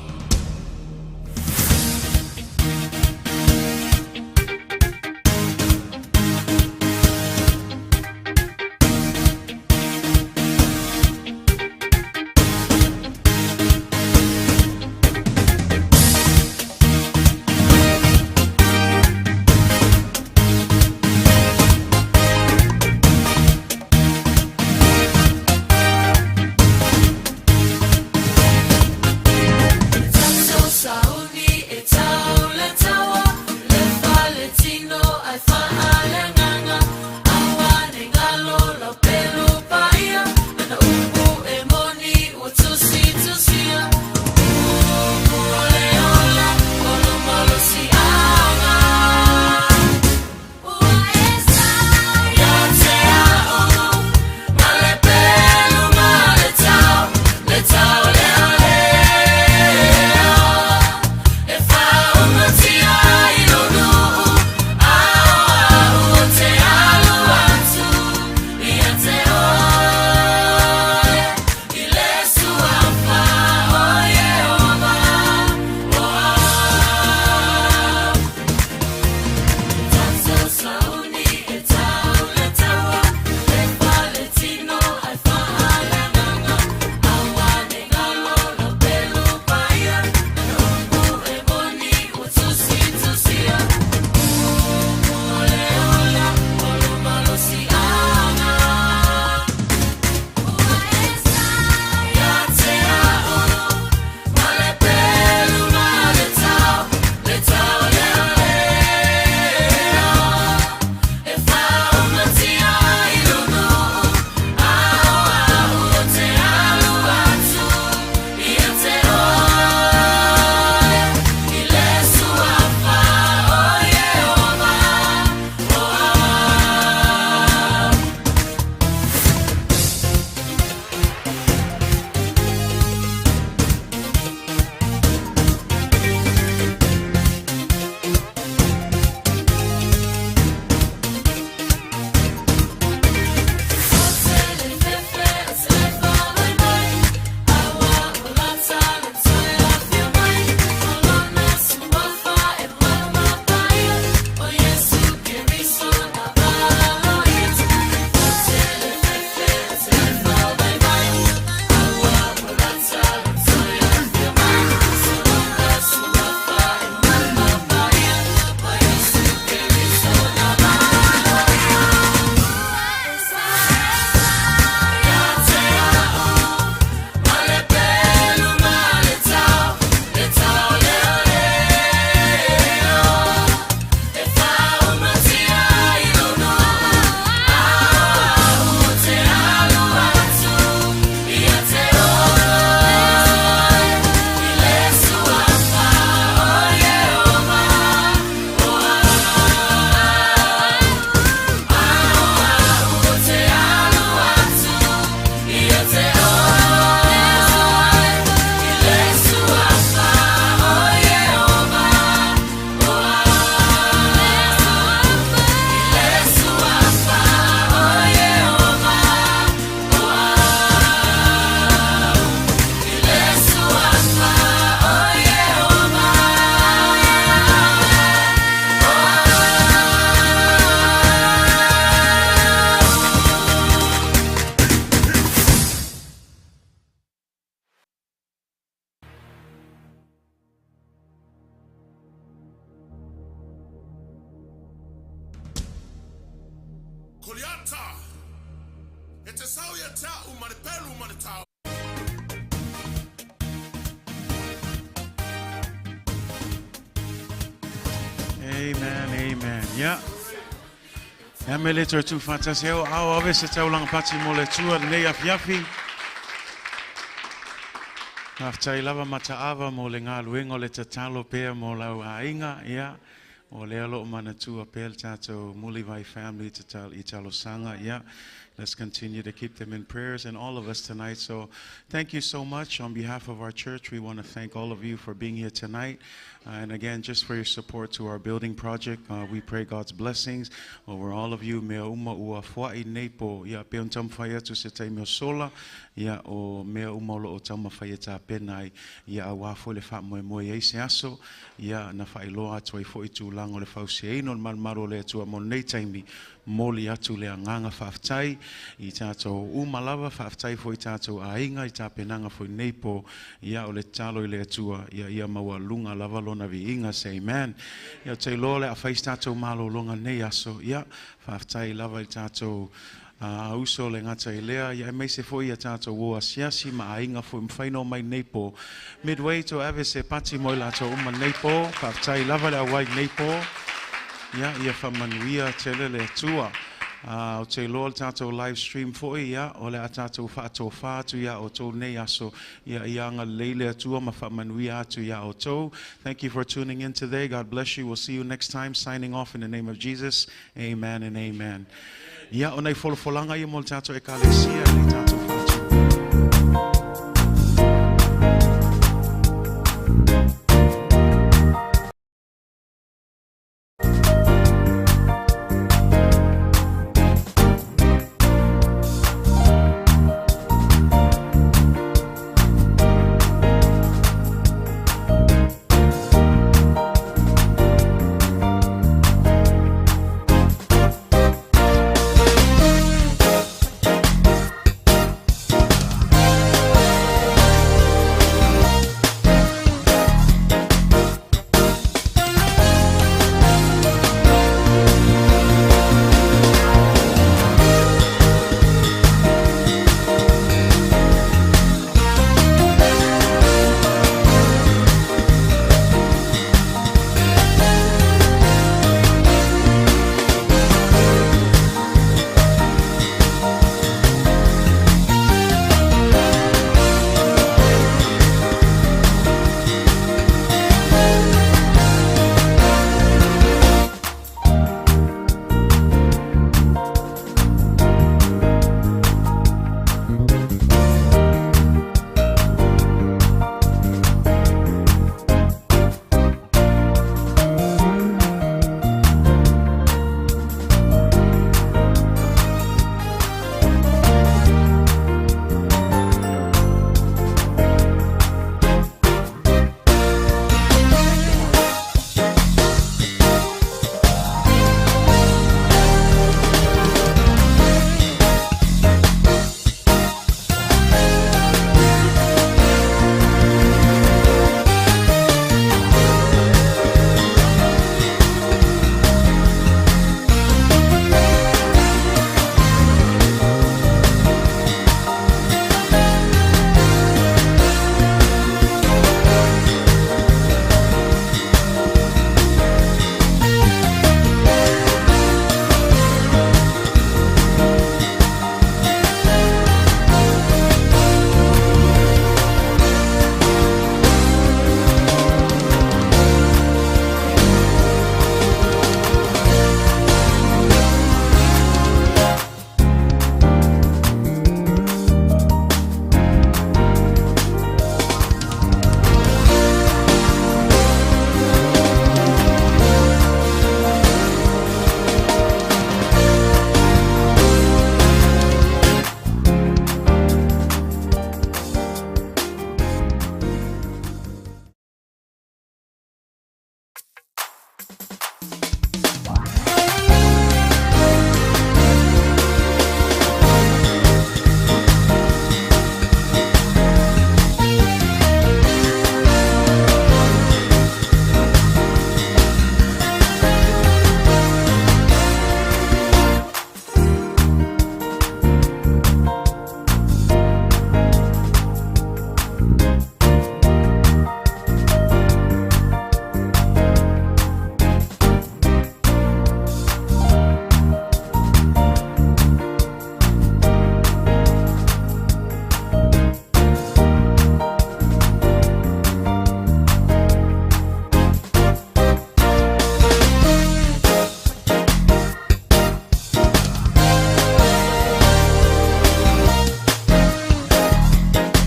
Koliata, e te sau ia te a'u ma le pelu ma le tao. Amen, amen. Yeah. Ia me le toe tuufaatasi ai o ao ave se taulaga pati mo le Atua lenei afiafi. Faafetai lava Mataava mo le galuega o le tatalo pea mo lau aiga, ia, o lea o lo o manatua pea le tatou Mulivai family i talosaga, ia, let's continue to keep them in prayers and all of us tonight. So thank you so much. On behalf of our church, we want to thank all of you for being here tonight. And again, just for your support to our building project, we pray God's blessings over all of you. Mea uma ua foai nei po, ia pe on taumafai atu se taimi o sola, ia o mea uma o lo o taumafai e tapena ai, ia auā foi le faamoemoe ai se aso, ia na faailoa atu ai foi tulaga o le fausiaina o le malumalu o le Atua mo lenei taimi, momoli atu le agaga faafetai i tatou uma lava, faafetai foi i tatou aiga i tapenaga foi nei po, ia o le tatalo i le Atua, ia ia maualuga lava lona viiga, say amen. Ia ou te iloa o le a fai se tatou malologa nei aso, ia faafetai lava i tatou uso le gata i lea, ia aemaise foi ia tatou o asiasi ma aiga foi mafai ona omai nei po. Midway to ave se pati mo i latou uma nei po, faafetai lava le auai nei po. Ia, ia faamanuia tele le Atua. Ou te iloa le tatou live stream foi, ia, o le a tatou faatofa atu iā outou nei aso. Ia, ia agalelei le Atua ma faamanuia atu iā outou. Thank you for tuning in today. God bless you. We'll see you next time. Signing off in the name of Jesus. Amen and amen. Ia, o nai folafolaga ia mo le tatou Ekalesia i le tatou.